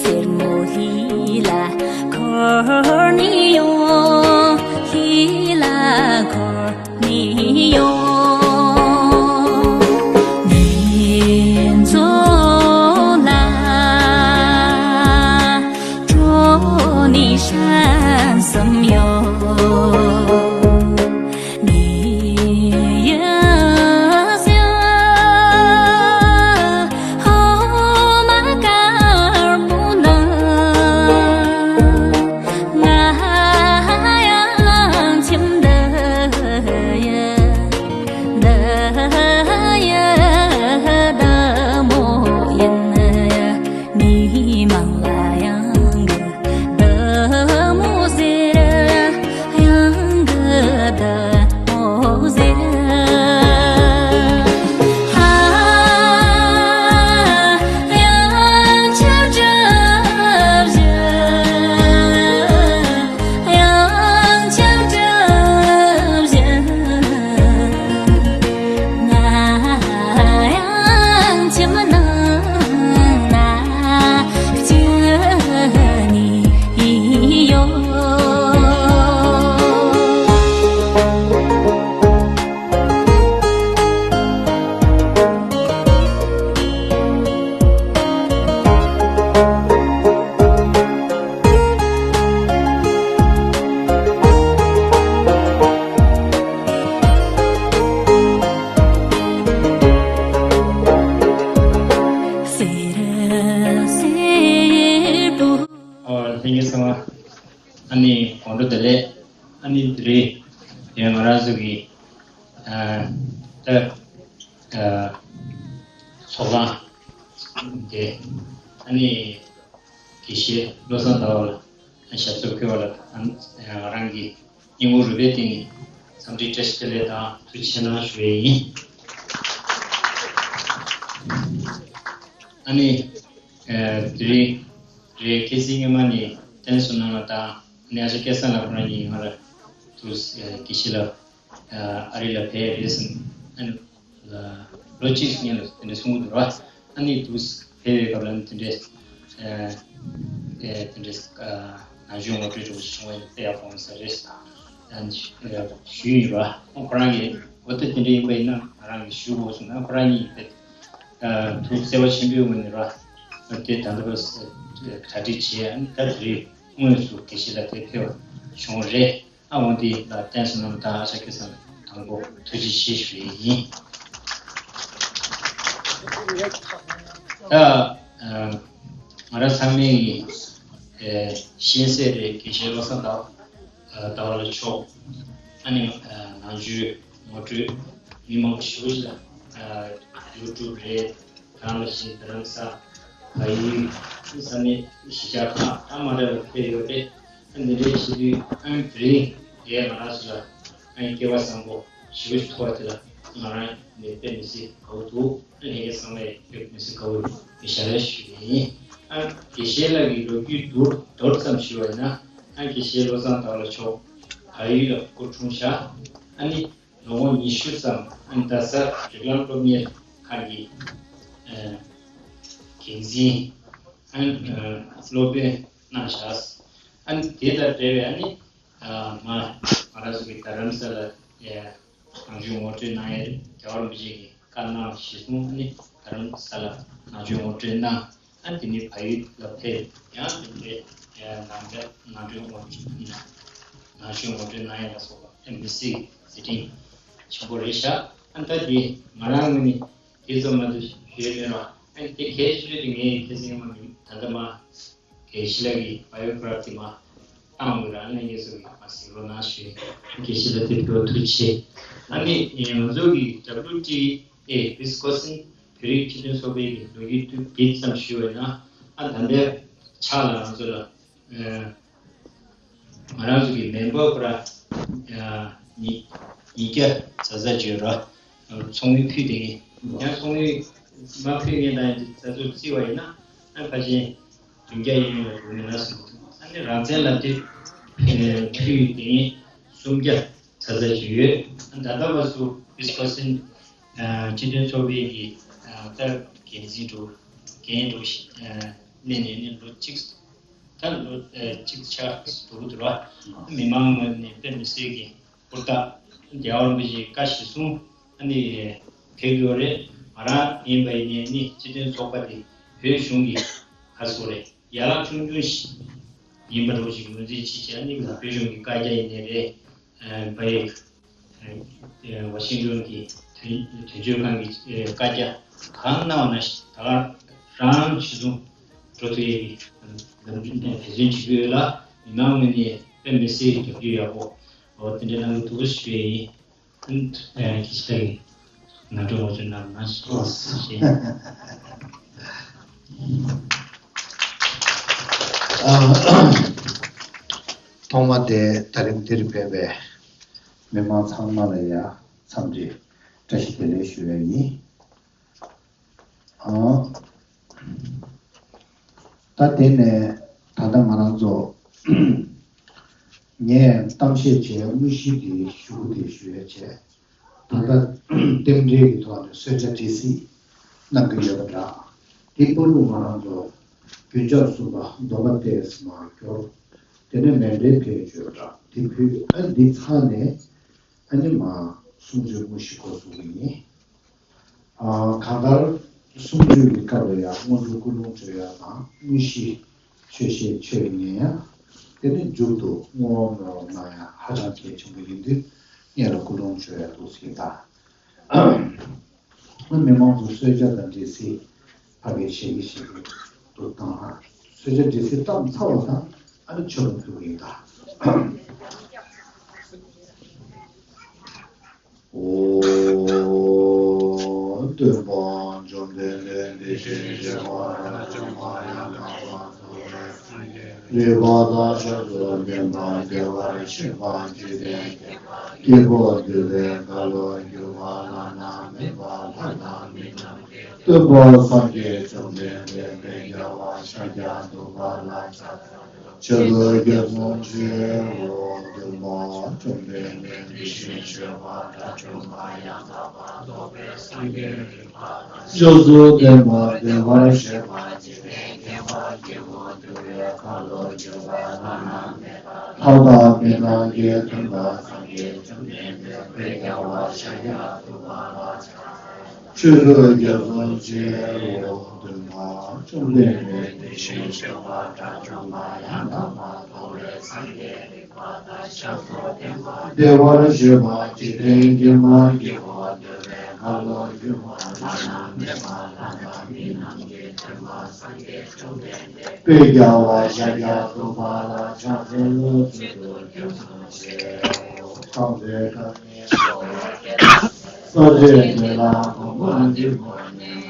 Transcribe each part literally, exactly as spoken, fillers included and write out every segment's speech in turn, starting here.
ཚེར་མོ་ལྷས་ལ་འཁོར་ནས་ཡོང་། ལྷས་ལ་འཁོར་ནས་ཡོང་། ནེ་ཙོ་ལ་འགྲོ་ནས་ཧྲན་སམ་ཡོང་། མི་མང་ལ་ཡང་གི་བདག་མོ་ཟེར། ཡང་གི་བདག་མོ་ཟེར། ཧ། ཡང་ཆབ་གྲབས་བཞིན། ཡང་ཆབ་གྲབས་བཞིན། ང་ཡང་ཁྱིམ་ནང་ན་སྐྱིད་ནས་ཡོད། ཨོ། ལྷན་རྒྱས་ཚང་མ། ཨ་ནི་དགོང་དྲོ་བདེ་ལེགས། ཨ་ནི་དེ་རིང་ཡང་ང་རང་ཚོ་གི་ཨ་ད་ཨ་ཚོགས་ཁང་དེ་ཨ་ནི་དགེ་བཤེས་བློ་བཟང་ཟླ་བ་ལགས་ཞབས་སོར་འཁོད་པ་ལ་ཨ་ང་རང་གི་སྙིང་ཁོང་རུས་པའི་གཏིང་ནས་འཚམས་འདྲི་བཀྲ་ཤིས་བདེ་ལེགས་དང་ཐུགས་རྗེ་ཆེ་གནང་ཞུ་ཡས་ཡིན། ཨ་ནི་ཨ་དེ་རིང་རེད། ཁ་སང་སྔོན་མ་ནས་བསྟན་བསོད་ནམས་ལགས་དང་ཨ་ནི་ཨ་ཅག་སྐལ་བཟང་ལགས་ཁོ་རང་གཉིས་ང་ལ་དུས་དགེ་བཤེས་ལགས་ཨ་རི་ལ་ཕེབས་རེད་ཟེར། ཨ་ནི་ལོ་གཅིག་སྔོན་ལ་དེ་འདྲ་གསུང་གི་འདུག་ར། ཨ་ནི་དུས་ཕེབས་པའི་སྐབས་ལ་ཨ་ནི་དེ་འདྲའི་ཨ་ཨ་དེ་འདྲའི་ཨ་ནང་ཆོས་ངོ་སྤྲོད་འདྲ་བོ་ཞིག་བྱུང་བ་ཡིན་ན་དཔེ་ཡག་པོ་ཡོང་ས་རེད། ཨ་ནི་ཞུས་ཡིན་ར། ཁོང་ཁོ་རང་གིས་འོ་ད་དེ་འདྲ་ཡིན་པ་ཡིན་ན་ང་རང་གིས་ཞུ་དགོས་གསུངས་ན་ཁོ་རང་གཉིས་ཀྱིས་ཨ་ཐུགས་བརྩེ་བ་ཆེན་པོའི་ངོས་ནས་ར་དེ་ད་ལྟ་བར་གྲ་སྒྲིག་བྱས། ཨ་ནི་ད་དེ་རིང་དངོས་སུ་དགེ་བཤེས་ལགས་དེ་ཕེབས་པ་བྱུང་བ་རེད། ཨ་འོ་འདི་ལ་བསྟན་བསོད་ནམས་དང་ཨ་ཅག་སྐལ་བཟང་དང་པོ་ཐུགས་རྗེ་ཆེ་ཞུ་ཡས་ཡིན། ད་ཨ་ང་རང་ཚང་མས་ཨ་ཤེས་གསལ་རེད། དགེ་བཤེས་བློ་བཟང་ཟླ་བ་ལགས་མཆོག་ཨ་ནི་ཨ་ནང་ཆོས་ངོ་སྤྲོད་མི་མང་པོ་ཞེ་པོ་ཅིག་ལ་ཨ་ཡུ་ཊུབ་རེད། རང་ལ་བཞིན་རྡ་རམ་ས་ལ་ཡུལ་ས་གནས་གཞིས་ཆགས་ཁག་ད་མ་འདྲ་བ་ཕེབས་ཡོད་རེད། ཨ་འདི་འདྲའི་བྱེད་དུས་ཨ་དེ་རིང་ངས་ང་རང་ཚོ་ལ་ཨ་སྐལ་བ་བཟང་པོ་ཞེ་པོ་ཞིག་ཐོབ་པ་དེ་ལ་ང་རང་ནས་དཔེ་མི་སྲིད་དགའ་པོ་འདུག་ཨ་ལྷན་རྒྱས་ཚང་མས་དཔེ་མི་སྲིད་དགའ་པོ་ཞལ་ལག་ཞུ་ཡིན། ཨ་དགེ་བཤེས་ལགས་ཀྱི་ལོ་རྒྱུས་མདོར་མདོར་ཙམ་ཞུ་བ་ཡིན་ན། ཨ་དགེ་བཤེས་བློ་བཟང་ཟླ་བ་ལགས་མཆོག་བལ་ཡུལ་ལ་སྐུ་འཁྲུངས་ཤག་ཨ་ནི་ལོ་ངོ་ཉི་ཤུ་ཙམ་ཨ་ནི་རྡ་ས་རིགས་ལམ་སློབ་གཉེར་ཁང་གི་ཨ་འགན་འཛིན་ཨ་ནི་ཨ་སློབ་དཔོན་གནང་བཞག་ཨ་ནི་དེ་དང་འབྲེལ་བའི་ཨ་ནི་ཨ་མ་ང་རང་ཚོ་གི་རྡ་རམ་ས་ལ་ཨ་ནང་ཆོས་ངོ་སྤྲོད་གནང་ཡས་རྒྱལ་བ་རིན་པོ་ཆེ་གིས་བཀའ་གནང་བ་གཞིར་བཟུང་ཨ་ནི་རྡ་རམ་ས་ལ་ནང་ཆོས་ངོ་སྤྲོད་གནང་། ཨ་དེ་ནས་བལ་ཡུལ་ལ་ཕེབས། ཡང་དེ་འདྲའི་ནང་པའི་ནང་ཆོས་ངོ་སྤྲོད་ནང་ཆོས་ངོ་སྤྲོད་གནང་ཡས་ལ་སོགས་པ་ཨ་མི་སྲིད་མཛད་འཕྲིན་ཆེན་པོ་རེད་ཤག་ཨ་ད་དེ་ང་རང་ངོས་ནས་དེ་ཙམ་མ་གཏོགས་ཞུ་ཡས་མེད་པ། ཨ་དེ་གལ་ཆེ་ཤོས་དེ་ངས་ཁ་སང་མ་ད་ལྟ་མ་དགེ་བཤེས་ལགས་ཀྱི་བའི་ཡོ་གྷ་ར་ཕི་མ་བཏང་བའི་རང་ལས་ངེས་སུ་མ་ཟིན་རོགས་གནང་ཞུ། དགེ་བཤེས་ལགས་དེ་ཕུལ་བ་ཐུགས་རྗེ་ཆེ། ཨ་ནི་ང་ཚོ་གི་W T A Wisconsin བོད་རིགས་སྤྱི་མཐུན་ཚོགས་པའི་གི་ལོ་རྒྱུས་དུ་དེ་ཙམ་ཞུ་བ་ཡིན་ན། ཨ་ད་ལྟའི་ཆ་ལ་ང་ཚོ་ལ་ཨ་ང་རང་ཚོ་གི་མེམ་བར་ཁོ་ར་ ཉིས་ཉིས་བརྒྱ་ཙ་ཙ་བརྗོད་ར། ཚོགས་དངུལ་ཕུལ་དེ་ཡིན། ཡང་ཚོགས་དངུལ་མ་ཕུལ་མཁན་དང་ཙ་ཙུར་བརྩི་བ་ཡིན་ན། ཨ་ཕལ་ཆེར་བདུན་བརྒྱ་ཡན་ལ་འགྲོ་མི་ན་ཟེར་གྱི་འདུག་ཨ་ནི་རང་བཙན་ལབ་དུས་ཕུལ་དེ་ཡིན་སུམ་བརྒྱ་ཙ་ཙ་བརྗོད་ཡོད། ད་ལྟ་བར་དུ་ཝི་སི་ཀོན་སིན་སྤྱི་མཐུན་ཚོགས་པའི་གི་ལྟར་འགན་འཛིན་འགྲོ་འགན་འགྲོ་གནས་ནས་ནི་ལོ་གཅིག་ད་ལོ་གཅིག་ཆགས་འདུག་འདུག་ར། མི་མང་ངོས་ནས་དཔེ་མི་སྲིད་ཀྱི་ཧུར་ཐག་རྒྱལ་བ་རིན་པོ་ཆེའི་བཀའ་གཞིར་བཟུང་ཨ་ནི་ཕེབས་ཡོད་རེད། ང་རང་ཡིན་པ་ཡིན་ནའི་ནི་སྤྱི་མཐུན་ཚོགས་པ་དེ་བོད་གཞུང་གི་ཧ་སོ་རེད། ཡན་ལག་ཆུང་ཆུང་ཞིག་ཡིན་པ་འདྲ་བོ་ཞིག་ངོས་འཛིན་བྱེད་བྱས་ནི་ལ་བོད་གཞུང་གི་བཀའ་རྒྱ་ཡིན་ནའི་རེད། བའི་ཝ་ཤིང་ཏོན་གྱི་དོན་དོན་གཅོད་ཁང་གི་བཀའ་རྒྱ་གང་གནང་བ་ན་ད་ག་རང་ཞུ་ཚུང་འགྲོ་ཐུབ་ཡས་ཀྱི་ལམ་རིམ་དང་དེ་ཚོའི་བྱེད་རྒྱུ་ཡོད་ལ། མི་མང་ངོས་ནས་དཔེ་མི་སྲིད་རྒྱབ་སྐྱོར་ཡག་པོ་འོ་དེ་འདྲ་གནང་གི་འདུག་ཞུ་ཡས་ཡིན། ཨ་ནི་ཁྱེད་ཀྱི་ནང་དོན་ངོ་སྤྲོད་གནང་ན་ཞེས། ཐོག་མ་དེ་ད་རིང་འདིར་ཕེབས་པའི་མི་མང་ཚང་མ་ལ་ཡང་འཚམས་འདྲི་བཀྲ་ཤིས་བདེ་ལེགས་ཞུ་ཡ་ཡིན། ཨང་། ད་དེ་ནས་ད་ལྟ་ང་རང་ཚོ་ངས་གཏམ་བཤད་བྱས་དངོས་གཞི་དེ་ཞུ་དེ་ཞུ་ཡ་བྱས། ད་ལྟ་རྟེན་འབྲེལ་གྱི་ཐོག་ནས་གསོལ་ཇ་སྦྲེལ་སྲིད་གནང་གི་ཡོད་པ་འདྲ། དེ་བར་དུ་ང་རང་ཚོ་རྒྱུན་ཆགས་གསུམ་པ་སྡོམ་པ་ཏོག་ཙམ་མར་སྐྱོར། དེ་ནས་མཎྜལ་ཕུལ་ཡོད་པ་འདྲ། དེ་ཕུལ་ཨ་འདི་ཚར་ནས་ཨ་ནི་མ་གསུང་ཆོས་དངོས་གཞི་འགོ་ཚུགས་ཀྱི་ཡིན། གང་ལྟར་གསུང་ཆོས་ཀྱི་སྐབས་ལ་ཡང་སྔོན་འགྲོ་ཀུན་སློང་བརྗོད་ཡ་དང་དངོས་གཞི་ཆོས་བཤད་ཆོས་ཉན་ཡ། དེ་ནས་མཇུག་ཏུ་བསྔོ་བ་སྨོན་ལམ་གནང་ཡ་ཧ་ཅང་གལ་ཆེན་པོ་ཡིན་དུས་སྔོན་ལ་ཀུན་སློང་བརྗོད་ཡ་འདུག་ཟེར་ད། མི་མང་ཚོ་གསོལ་ཇ་དང་འབྲེལ་སྲིད་ཕ་གིའི་ཞལ་གྱིས་བཞེས་ཀྱི་འདུག་དང་ཧ། གསོལ་ཇ་འབྲེལ་སྲིད་བཏབ་ཚར་བ་དང་ཨ་ནི་མཆོད་པ་ཕུལ་གྱི་ཡིན་ད། ཨོ། སྟོན་པ་བཅོམ་ལྡན་འདས་དེ་བཞིན་གཤེགས་པ་དགྲ་བཅོམ་པ་ཡང་དག་པར་རྫོགས་པའི་སངས་རྒྱས་རིག་པ་དང་ཞབས་སུ་ལྡན་པ་བདེ་བར་གཤེགས་པ་འཇིག་རྟེན་མཁྱེན་པ་དཀྱིལ་འཁོར་འདུལ་བའི་ཁ་ལོ་སྒྱུར་བ་བླ་ན་མེད་པ་ལྷ་དང་མི་རྣམས་ཀྱི་སྟོན་པ་སངས་རྒྱས་བཅོམ་ལྡན་འདས་དཔལ་རྒྱལ་བ་ཤཱཀྱ་ཐུབ་པ་ལ་ཕྱག་འཚལ་ལོ། ཕྱག་འཚལ་ལོ། སྟོན་པ་བཅོམ་ལྡན་འདས་དེ་བཞིན་གཤེགས་པ་དགྲ་བཅོམ་པ་ཡང་དག་པར་རྫོགས་པའི་སངས་རྒྱས་རིག་པ་དང་ཞབས་སུ་ལྡན་པ་བདེ་བར་གཤེགས་པ་འཇིག་རྟེན་མཁྱེན་པ་དཀྱིལ་འཁོར་འདུལ་བའི་ཁ་ལོ་སྒྱུར་བ་བླ་ན་མེད་པ་ལྷ་དང་མི་རྣམས་ཀྱི་སྟོན་པ་སངས་རྒྱས་བཅོམ་ལྡན་འདས་དཔལ་རྒྱལ་བ་ཤཱཀྱ་ཐུབ་པ་ལ་ཕྱག་འཚལ་ལོ། ཆོས་སྐུ་རྒྱ་མཚོ་ཆེན་པོ་སྟོན་པ་བཅོམ་ལྡན་འདས་དེ་བཞིན་གཤེགས་པ་དགྲ་བཅོམ་པ་ཡང་དག་པར་རྫོགས་པའི་སངས་རྒྱས་རིག་པ་དང་ཞབས་སུ་ལྡན་པ་བདེ་བར་གཤེགས་པ་འཇིག་རྟེན་མཁྱེན་པ་དཀྱིལ་འཁོར་འདུལ་བའི་ཁ་ལོ་སྒྱུར་བ་བླ་ན་མེད་པ་ལྷ་དང་མི་རྣམས་ཀྱི་སྟོན་པ་སངས་རྒྱས་བཅོམ་ལྡན་འདས་དཔལ་རྒྱལ་བ་ཤཱཀྱ་ཐུབ་པ་ལ་ཕྱག་འཚལ་ལོ། ཆོས་སྐུ་རྒྱ་མཚོ་ཆེན་པོ་ཐམས་ཅད་མཁའ། ས་གཞི་དེ་ལ་གོམ་པ་འདི་བོར་ནས།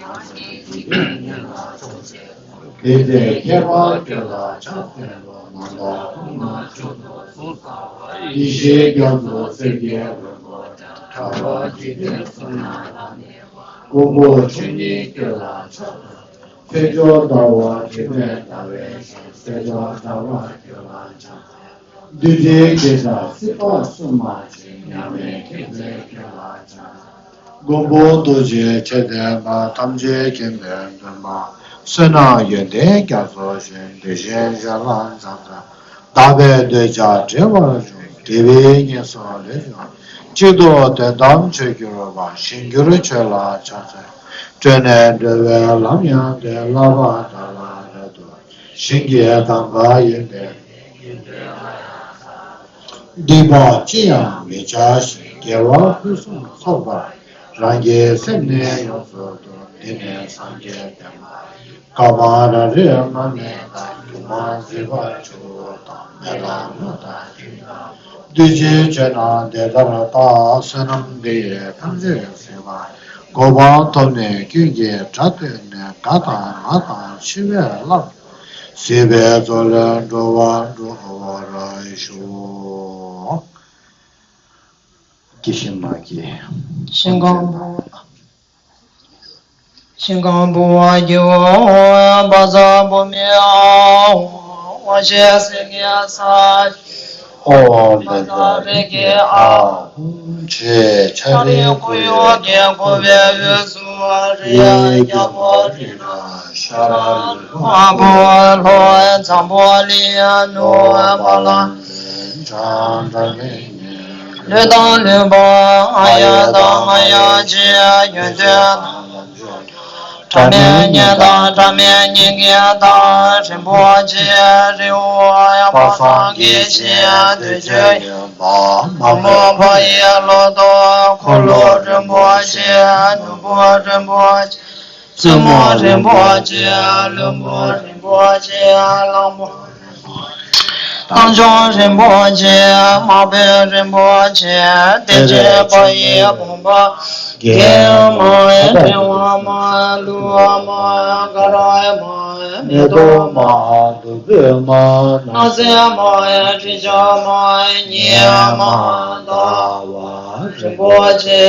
དེ་ཚེ་ཁྱད་པར་ཁྱོད་ལ་ཕྱག་འཚལ་ལོ། ནམ་མཁའ་ཐོག་མ་མཆོག་ཏུ་གཟུགས་བཟང་བ། ཡེ་ཤེས་རྒྱ་མཚོ་སེར་སྐྱའི་རོལ་མོ་བསྒྲགས། གྲགས་པ་འཇིག་རྟེན་གསུམ་ན་ལྷང་ངེ་བ། ཀོང་པོ་ཆོས་ཉིད་ཁྱོད་ལ་ཕྱག་འཚལ། ཚེ་མཆོག་ཟླ་བ་དྲི་མེད་ཟླ་བའི་ཞལ། སྲས་མཆོག་གྲགས་པ་ཁྱོད་ལ་ཕྱག་འཚལ། བདུད་འདྲེ་བགེགས་དང་སྲིད་པ་སྲུང་མ་ཆེ། མྱ་ངན་མཁྱེན་བརྩེ་ཁྱོད་ལ་ཕྱག་འཚལ། མགོན་པོ་རྡོ་རྗེ་ཁྱབ་བརྡལ་མ། ཐམས་ཅད་མཁྱེན་པའི་མགོན་པོ། བསོད་ནམས་ཡོན་ཏན་རྒྱ་མཚོ་ཆེན། དེ་བཞིན་གཤེགས་ལ་ཕྱག་འཚལ། དག་པའི་འདོད་ཆགས་བྲལ་བར་ཤོག་དགེ་བའི་བསྙེན་སོགས་ལས་བྱུང་བ། གཅིག་ཏུ་དོན་དམ་ཆོས་གྱུར་པ། ཞིང་གྱུར་ཁྱོད་ལ་ཕྱག་འཚལ། བགྲོད་ནས་འགྲོ་བའི་ལམ་ཡང་སྟོན། བསླབ་པ་དག་ལ་རབ་ཏུ། ཞིང་གི་གདམས་ངག་ཡོན་ཏན། སྡིག་པ་ཅི་ཡང་མི་བྱ་ཞིང་། དགེ་བ་ཕུན་སུམ་ཚོགས་པར། རང་གི་སེམས་ནི་ཡོངས་སུ་འདུལ། འདི་ནི་སངས་རྒྱས་བསྟན་པ་ཡིན། བསྐལ་པ་རབ་རིབ་མ་སྨད་ལ། སྒྱུ་མ་མཛེས་པ་ཆུ་བོ་དང་། མེ་ལྷ་མོ་དང་སྤྲིན་དང་། བདུད་ཀྱི་ཆོས་རྣམས་དེ་ལྟར་བལྟ། བསོད་ནམས་འདི་ཡིས་ཐམས་ཅད་གཟིགས་པ། གོ་འཕང་ཐོབ་ནས་ཀུན་གྱི་དགྲ་བཏུལ་ནས། དགའ་དང་ངུ་དང་འཆི་བའི་རླབས། སྲིད་པའི་མཚོ་ལས་འགྲོ་བ་སྒྲོལ་བར་ཤོག་སྐྱེ་ཤི་མ་སྐྱེས། ཤིང་གང་བུ། ཤིང་གང་བུ་བ་རྒྱུ་བ་ཚ་བུ་མི་ཨ་བ་ཤེ་སེ་གེ་ས་ཨོ་མི་ད་རེ་གེ་ཨ་ཧུ་ཆེ་ཆ་རེ་ཀུ་ཡོ་གེ་ཀུ་བེ་ཡུ་སུ་རེ་ཡ་ཀྱ་བོ་རེ་ན་ཤ་ར་ལུ་ཨ་བོ་ལྷོ་ཚམ་བོ་ལི་ཡ་ནུ་བ་ལ། ལུས་དང་ལུས་པ་ང་ཡ་དང་ང་ཡ་ཆེ་ཡོན་ཏན་དང་ལམ་མཆོག་དང་། ཕྲ་མེན་གཉེན་དང་ཕྲ་མེན་གཉེན་གྱི་དང་། རིན་པོ་ཆེ་རི་བོ་ཡང་པ་སངས་རྒྱས་ཞེས་འདོད་ཆོས་ཡོད་པ། མ་རྨོངས་པ་ཡི་བློ་རྟོགས་འཁོར་ལོ་རིན་པོ་ཆེ། ནོར་བུ་རིན་པོ་ཆེ། བཙུན་མོ་རིན་པོ་ཆེ། བློན་པོ་རིན་པོ་ཆེ། གླང་པོ་རིན་པོ་ཆེ། དམ་ཆོས་རིན་པོ་ཆེ། དམག་དཔོན་རིན་པོ་ཆེ། དེ་འདྲའི་དཔའ་ཡི་དཔུང་པ། རྒྱལ་མ་ཡིན་འཕེལ་བ་མ་ཡིན་ལུས་མ་ཡིན་དཀར་མ་ཡིན་མེ་ཏོག་མ་ཡིན་བདུག་སྤོས་མ་ཡིན་སྣང་གསལ་མ་ཡིན་དྲི་ཆབ་མ་ཡིན་ཉི་མ་ཡིན་ཟླ་བ་རིན་པོ་ཆེ་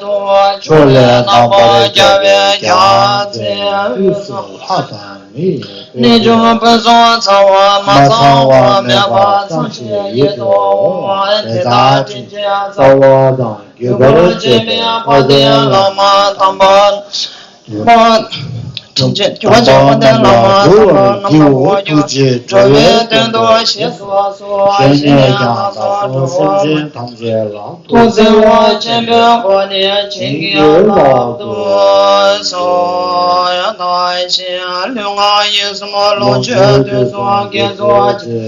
དང་། ཕྱོགས་ལས་རྣམ་པར་རྒྱལ་བའི་རྒྱལ་མཚན་དབུས་སུ་ལྷ་དང་མི་ཡི་གནས་ཆུང་ཕུན་སུམ་ཚང་བ་མ་ཚང་བ་མེད་པ་ཚང་ཞིང་ཡིད་དུ་འོང་བ་དེ་དག་དྲིན་ཅན་རྩ་བ་དང་རྒྱུད་པར་བཅས་པའི་དཔལ་ལྡན་བླ་མ་དམ་པ། དྲིན་ཅན་རྒྱུད་པར་བཅས་པའི་དཔལ་ལྡན་བླ་མ་དམ་པ་རྣམས་ལ་འོ་སྐྱོ་ཐུགས་རྗེ་འགྲོ་བའི་དོན་དུ་གཤེགས་སུ་གསོལ། བཞེས་ནས་ཀྱང་བདག་སོགས་སེམས་ཅན་ཐམས་ཅད་ལ། ཐུགས་བརྩེ་བ་ཆེན་པོའི་སྒོ་ནས་བྱིན་གྱིས་བརླབ་ཏུ་གསོལ། ཡང་དག་ཞིང་ལུས་ངག་ཡིད་གསུམ་ལོངས་སྤྱོད་དུས་གསུམ་དགེ་ཚུལ་གྱི་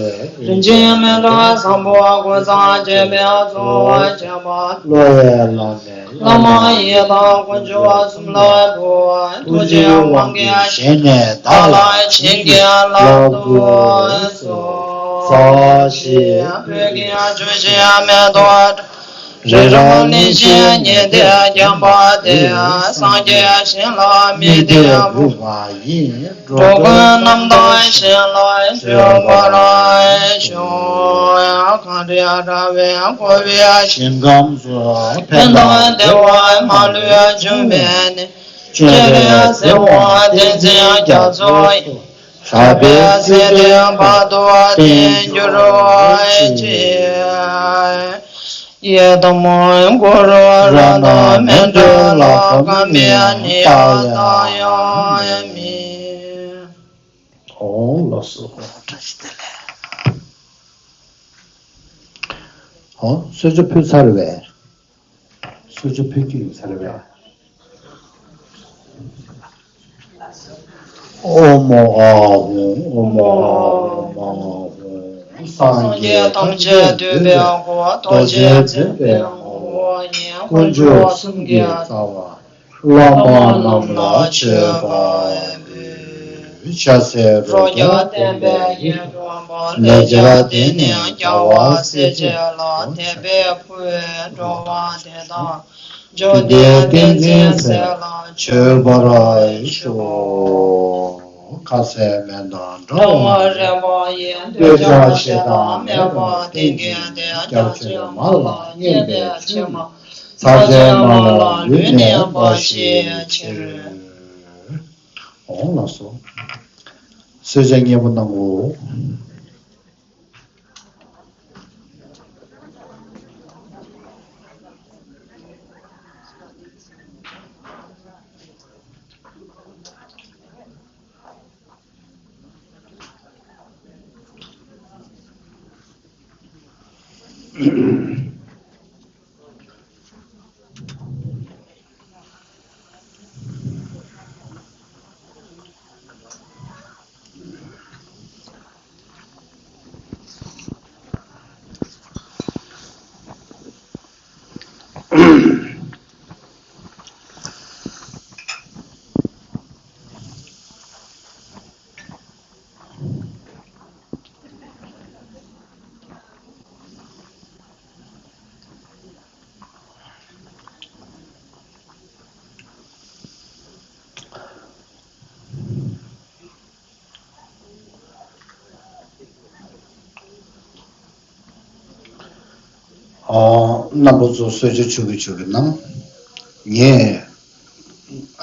རིན་ཆེན་སྨན་ཕྲེང་བཟང་པོ་ཀུན་བཟང་བཅས་པའི་གཙོ་བོར་བྱས་པ། བློ་ཡི་བླ་མའི་བླ་མ་ཡི་དམ་དཀོན་མཆོག་གསུམ་ལ་འབུལ་བ། ཐུགས་རྗེའི་དབང་གིས་བཞེས་ནས་བདག་ལ་བྱིན་གྱིས་བརླབ་ཏུ་གསོལ། ཞེས་བོད་ཀྱི་ཆུ་བཞི་མེ་ཏོག་རི་རབ་གླིང་བཞི་ཉི་ཟླས་བརྒྱན་པ་སྟེ། སངས་རྒྱས་ཞིང་ལ་དམིགས་ཏེ་འབུལ་བ་ཡིན། འགྲོ་ཀུན་རྣམ་དག་ཞིང་ལ་སྤྱོད་པར་ཤོག། གངས་རི་ར་བས་བསྐོར་བའི་ཞིང་ཁམས་སུ། ཕན་དང་བདེ་བ་མ་ལུས་འབྱུང་བའི་གནས། སྤྱན་རས་གཟིགས་དབང་བསྟན་འཛིན་རྒྱ་མཚོ་ཡི། ཞབས་པད་སྲིད་མཐའི་བར་དུ་བརྟན་གྱུར་ཅིག། ཡི་དམ་གུ་རུ་རཏྣ་མཎྜལ་ཀ་མ་ཎི་པ་ཏ་ཡ་མི། ཨོ་ལགས་སོ། བཀྲ་ཤིས་བདེ་ལེགས། ཨོ་གསོལ་ཇ་ཕུལ་ཚར་བས། གསོལ་ཇ་ཕུལ་གྱི་ཡིན་ཚར་བས། ཨོཾ་ཨཱཿཧཱུྃ། ཨོཾ་ཨཱཿཧཱུྃ་མ་ཧཱཿཧཱུྃ། སངས་རྒྱས་ཐམས་ཅད་འདུས་པའི་སྐུ། རྡོ་རྗེ་འཛིན་པའི་ངོ་བོ་ཉིད། དཀོན་མཆོག་གསུམ་གྱི་རྩ་བ། བླ་མ་རྣམས་ལ་མཆོད་པ་འབུལ། ཕྱག་འཚལ་རོ་བརྒྱ་ལྡན་པའི་ཡིད་འོང་པ། ལེགས་སྦྱར་འདི་ནི་རྒྱལ་བ་སྲས་བཅས་ལ། དད་པས་ཕུལ་བས་འགྲོ་བ་དེ་དག་འཇུག་པའི་ཏིང་འཛིན་སྲས་ལ་མཆོད་པར་ཤོག། ཁ་ཟས་སྨན་དང་འདྲ་བ་རེག་པ་ཡིས། འདོད་ཆགས་ཞེ་སྡང་མེད་པར་ལྡན་གྱུར་ཏེ། རྒྱ་ཆེན་མ་ལ་སྙན་པའི་ཕྱིར་མ། ཚར་ཅན་མ་ལ་ལུས་གནས་པ་ཞིག་ཕྱིར། འོང་ལགས་སོ། གསོལ་ཇ་མཉེས་པོ་གནང་གོ། ཨོ། རྣམ་པ་ཚོ་གསོལ་ཇ་མཆོད་ཀྱི་མཆོད་ཀྱི་གནང་། ངས་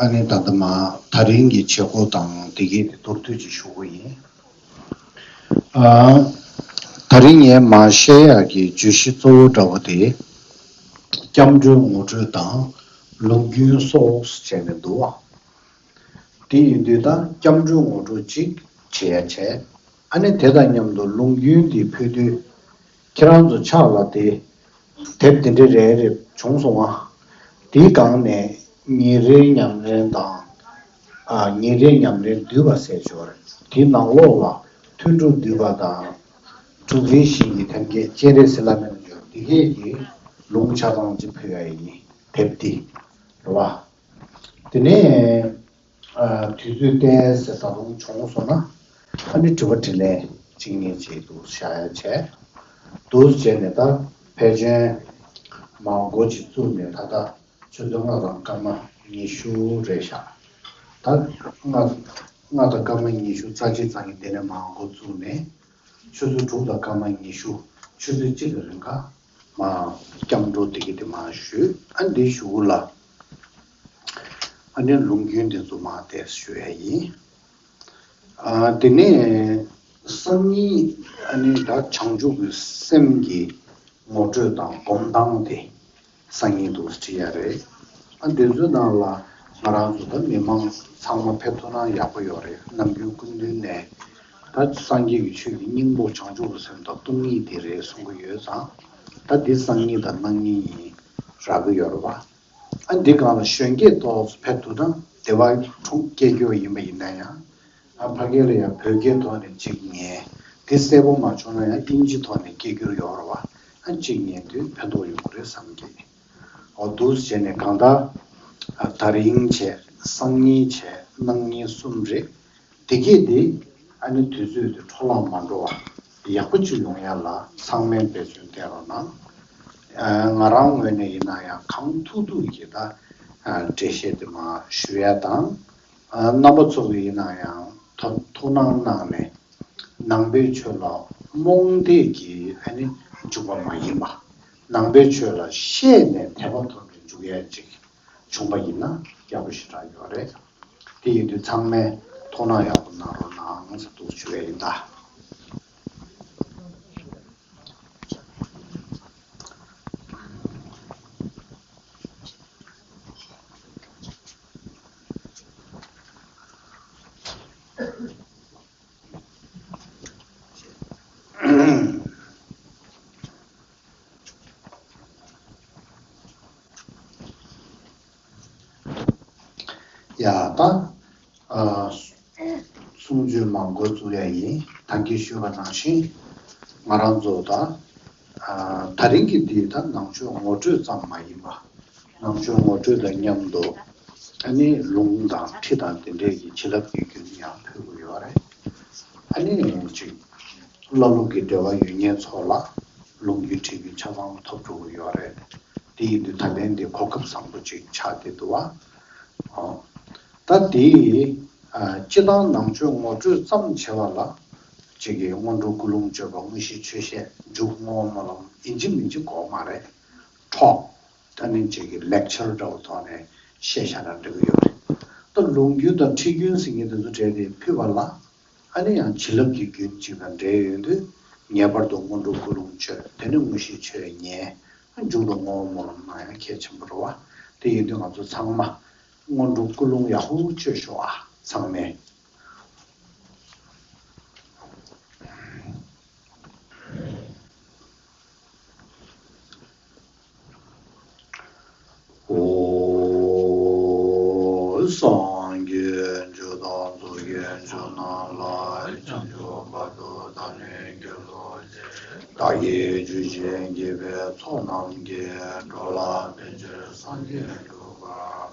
ཨ་ནི་ད་ལྟ་མ་ད་རིང་གི་བྱེད་སྒོ་དང་དེ་གའི་དེ་མདོར་བསྡུས་ཅིག་ཞུ་གི་ཡིན། ཨ། ད་རིང་ངས་མ་བཤད་ཡག་གི་བརྗོད་གཞི་གཙོ་བོ་འདྲ་བོ་དེ། སྐྱབས་འགྲོའི་ངོ་སྤྲོད་དང་ལུང་རྒྱུན་སོགས་བྱས་ནས་འདུག་ཨ། དེ་ཡིན་དུས་ད་སྐྱབས་འགྲོའི་ངོ་སྤྲོད་ཅིག་བྱེད་ཡ་བྱས། ཨ་ནི་དེ་དང་མཉམ་དུ་ལུང་རྒྱུན་འདི་ཕུལ་དུས། ཁྱེད་རང་ཚོ་ཕྱག་ལ་དེ་དེབ་དེ་འདྲ་རེ་རེ་བྱུང་སོང་ང་། དེའི་སྒང་ནས་ཉིན་རེའི་ཉམས་ལེན་དང་། ཨ། ཉིན་རེའི་ཉམས་ལེན་བསྡུས་པ་ཟེར་ཞོར་དེའི་ནང་ལོགས་ལ་ཐུན་དྲུག་བསྡུས་པ་དང་། གྲུབ་འབྲས་བཞི་ཡི་ཐེམ་སྐས་སྤྱན་རས་གཟིགས་བླ་མའི་ལུང་བསྟན་འདི་གས་ཀྱི་ལུང་ཆ་ཚང་ཅིག་ཕུལ་ཡ་ཡིན། དེབ་འདི་རེད་བ། དེ་ནས། ཨ། དུས་ཚོད་ཏོག་ཙམ་ད་དུང་བྱུང་སོང་ན། ཨ་ནི་དྲི་བ་དྲིས་ལན་གཅིག་གཉིས་ཅིག་འདུག་བྱ་ཡ་བྱས། འདུག་བྱས་ནས་ད་ཕལ་ཆེར་མ་འགོ་ཅིག་བཙུགས་ནས་ད་ལྟ་ཆུ་ཚོད་ལྔ་དང་སྐར་མ་ཉི་ཤུ་རེད་ཤག་ད་ལྔ་ལྔ་དང་སྐར་མ་ཉི་ཤུ་རྩ་གཅིག་ཙམ་གྱི་དེ་ནས་མ་འགོ་བཙུགས་ནས། ཆུ་ཚོད་དྲུག་དང་སྐར་མ་ཉི་ཤུ། ཆུ་ཚོད་གཅིག་གི་རིང་ག་མ་སྐྱབས་འགྲོ་དེ་གི་དེ་མ་ཞུས། ཨ། འདི་ཞུ་གུ་ལ། ཨ་ནི་ལུང་རྒྱུན་དེ་ཚོ་མ་དེ་ཞུ་ཡ་ཡིན། ཨ། དེ་ནས་སང་ཉིན། ཨ་ནི་ད་བྱང་ཆུབ་ཀྱི་སེམས་ཀྱི་ངོ་སྤྲོད་དང་སྒོམ་སྟངས་དེ། སང་ཉིན་འདུག་བྲིས་ཡ་རེད། ཨ། འདི་ཚོའི་ནང་ལ་ང་རང་ཚོ་ད་མི་མང་ཚང་མ་ཕེབས་ཐུབ་ན་ཡག་པོ་ཡོད་རེད། ནམ་རྒྱུན་སྐུ་མདུན་ནས་ད་སངས་རྒྱས་ཀྱི་ཆོས་ཀྱི་སྙིང་པོ་བྱང་ཆུབ་ཀྱི་སེམས་དང་སྟོང་ཉིད་དེ་རེད་གསུང་གི་ཡོད་ཙང་། ད་འདི་སང་ཉིན་དང་གནངས་ཉིན་ཡིན་རག་གི་ཡོད་རེད་བ། ཨ། འདི་སྒང་ལ་གཞོན་སྐྱེས་ཏོག་ཙམ་ཕེབས་ཐུབ་ན་བདེ་བ་འཁྲུངས་སྐྱེ་རྒྱུ་ཡིན་པ་ཡིན་ན་ཡང་། ཨ། ཕ་གི་ལ་ཡང་བོད་སྐད་ཐོག་ནས་གཅིག་ཉན། དེ་གསལ་པོ་མ་བྱུང་ན་ཡང་དབྱིན་ཇི་ཐོག་ནས་སྐད་སྒྱུར་ཡོད་རེད་བ། ཨ། གཅིག་ཉན་དུས་ཕན་ཐོགས་ཡོང་གི་རེད་བསམ་གི། འོ། འདུག་བྱས་ནས་གང་ལྟར། ཨ། ད་རིང་བྱས། སང་ཉིན་བྱས། གནངས་ཉིན་གསུམ་རེད། དེ་གས་དེ། ཨ་ནི་དུས་ཚོད་དེ་འཕྲོ་བརླག་མ་འགྲོ་བ་ཡག་པོ་ཅིག་ཡོང་ཡ་ལ་ཚང་མས་འབད་བརྩོན་བསྟེན་རོགས་གནང་། ཨ། ང་རང་ངོས་ནས་ཡིན་ན་ཡང་གང་ཐུབ་ཐུབ་ཀྱིས་ད། ཨ། འགྲེལ་བཤད་དེ་མར་ཞུ་ཡ་དང་། ཨ། རྣམ་པ་ཚོ་གིས་ཡིན་ན་ཡང་ཐུགས་ཐུགས་སྣང་གནང་ནས། ནང་པའི་ཆོས་ལ་རྨོངས་དད་ཀྱིས། ཨ་ནི་འཇུག་པ་མ་ཡིན་པ། ནང་པའི་ཆོས་ལ་ཤེས་ནས་དད་པ་ཐོབ་ནས་འཇུག་ཡ་ཅིག་བྱུང་པ་ཡིན་ན་ཡག་པོ་ཞེ་དྲག་ཡོད་རེད། དེ་ཡིན་དུས་ཚང་མས་ཐུགས་སྣང་ཡག་པོ་གནང་རོགས་གནང་ཟེར་འདུག་ཞུ་ཡ་ཡིན་ད། ཡ་ད། ཨ། གསུང་ཆོས་མང་པོ་བཙུགས་ཡ་ཡིན། ད་གིན་ཞུས་པ་ནང་བཞིན། ང་རང་ཚོ་ད། ཨ། ད་རིང་གི་འདི་ད་ནང་ཆོས་ངོ་སྤྲོད་ཙམ་མ་ཡིན་པ། ནང་ཆོས་ངོ་སྤྲོད་དང་མཉམ་དུ། ཨ་ནི་ལུང་དང་ཁྲིད་དང་དེ་འདྲས་ཀྱི་བྱིན་རླབས་ཀྱི་རྒྱུན་ཡང་ཕུལ་དགོས་ཡོད་རེད། ཨ་ནི་ཅིག་བླ་སློབ་ཀྱི་འབྲེལ་བ་ཡོད་མཁན་ཚོ་ལ་ལུང་རྒྱུན་ཁྲིད་རྒྱུན་ཆ་ཚང་ཐོབ་འགྲོ་གི་ཡོད་རེད། དེ་ཡིན་དུས་ད་ལན་འདི་གོ་སྐབས་བཟང་པོ་ཅིག་ཆགས་བསྡད་འདུག་བ། ཨོ། ད་དེ། ཨ། སྤྱི་བཏང་ནང་ཆོས་ངོ་སྤྲོད་ཙམ་བྱས་པ་ལ། ཅིག་གིས་སྔོན་འགྲོ་ཀུན་སློང་བརྗོད་པ། དངོས་གཞིའི་ཆོས་བཤད། མཇུག་བསྔོ་བ་སྨོན་ལམ། ཡིན་གཅིག་མིན་གཅིག་དགོས་མ་རེད། འཕྲོ། ད་ནི་ཅིག་གི་ལེག་ཆར་འདྲ་བོ་ཐོག་ནས་བཤད་བཞག་ན་འགྲིག་གི་ཡོད་རེད། ད་ལུང་རྒྱུན་དང་ཁྲིད་རྒྱུན་ཟེར་མཁན་དེ་ཚོ་གྲས་དེ་ཕུལ་བ་ལ། ཨ་ནི་ཡང་བྱིན་རླབས་ཀྱི་རྒྱུན་གཅིག་དང་འབྲེལ་ཡོད་དུས། ངེས་པར་དུ་སྔོན་འགྲོ་ཀུན་སློང་བརྗོད། དེ་ནས་དངོས་གཞིའི་ཆོས་ཉན། མཇུག་ཏུ་བསྔོ་བ་སྨོན་ལམ་གནང་ཡ་གལ་ཆེན་པོ་རེད་བ། དེ་ཡིན་དུས་ང་ཚོ་ཚང་མ་སྔོན་འགྲོ་ཀུན་སློང་ཡག་པོ་བཅོས་ཤོག་ཨ། ཚང་མས། ཨོ། སངས་རྒྱས་རྒྱུ་དང་ཚོགས་ཀྱི་མཆོག་རྣམས་ལ། བྱང་ཆུབ་བར་དུ་བདག་ནི་སྐྱབས་སུ་མཆི། བདག་གིས་ཇི་བཞིན་བགྱིས་པའི་ཚོགས་རྣམས་ཀྱིས། འགྲོ་ལ་ཕན་ཕྱིར་སངས་རྒྱས་འགྲུབ་པར།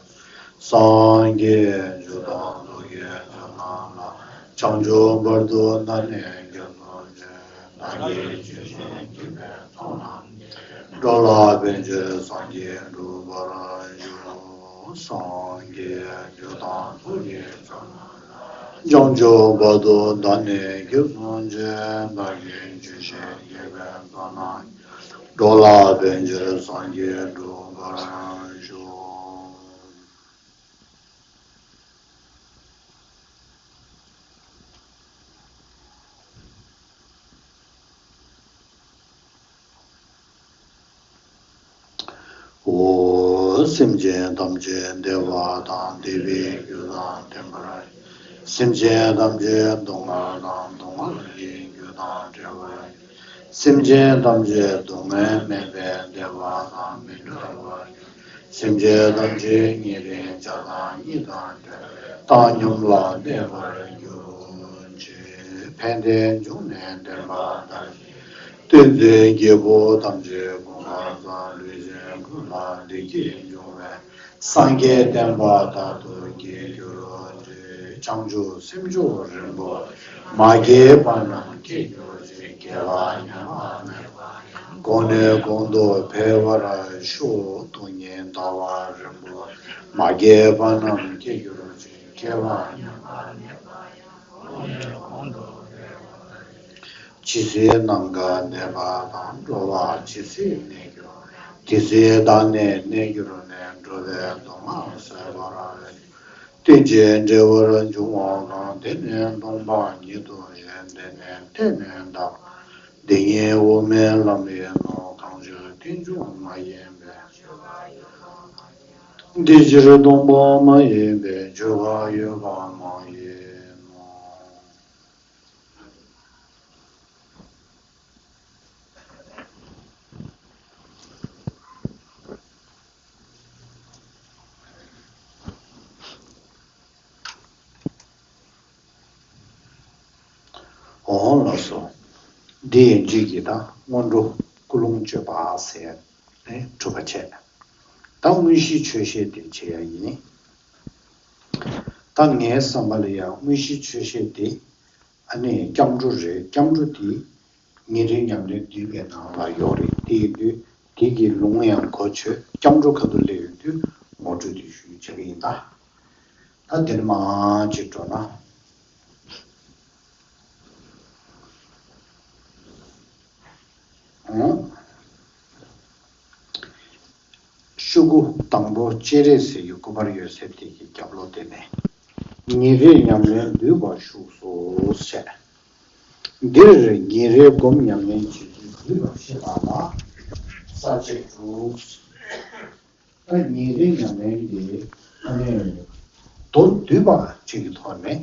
སངས་རྒྱས་རྒྱུ་དང་ཚོགས་ཀྱི་མཆོག་རྣམས་ལ། བྱང་ཆུབ་བར་དུ་བདག་ནི་སྐྱབས་སུ་མཆི། བདག་གིས་ཇི་བཞིན་བགྱིས་པའི་ཚོགས་རྣམས་ཀྱིས། འགྲོ་ལ་ཕན་ཕྱིར་སངས་རྒྱས་འགྲུབ་པར་ཤོག། སངས་རྒྱས་རྒྱུ་དང་ཚོགས་ཀྱི་མཆོག་རྣམས་ལ། བྱང་ཆུབ་བར་དུ་བདག་ནི་སྐྱབས་སུ་མཆི། བདག་གིས་ཇི་བཞིན་བགྱིས་པའི་ཚོགས་རྣམས་ཀྱིས། འགྲོ་ལ་ཕན་ཕྱིར་སངས་རྒྱས་འགྲུབ་པར་ཤོག། འོ། སེམས་ཅན་ཐམས་ཅད་བདེ་བ་དང་བདེ་བའི་རྒྱུ་དང་ལྡན་པར། སེམས་ཅན་ཐམས་ཅད་སྡུག་བསྔལ་དང་སྡུག་བསྔལ་གྱི་རྒྱུ་དང་བྲལ་བར། སེམས་ཅན་ཐམས་ཅད་སྡུག་བསྔལ་མེད་པའི་བདེ་བ་དང་མི་འབྲལ་བར། སེམས་ཅན་ཐམས་ཅད་ཉེ་རིང་བྱ་དང་གཉིས་དང་བྲལ་བའི་བཏང་སྙོམས་ལ་གནས་པར་གྱུར་ཅིག། ཕན་བདེའི་འབྱུང་གནས་བསྟན་པ་དར་ཞིང་། བསྟན་འཛིན་རྒྱལ་པོ་ཐམས་ཅད་གོ་འཕང་བཟང་། ལུས་ཅན་ཀུན་ལ་བདེ་སྐྱིད་འབྱུང་བའི། སངས་རྒྱས་བསྟན་པ་དར་དུ་རྒྱས་གྱུར་ཅིག། བྱང་ཆུབ་སེམས་མཆོག་རིན་པོ་ཆེ། མ་སྐྱེས་པ་རྣམས་སྐྱེ་གྱུར་ཅིག། སྐྱེས་པ་ཉམས་པ་མེད་པ་ཡང་། གོང་ནས་གོང་དུ་འཕེལ་བར་ཤོག། སྟོང་ཉིད་ཟླ་བ་རིན་པོ་ཆེ། མ་སྐྱེས་པ་རྣམས་སྐྱེ་གྱུར་ཅིག། སྐྱེས་པ་ཉམས་པ་མེད་པ་ཡང་། གོང་ནས་གོང་དུ་འཕེལ་བར། ཇི་སྲིད་ནམ་མཁའ་གནས་པ་དང་། འགྲོ་བ་ཇི་སྲིད་གནས་གྱུར། དེ་སྲིད་བདག་ནི་གནས་གྱུར་ནས། འགྲོ་བའི་སྡུག་བསྔལ་སེལ་བར་བྱེད། རྟེན་ཅིང་འབྲེལ་བར་འབྱུང་བ་གང་། དེ་ནི་སྟོང་པ་ཉིད་དུ་ཞེན། དེ་ནི་བལྟས་ནས་འདའ་བ། འདི་ཉིད་དབུ་མའི་ལམ་ཡིན་ནོ། གང་ཕྱིར་རྟེན་འབྱུང་མ་ཡིན་པའི། འདི་ཕྱིར་སྟོང་པ་མ་ཡིན་པའི། ཆོས་འགའ་ཡོད་པ་མ་ཡིན་ནོ། འོང་ལགས་སོ། འདི་ཡན་ཆད་ཀྱི་ད་སྔོན་འགྲོ་ཀུན་སློང་བཅོས་པ་ཟེར་ནས་གྲུབ་པ་བྱས། ད་དངོས་གཞི་ཆོས་བཤད་དེ་བྱེད་ཡ་ཡིན། ད་ངའི་བསམ་པ་ལ་ཡང་དངོས་གཞི་ཆོས་བཤད་དེ། ཨ་ནི་སྐྱབས་འགྲོ་རེད། སྐྱབས་འགྲོ་དེ་ཉིན་རེའི་ཉམས་ལེན་བསྡུས་པའི་ནང་ལ་ཡོད་རེད། དེ་ཡིན་དུས་དེ་གི་ལུང་ཡང་གོ་ཆོད། སྐྱབས་འགྲོ་ཁ་ཐུག་སླེབས་ཡོང་དུས་ངོ་སྤྲོད་དེ་ཞུ་བྱེད་ཀྱི་ཡིན་ད། ད་འདིར་མ་ཅིག་འགྲོ་ན། ཨང་། ཤོག་གུ་དང་པོ་སྤྱན་རས་གཟིགས་ཀྱི་སྐུ་པར་ཡོད་ཚད་དེ་གི་རྒྱབ་ལོགས་དེ་ནས། ཉིན་རེའི་ཉམས་ལེན་བསྡུས་པ་བཞུགས་སོ་ཞེས། འདིར་ཉིན་རེའི་སྒོམ་ཉམས་ལེན་བྱེད་ཚུལ་བསྡུས་པ་ཞེས་པ་ལ་ས་བཅད་དྲུག། ད་ཉིན་རེའི་ཉམས་ལེན་འདི་ཨ་ནི་མདོར་བསྡུས་པ་ཅིག་གི་ཐོག་ནས་འགྲེལ་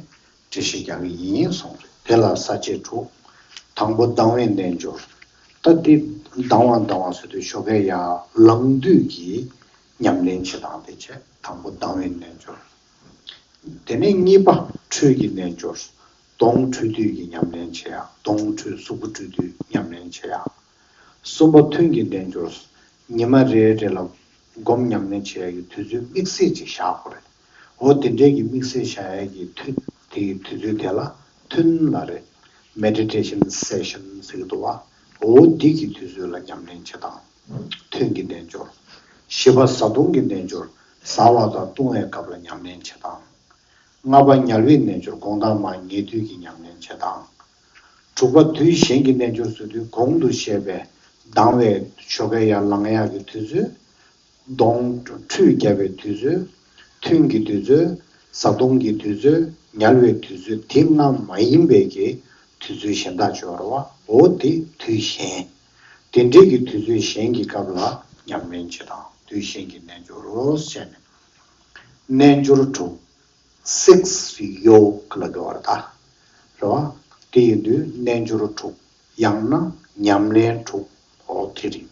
བཤད་རྒྱག་གི་ཡིན་གསུངས་རེད། དེ་ལ་ས་བཅད་དྲུག། དང་པོ་ལྡང་བའི་རྣལ་འབྱོར། ད་འདི་ལྡང་བ་ལྡང་བ་ཟེར་དུས་ཞོགས་ཀས་ཡར་ལངས་དུས་ཀྱི་ཉམས་ལེན་བྱེད་སྟངས་དེ་བྱས། དང་པོ་ལྡང་བའི་རྣལ་འབྱོར། དེ་ནས་གཉིས་པ་འཁྲུལ་གྱི་རྣལ་འབྱོར། གདོང་འཁྲུད་དུས་ཀྱི་ཉམས་ལེན་བྱེད་ཡག། གདོང་འཁྲུད་གཟུགས་པོ་འཁྲུད་དུས་ཉམས་ལེན་བྱེད་ཡག། གསུམ་པ་ཐུན་གྱི་རྣལ་འབྱོར། ཉི་མ་རེ་རེ་ལ་སྒོམ་ཉམས་ལེན་བྱེད་ཡག་གི་དུས་ཚོད་དམིགས་བསལ་ཅིག་བཞག་དགོས་རེད། འོ་དེ་འདྲའི་གི་དམིགས་བསལ་བཞག་ཡག་གི་དུས་དེ་གི་དུས་ཚོད་དེ་ལ་ཐུན་ལབ་རེད། མེ་ཌི་ཊེ་ཤན་སེ་ཤན་ཟེར་གི་འདུག་བ། འོ་འདི་གི་དུས་ཚོད་ལ་ཉམས་ལེན་བྱེད་སྟངས། ཐུན་གྱི་རྣལ་འབྱོར། བཞི་པ་བཟའ་བཏུང་གི་རྣལ་འབྱོར། བཟའ་བ་དང་བཏུང་བའི་སྐབས་ལ་ཉམས་ལེན་བྱེད་སྟངས། ལྔ་པ་ཉལ་བའི་རྣལ་འབྱོར། དགོང་དག་མར་ཉལ་དུས་ཀྱི་ཉམས་ལེན་བྱེད་སྟངས། དྲུག་པ་དུས་གཞན་གྱི་རྣལ་འབྱོར་ཟེར་དུས་གོང་དུ་བཤད་པའི་ལྡང་བའི་ཞོགས་ཀས་ཡར་ལངས་ཡག་གི་དུས་ཚོད། གདོང་འཁྲུད་རྒྱག་པའི་དུས་ཚོད། ཐུན་གྱི་དུས་ཚོད། བཟའ་བཏུང་གི་དུས་ཚོད། ཉལ་བའི་དུས་ཚོད། དེ་ལྔ་མ་ཡིན་པའི་གི་དུས་ཚོད་གཞན་དག་ཅིག་ཡོད་རེད་བ། འོ་དེ་དུས་གཞན། དེ་འདྲའི་གི་དུས་ཚོད་གཞན་གྱི་སྐབས་ལ་ཉམས་ལེན་བྱེད་སྟངས། དུས་གཞན་གྱི་རྣལ་འབྱོར་རོ་ཞེས་ནས། རྣལ་འབྱོར་དྲུག། སིགས་ཡོག་ལབ་དགོས་པ་རེད་ད། རེད་བ། དེ་ཡིན་དུས་རྣལ་འབྱོར་དྲུག། ཡང་ན་ཉམས་ལེན་དྲུག། འོ་དེ་རེད།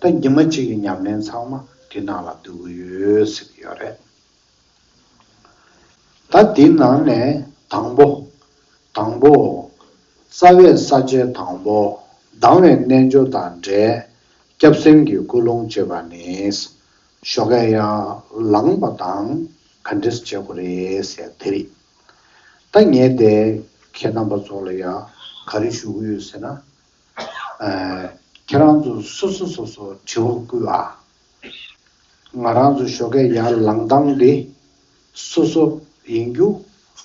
ད་ཉི་མ་གཅིག་གི་ཉམས་ལེན་ཚང་མ་དེ་ནང་ལ་འདུ་གི་ཡོད་ཟེར་གི་ཡོད་རེད། ད་དེའི་ནང་ནས་དང་པོ། དང་པོ། རྩ་བའི་ས་བཅད་དང་པོ། ལྡང་བའི་རྣལ་འབྱོར་དང་འབྲེལ། སྐྱབས་སེམས་ཀྱི་ཀུན་སློང་བཅོས་པ་ནི། ཞོགས་ཀས་ཡར་ལངས་པ་དང་ག་འདྲས་བྱེད་དགོས་རེད་ཟེར་དེ་རེད། ད་ངས་དེ་ཁྱེད་རྣམ་པ་ཚོ་ལ་ཡང་ག་རེ་ཞུ་གི་ཡོད་ཟེར་ན། ཨ། ཁྱེད་རང་ཚོ་སོ་སོ་སོ་སོ་དྲི་བ་བསྐུལ་ཨ། ང་རང་ཚོ་ཞོགས་ཀས་ཡར་ལངས་སྟངས་འདི་སོ་སོ་ཡིན་རྒྱུ་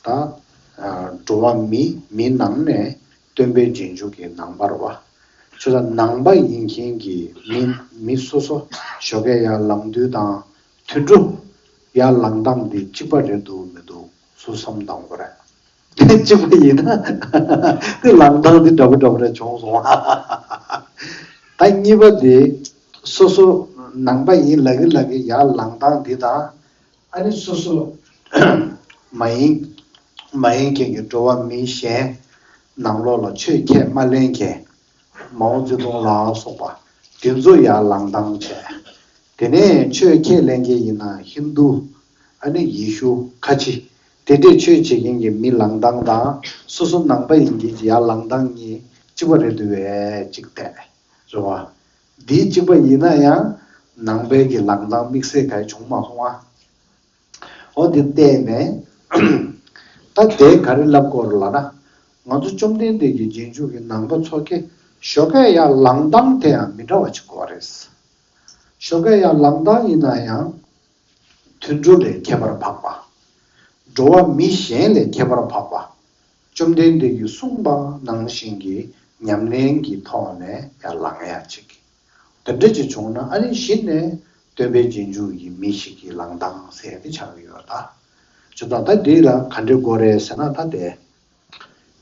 ད། ཨ། འགྲོ་བ་མི་མི་ནང་ནས་སྟོན་པའི་རྗེས་འཇུག་གི་ནང་པ་རེད་བ། ཁྱོད་ལ་ནང་པ་ཡིན་མཁན་གྱི་མི་མི་སོ་སོ་ཞོགས་ཀས་ཡར་ལངས་དུས་དང་དུད་འགྲོ་ཡར་ལངས་སྟངས་འདི་གཅིག་པ་རེད་འདུག་མི་འདུག་སུ་བསམ་བློ་གཏོང་དགོས་རེད། དེ་གཅིག་པ་ཡིན་ན་དེ་ལངས་སྟངས་འདི་འདྲ་པོ་འདྲ་པོ་རེ་བྱུང་སོང་། ད་གཉིས་པ་དེ་སོ་སོ་ནང་པ་ཡིན་ལབ་ཀྱི་ལབ་ཀྱི་ཡར་ལངས་སྟངས་འདི་དང་། ཨ་ནི་སོ་སོ་མ་ཡིན་མ་ཡིན་མཁན་གྱི་འགྲོ་བ་མི་གཞན་ནང་ལོགས་ལ་ཆོས་ཁས་མ་ལེན་མཁན་མའོ་ཙེ་ཏུང་ལ་སོགས་པ་དེ་ཚོ་ཡར་ལངས་སྟངས་བྱས། དེ་ནས་ཆོས་ཁས་ལེན་མཁན་ཡིན་ན་ཧིན་རྡུ། ཨ་ནི་ཡེ་ཤུ། ཁ་ཆེ། དེ་འདྲས་ཆོས་བྱེད་མཁན་གྱི་མི་ལངས་སྟངས་དང་སོ་སོ་ནང་པ་ཡིན་མཁན་གྱི་ཡར་ལངས་སྟངས་གཉིས་གཅིག་པ་རེད་འདུག་བས་གཅིག་བལྟས། རེད་བ། འདིའི་གཅིག་པ་ཡིན་ན་ཡང་ནང་པའི་གི་ལངས་སྟངས་དམིགས་བསལ་ག་ཡེ་བྱུང་མ་སོང་ཨ། འོ་འདི་བལྟས་ནས་ད་དེ་ག་རེ་ལབ་དགོས་རེད་ལབ་ན། ང་ཚོ་བཅོམ་ལྡན་འདས་ཀྱི་རྗེས་འཇུག་གི་ནང་པ་ཚོ་གིས་ཞོགས་ཀས་ཡར་ལངས་སྟངས་དེ་ཡང་མི་འདྲ་བ་ཅིག་དགོས་རེད། ཞོགས་ཀས་ཡར་ལངས་སྟངས་ཡིན་ན་ཡང་དུད་འགྲོ་ལས་ཁྱད་པར་འཕགས་པ། འགྲོ་བ་མི་གཞན་ལས་ཁྱད་པར་འཕགས་པ། བཅོམ་ལྡན་འདས་ཀྱིས་གསུངས་པ་ནང་བཞིན་གྱི་ཉམས་ལེན་གྱི་ཐོག་ནས་ཡར་ལངས་ཡ་ཅིག་དེ་འདྲ་ཅིག་བྱུང་ན་ཨ་ནི་གཞི་ནས་སྟོན་པའི་རྗེས་འཇུག་གི་མི་ཞིག་གི་ལངས་སྟངས་ཟེར་ཏེ་ཆགས་ཀྱི་ཡོད་ད། ཇི་ལྟར་ད་འདི་ལ་ག་འདྲ་དགོས་རེད་ཟེར་ན་ད་དེ།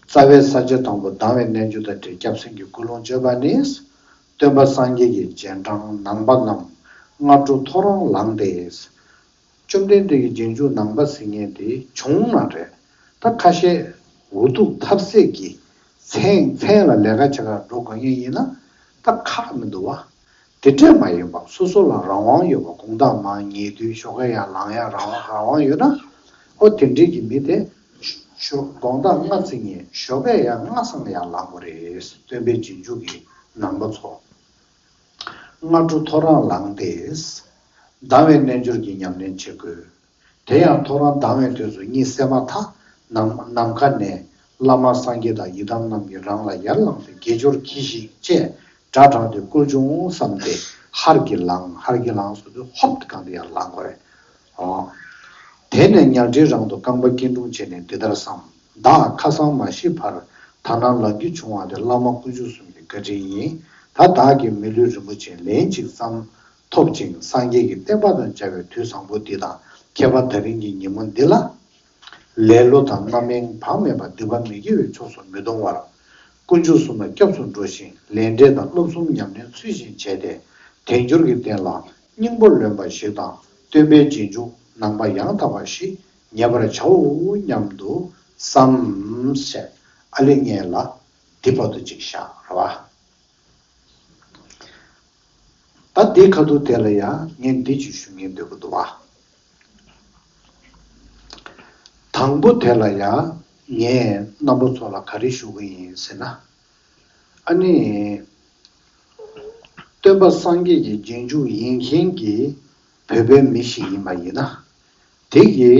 རྩ་བའི་ས་བཅད་དང་པོ་སྡང་བའི་རྣལ་འབྱོར་དང་འབྲེལ་སྐྱབས་སེམས་ཀྱི་ཀུན་སློང་བརྗོད་པ་ནི། སྟོན་པ་སངས་རྒྱས་ཀྱི་རྗེས་འབྲང་ནང་པ་རྣམས་སྔ་དྲོ་ཐོ་རངས་ལངས་ཏེ། བཅོམ་ལྡན་འདས་ཀྱི་རྗེས་འཇུག་ནང་པ་ཟེར་མཁན་དེ་བྱུང་ན་རེད། ད་ཁ་ཤས་འུ་ཐུག་ཐབས་ཟད་ཀྱི་མཚན་མཚན་ལ་ལས་ཀ་བྱེད་གར་འགྲོ་དགོས་ངེས་ཡིན་ན་ད་ཁག་མི་འདུག་བ། དེ་འདྲས་མ་ཡིན་པ་སོ་སོ་ལ་རང་དབང་ཡོད་པ་དགོང་དག་མར་ཉལ་དུས་ཞོགས་ཀས་ཡར་ལངས་ཡ་རང་དབང་རང་དབང་ཡོད་ན། ཨོ་དེ་འདྲས་ཀྱི་མི་དེ་ཞོ་དགོང་དག་སྔ་ཕྱི་གཉིས་ཞོགས་ཀས་ཡར་སྔ་སང་ཡར་ལངས་དགོས་རེད། སྟོན་པའི་རྗེས་འཇུག་གི་ནང་པ་ཚོ། སྔ་དྲོ་ཐོ་རངས་ལངས་ཏེ། སྡང་བའི་རྣལ་འབྱོར་གྱི་ཉམས་ལེན་བྱེད་དགོས། དེ་ཡང་ཐོ་རངས་ལྡང་བའི་དུས་སུ་གཉིད་སད་མ་ཐག་ནམ་ནམ་མཁའ་ནས་བླ་མ་སངས་རྒྱས་དང་ཡི་དམ་རྣམས་ཀྱིས་རང་ལ་ཡར་ལངས་ཏེ་དགེ་སྦྱོར་གྱིས་ཤིག་ཅེས་སྒྲ་བསྒྲགས་ཏེ་བསྐུལ་བྱུང་བསམ་སྟེ་ཧར་གྱིས་ལངས། ཧར་གྱིས་ལངས་སོང་དུས་ཧོབ་ཏེ་གང་དུ་ཡར་ལངས་དགོས་རེད། ཨོ། དེ་ནས་ཉལ་ཁྲིའི་རང་དུ་རྐང་པ་སྐྱིལ་ཀྲུང་བྱས་ནས་འདི་ལྟར་བསམ། བདག་ཁ་སང་མ་ཤི་བར་ད་ནངས་ལབ་རྒྱུ་བྱུང་བ་དེ་བླ་མ་དཀོན་མཆོག་གསུམ་གྱི་བཀའ་དྲིན་ཡིན། ད་བདག་གིས་མི་ལུས་རིན་པོ་ཆེ་ལན་གཅིག་ཙམ་ཐོབ་ཅིང་སངས་རྒྱས་ཀྱི་བསྟན་པ་དང་བཅའ་བའི་དུས་བཟང་པོ་འདི་དང་ཁྱད་པར་ད་རིང་གི་ཉིན་མོ་འདི་ལ། ལེ་ལོ་དང་རྣམ་གཡེང་བག་མེད་པ་སྡིག་པ་མི་དགེ་བའི་ཕྱོགས་སུ་མི་ལྟུང་བར། དཀོན་མཆོག་གསུམ་ལ་སྐྱབས་སུ་འགྲོ་ཞིང་ལས་འབྲས་དང་སློབ་གསུམ་ཉམས་ལེན་ཚུལ་བཞིན་བྱས་ཏེ། དལ་འབྱོར་གྱི་རྟེན་ལ་སྙིང་པོ་ལོན་པ་ཞིག་དང་སྟོན་པའི་རྗེས་འཇུག་ནང་པ་ཡང་དག་པ་ཞིག་ངེས་པར་བྱའོ་སྙམ་དུ་བསམ་ཞེས་ཨ་ལི་ངེས་ལ་འདི་བར་དུ་ཅིག་བཞག་ར་བ། ད་འདི་ཁ་ཐུག་དེ་ལ་ཡང་ངས་འདི་ཅིག་ཞུ་སྙིང་འདོད་ཀྱི་འདུག་བ། དང་པོ་དེ་ལ་ཡང་ངས་རྣམ་པ་ཚོ་ལ་ག་རེ་ཞུ་གི་ཡིན་ཟེར་ན། ཨ་ནི། སྟོན་པ་སངས་རྒྱས་ཀྱི་རྗེས་འཇུག་ཡིན་མཁན་གྱི་བོད་པའི་མི་ཞིག་ཡིན་པ་ཡིན་ན། དེ་གི་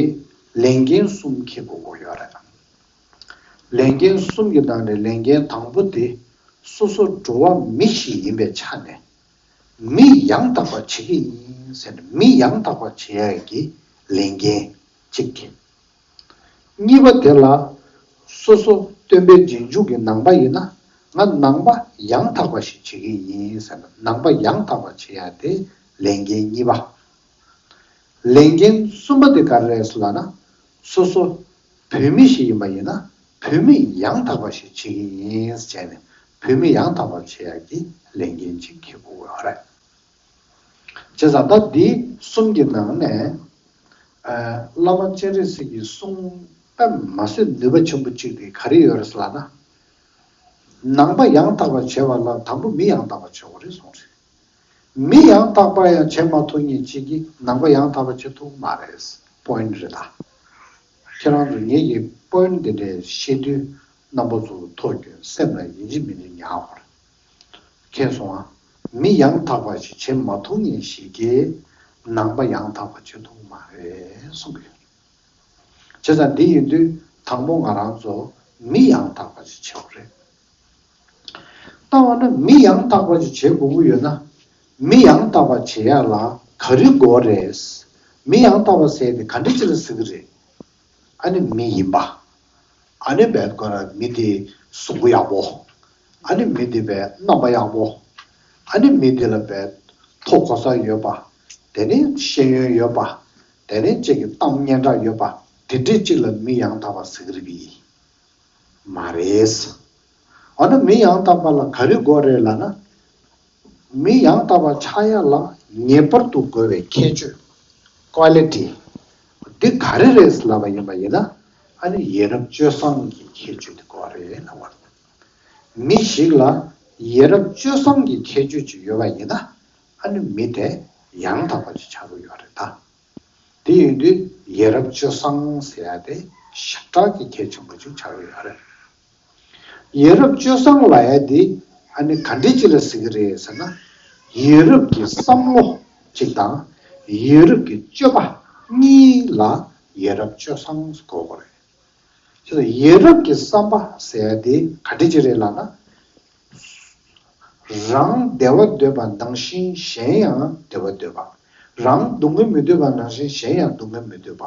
ལས་འགན་གསུམ་འཁྱེར་དགོས་ཀྱི་ཡོད་རེད། ལས་འགན་གསུམ་གྱི་ནང་ནས་ལས་འགན་དང་པོ་དེ་སོ་སོ་འགྲོ་བ་མི་ཞིག་ཡིན་པའི་ཆ་ནས་མི་ཡང་དག་པ་བྱེད་ཀྱི་ཡིན་ཟེར་ནས་མི་ཡང་དག་པ་བྱེད་ཡག་གི་ལས་འགན་གཅིག་གི། གཉིས་པ་དེ་ལ་སོ་སོ་སྟོན་པའི་རྗེས་འཇུག་གི་ནང་པ་ཡིན་ན་ང་ནང་པ་ཡང་དག་པ་ཞིག་བྱེད་ཀྱི་ཡིན་ཟེར་ནས་ནང་པ་ཡང་དག་པ་བྱེད་ཡ་དེ་ལས་འགན་གཉིས་པ། ལས་འགན་གསུམ་པ་དེ་ག་རེ་རེད་ཟེར་ལབ་ན་སོ་སོ་བོད་མི་ཞིག་ཡིན་པ་ཡིན་ན་བོད་མི་ཡང་དག་པ་ཞིག་བྱེད་ཀྱི་ཡིན་ཟེར་ནས་བོད་མི་ཡང་དག་པ་བྱེད་ཡ་གི་ལས་འགན་ཅིག་འཁྱེར་དགོས་ཡོད་རེད། བྱས་ཙང་ད་འདི་གསུམ་གྱི་ནང་ནས་ཨ། བླ་མ་སྤྱན་རས་གཟིགས་ཀྱི་གསུང་དཔེ་མ་ཟད་ནུས་པ་ཆེན་པོ་གཅིག་དེ་ག་རེ་ཡོད་རེད་ཟེར་ལབ་ན། ནང་པ་ཡང་དག་པར་བྱེད་པ་ལ་དང་པོ་མི་ཡང་དག་པར་བྱེད་དགོས་རེད་གསུངས་རེད། མི་ཡང་དག་པ་ཡང་བྱེད་མ་ཐུབ་མཁན་གཅིག་གིས་ནང་པ་ཡང་དག་པར་བྱེད་ཐུབ་མ་རེད། པོ་ཡིན་ཊི་རེད་ད། ཁྱེད་རང་ཚོ་ངེད་ཀྱི་པོ་ཡིན་ཊི་འདི་འདྲའི་བཤད་དུས་རྣམ་པ་ཚོ་ཐོག་རྒྱུན་སེམས་ལ་ཡིན་གཅིག་མིན་གཅིག་ཉར་དགོས་རེད། མཁྱེན་སོང་ཨ། མི་ཡང་དག་པ་ཞིག་བྱེད་མ་ཐུབ་མཁན་ཞིག་གིས་ནང་པ་ཡང་དག་པ་བྱེད་ཐུབ་མ་རེད་གསུང་གི་ཡོད། བྱས་ཙང་འདི་ཡིན་དུས་དང་པོ་ང་རང་ཚོ་མི་ཡང་དག་པ་ཞིག་བྱེད་དགོས་རེད། ལྟ་བ་ན་མི་ཡང་དག་པ་ཞིག་བྱེད་དགོས་ཀྱི་ཡོད་ན་མི་ཡང་དག་པ་བྱེད་ཡ་ལ་ག་རེ་དགོས་རེད། མི་ཡང་དག་པ་ཟེར་དེ་ག་འདྲ་ཅིག་ལ་ཟེར་གི་རེད། ཨ་ནི་མི་ཡིན་པ། ཨ་ནི་བས་ཁོ་ར་མི་དེ་གཟུགས་པོ་ཡག་པོ། ཨ་ནི་མི་དེ་བས་རྣམ་པ་ཡག་པོ། ཨ་ནི་མི་དེ་ལ་བས་ཐོག་གོ་ས་ཡོད་པ། དེ་ནས་ཤེས་ཡོན་ཡོད་པ། དེ་ནས་གཅིག་གི་གཏམ་སྙན་གྲགས་ཡོད་པ། དེ་འདྲས་གཅིག་ལ་མི་ཡང་དག་པ་ཟེར་གི་རེད་པས། མ་རེད། འོ་ན་མི་ཡང་དག་པ་ལ་ག་རེ་དགོས་རེད་ལབ་ན། མི་ཡང་དག་པ་ཆགས་ཡ་ལ་ངེས་པར་དུ་དགོས་པའི་ཁྱད་ཆོས། ཀོ་ལི་ཊི། འདི་ག་རེ་རེད་ལབ་པ་ཡིན་པ་ཡིན་ན། ཨ་ནི་ཡ་རབས་སྤྱོད་བཟང་གི་ཁྱད་ཆོས་དེ་དགོས་རེད་ལབ་པ། མི་ཞིག་ལ་ཡ་རབས་སྤྱོད་བཟང་གི་ཁྱད་ཆོས་ཅིག་ཡོད་པ་ཡིན་ན། ཨ་ནི་མི་དེ་ཡང་དག་པ་ཅིག་ཆགས་ཀྱི་ཡོད་རེད་ད། དེ་ཡིན་དུས་ཡ་རབས་སྤྱོད་བཟང་ཟེར་ཡ་དེ་ཞེ་དྲག་གི་གལ་ཆེན་པོ་ཅིག་ཆགས་ཀྱི་ཡོད་རེད། ཡ་རབས་སྤྱོད་བཟང་ལབ་ཡ་དེ་ཨ་ནི་ག་འདྲ་ཅིག་ལ་ཟེར་གྱི་རེད་ཟེར་ན། ཡ་རབས་ཀྱི་བསམ་བློ་གཅིག་དང་། ཡ་རབས་ཀྱི་སྤྱོད་པ་གཉིས་ལ་ཡ་རབས་སྤྱོད་བཟང་ཟེར་གོ་དགོས་རེད། ཁྱེད་ཚོ་ཡ་རབས་ཀྱི་བསམ་པ་ཟེར་ཡ་དེ་ག་འདྲ་ཅིག་རེད་ལབ་ན། རང་བདེ་བ་འདོད་པ་ནང་བཞིན་གཞན་ཡང་བདེ་བ་འདོད་པ། རང་སྡུག་བསྔལ་མི་འདོད་པ་ནང་བཞིན་གཞན་ཡང་སྡུག་བསྔལ་མི་འདོད་པ།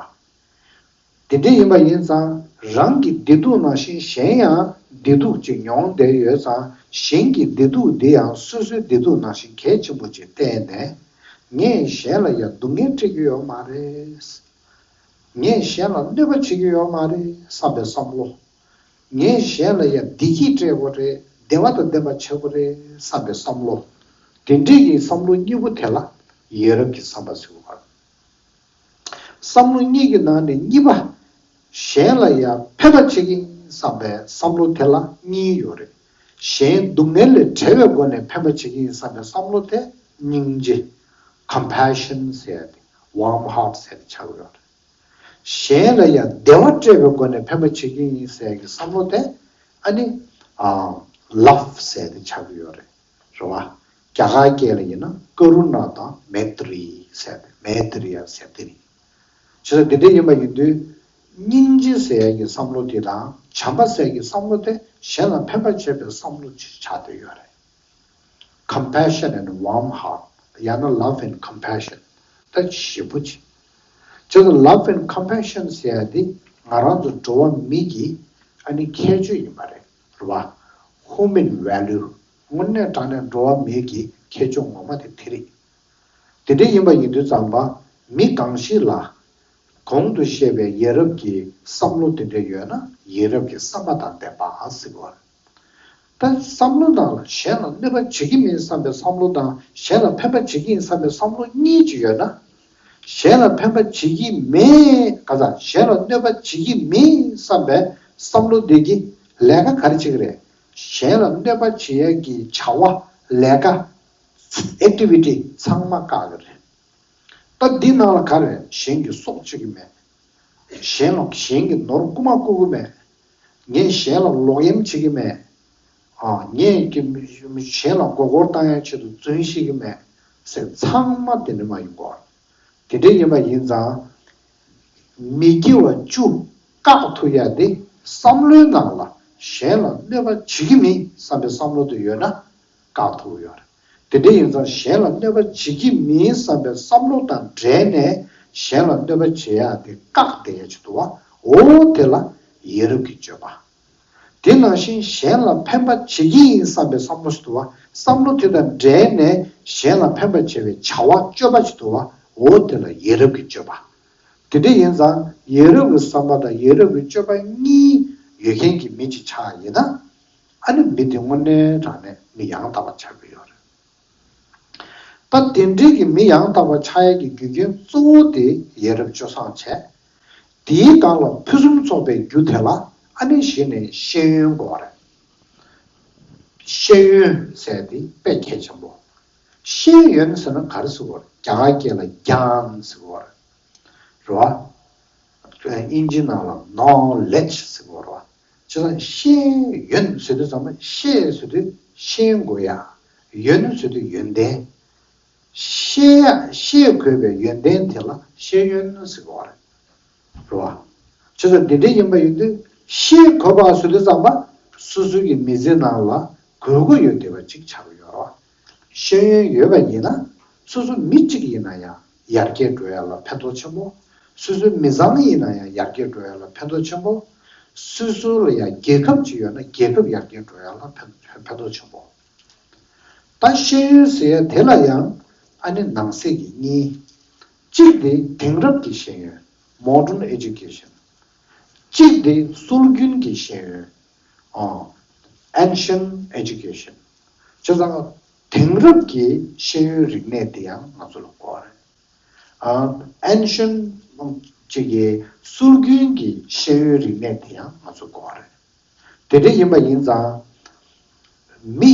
དེ་འདྲ་ཡིན་པ་ཡིན་ཙང་། རང་གི་བདེ་སྡུག་ནང་བཞིན་གཞན་ཡང་བདེ་སྡུག་ཅིག་མྱོང་བསྡད་ཡོད་ཙང་། གཞན་གྱི་བདེ་སྡུག་འདི་ཡང་སོ་སོའི་བདེ་སྡུག་ནང་བཞིན་གལ་ཆེན་པོ་ཅིག་བལྟས་ནས། ངས་གཞན་ལ་ཡང་སྡུག་བསྔལ་སྤྲད་ཀྱི་ཡོད་མ་རེད། ངས་གཞན་ལ་གནོད་པ་བྱེད་ཀྱི་ཡོད་མ་རེད་བསམ་པའི་བསམ་བློ། ངས་གཞན་ལ་ཡང་བདེ་སྐྱིད་སྤྲད་དགོས་རེད། བདེ་བ་དང་ལྡན་པ་བྱེད་དགོས་རེད་བསམ་པའི་བསམ་བློ། དེ་འདྲའི་གི་བསམ་བློ་གཉིས་པོ་དེ་ལ་ཡ་རབས་ཀྱི་བསམ་པ་ཟེར་བ། བསམ་བློ་གཉིས་ཀྱི་ནང་ནས་གཉིས་པ། གཞན་ལ་ཡང་ཕན་པ་བྱེད་ཀྱི་ཡིན་བསམ་པའི་བསམ་བློ་དེ་ལ་གཉིས་ཡོད་རེད། གཞན་སྡུག་བསྔལ་ལས་བྲལ་བའི་སྒོ་ནས་ཕན་པ་བྱེད་ཀྱི་ཡིན་བསམ་པའི་བསམ་བློ་དེ་སྙིང་རྗེ། ཀམ་པེ་ཤན་ཟེར་ཡ་དེ། ཝརམ་ཧར་ཊི་ཟེར་ཡ་དེ་ཆགས་ཀྱི་ཡོད་རེད། གཞན་ལ་ཡང་བདེ་བ་སྤྲད་པའི་སྒོ་ནས་ཕན་པ་བྱེད་ཀྱི་ཡིན་ཟེར་གྱི་བསམ་བློ་དེ། ཨ་ནི། ཨ། ལབ་ཟེར་དེ་ཆགས་ཀྱི་ཡོད་རེད། རེད་བ། རྒྱ་གར་སྐད་ལ་ཡིན་ན་ཀ་རུ་ན་དང་མེ་ཏྲི་ཟེར་དེ། མེ་ཏྲི་ཡ་ཟེར་དེ་རེད། བྱས་ཙང་དེ་འདྲ་ཡིན་པ་ཡིན་དུས། སྙིང་རྗེ་ཟེར་ཡ་གི་བསམ་བློ་དེ་དང་བྱམས་པ་ཟེར་གྱི་བསམ་བློ་དེ་གཞན་ལ་ཕན་པ་བྱེད་པའི་བསམ་བློ་ཅིག་ཆགས་བསྡད་ཡོད་རེད། Compassion and warm heart. ཡང་ན་love and compassion. ད་ཞེ་པོ་ཅིག་བྱས་ཙང་love and compassion ཟེར་ཡ་དེ་ང་རང་ཚོ་འགྲོ་བ་མི་གི་ཨ་ནི་ཁྱད་ཆོས་ཡིན་པ་རེད། རེད་བ། Human value. དངོས་གནས་དྲང་གནས་འགྲོ་བ་མི་གི་ཁྱད་ཆོས་ངོ་མ་དེ་དེ་རེད། དེ་འདྲ་ཡིན་པ་ཡིན་དུས་ཙམ་པ། མི་གང་ཞིག་ལ་གོང་དུ་བཤད་པའི་ཡ་རབས་ཀྱི་བསམ་བློ་དེ་འདྲ་ཡོད་ན་ཡ་རབས་ཀྱི་བསམ་པ་དང་ལྡན་པ་ཟེར་བ། ད་བསམ་བློ་ནང་ལ་གཞན་ལ་གནོད་པ་བྱེད་ཀྱི་མིན་བསམ་པའི་བསམ་བློ་དང་གཞན་ལ་ཕན་པ་བྱེད་ཀྱི་ཡིན་བསམ་པའི་བསམ་བློ་གཉིས་ཅིག་ཡོད་ན། གཞན་ལ་ཕན་པ་བྱེད་ཀྱི་མེད་ག་ས་གཞན་ལ་གནོད་པ་བྱེད་ཀྱི་མིན་བསམ་པའི་བསམ་བློ་འདི་གིས་ལས་ཀ་ག་རེ་བྱེད་ཀྱི་རེད། གཞན་ལ་གནོད་པ་བྱེད་ཡས་ཀྱི་བྱ་བ་ལས་ཀ་ཨེག་ཊི་ཝི་ཊི་ཚང་མ་བཀག་གི་རེད། ད་འདི་ནང་ལ་ག་རེ་གཞན་གྱི་སྲོག་གཅོད་ཀྱི་མེད། གཞན་ལ་གཞན་གྱི་ནོར་རྐུ་མ་རྐུ་གི་མེད། ངས་གཞན་ལ་ལོག་གཡེམ་བྱེད་ཀྱི་མེད། ཨ། ངས་ཀྱི་གཞན་ལ་མགོ་སྐོར་བཏང་ཡ་ཆེད་དུ་རྫུན་བཤད་ཀྱི་མེད་ཟེར་ཚང་མ་དེ་འདྲ་མ་ཡིན་གོ། དེ་འདྲ་ཡིན་པ་ཡིན་ཙང་། མི་དགེ་བ་བཅུ་བཀག་ཐུབ་ཡ་དེ་བསམ་བློའི་ནང་ལ་གཞན་ལ་གནོད་པ་བྱེད་ཀྱི་མིན་བསམ་པའི་བསམ་བློ་དེ་ཡོད་ན། བཀག་ཐུབ་ཡོད་རེད། དེ་འདྲ་ཡིན་ཙང་གཞན་ལ་གནོད་པ་བྱེད་ཀྱི་མིན་བསམ་པའི་བསམ་བློ་དང་འབྲེལ་ནས་གཞན་ལ་གནོད་པ་བྱེད་ཡག་དེ་བཀག་བསྡད་ཡག་ཅིག་འདུག་བ། འོ་དེ་ལ་ཡ་རབས་ཀྱི་སྤྱོད་པ། དེ་ནང་བཞིན་གཞན་ལ་ཕན་པ་བྱེད་ཀྱི་ཡིན་བསམ་པའི་བསམ་བློ་ཞིག་འདུག་བ། བསམ་བློ་དེ་དང་འབྲེལ་ནས་གཞན་ལ་ཕན་པ་བྱེད་པའི་བྱ་བ་སྤྱོད་པ་ཞིག་འདུག་བ། འོ་དེ་ལ་ཡ་རབས་ཀྱི་སྤྱོད་པ། དེ་འདྲ་ཡིན་ཙང་ཡ་རབས་ཀྱི་བསམ་པ་དང་ཡ་རབས་ཀྱི་སྤྱོད་པ་གཉིས་ཡོད་མཁན་གྱི་མི་ཅིག་ཆགས་ཡིན་ན། ཨ་ནི་མི་དེ་དངོས་གནས་དྲང་གནས་མི་ཡང་དག་པ་ཆགས་ཀྱི་ཡོད་རེད། ད་དེ་འདྲའི་གི་མི་ཡང་དག་པ་ཆགས་ཡས་ཀྱི་རྒྱུ་རྐྱེན་གཙོ་བོ་དེ་ཡ་རབས་སྤྱོད་བཟང་བྱས། དེའི་སྒང་ལ་ཕུན་སུམ་ཚོགས་པའི་རྒྱུ་དེ་ལ་ཨ་ནི་གཞི་ནས་ཤེས་ཡོན་དགོས་པ་རེད། ཤེས་ཡོན་ཟེར་དེ་དཔེ་གལ་ཆེན་པོ། ཤེས་ཡོན་ཟེར་ན་ག་རེ་ཟེར་དགོས་རེད། རྒྱ་གར་སྐད་ལ་གྱཱན་ཟེར་དགོས་རེད། རེད་བ། དབྱིན་ཇི་ནང་ལ་ནོ་ལེཇ་ཟེར་དགོས་རེད་བ། བྱས་ཙང་ཤེས་ཡོན་ཟེར་དུས་ཙམ་པ་ཤེས་ཟེར་དུས་ཤེས་དགོས་ཡ། ཡོན་ཟེར་དུས་ཡོན་ཏན། ཤེས་ཡ་ཤེས་དགོས་པའི་ཡོན་ཏན་དེ་ལ་ཤེས་ཡོན་ཟེར་དགོས་རེད། རེད་བ། བྱས་ཙང་འདི་འདྲ་ཡིན་པ་ཡིན་དུས་ཤེས་དགོས་པ་ཟེར་དུས་ཙམ་པ་སོ་སོའི་གི་མི་ཚེ་ནང་ལ་དགོས་མཁོ་ཡོད་བསྡད་པ་ཅིག་ཆགས་ཀྱི་ཡོད་རེད་བ། ཤེས་ཡོན་ཡོད་པ་ཡིན་ན་སོ་སོ་མི་གཅིག་ཡིན་ན་ཡང་ཡར་རྒྱས་འགྲོ་ཡ་ལ་ཕན་ཐོགས་ཆེན་པོ། སོ་སོའི་མི་ཚང་ཡིན་ན་ཡང་ཡར་རྒྱས་འགྲོ་ཡ་ལ་ཕན་ཐོགས་ཆེན་པོ། སོ་སོ་ལ་ཡང་རྒྱལ་ཁབ་ཅིག་ཡོད་ན་རྒྱལ་ཁབ་ཡར་རྒྱས་འགྲོ་ཡག་ལ་ཕན་ཕན་ཐོགས་ཆེན་པོ། ད་ཤེས་ཡོན་ཟེར་ཡ་དེ་ལ་ཡང་ཨ་ནི་ནང་གསེས་ཀྱི་གཉིས། གཅིག་དེ་དེང་རབས་ཀྱི་ཤེས་ཡོན། Modern Education། གཅིག་དེ་སྲོལ་རྒྱུན་གྱི་ཤེས་ཡོན། ཨ། Ancient Education། བྱས་ཙང་དེང་རབས་ཀྱི་ཤེས་ཡོན་རིག་གནས་དེ་ཡང་ང་ཚོ་ལ་དགོས་རེད། ཨ། Ancient ཅིག་གི་སྲོལ་རྒྱུན་གྱི་ཤེས་ཡོན་རིག་གནས་དེ་ཡང་ང་ཚོ་དགོས་རེད། དེ་འདྲ་ཡིན་པ་ཡིན་ཙང་། མི་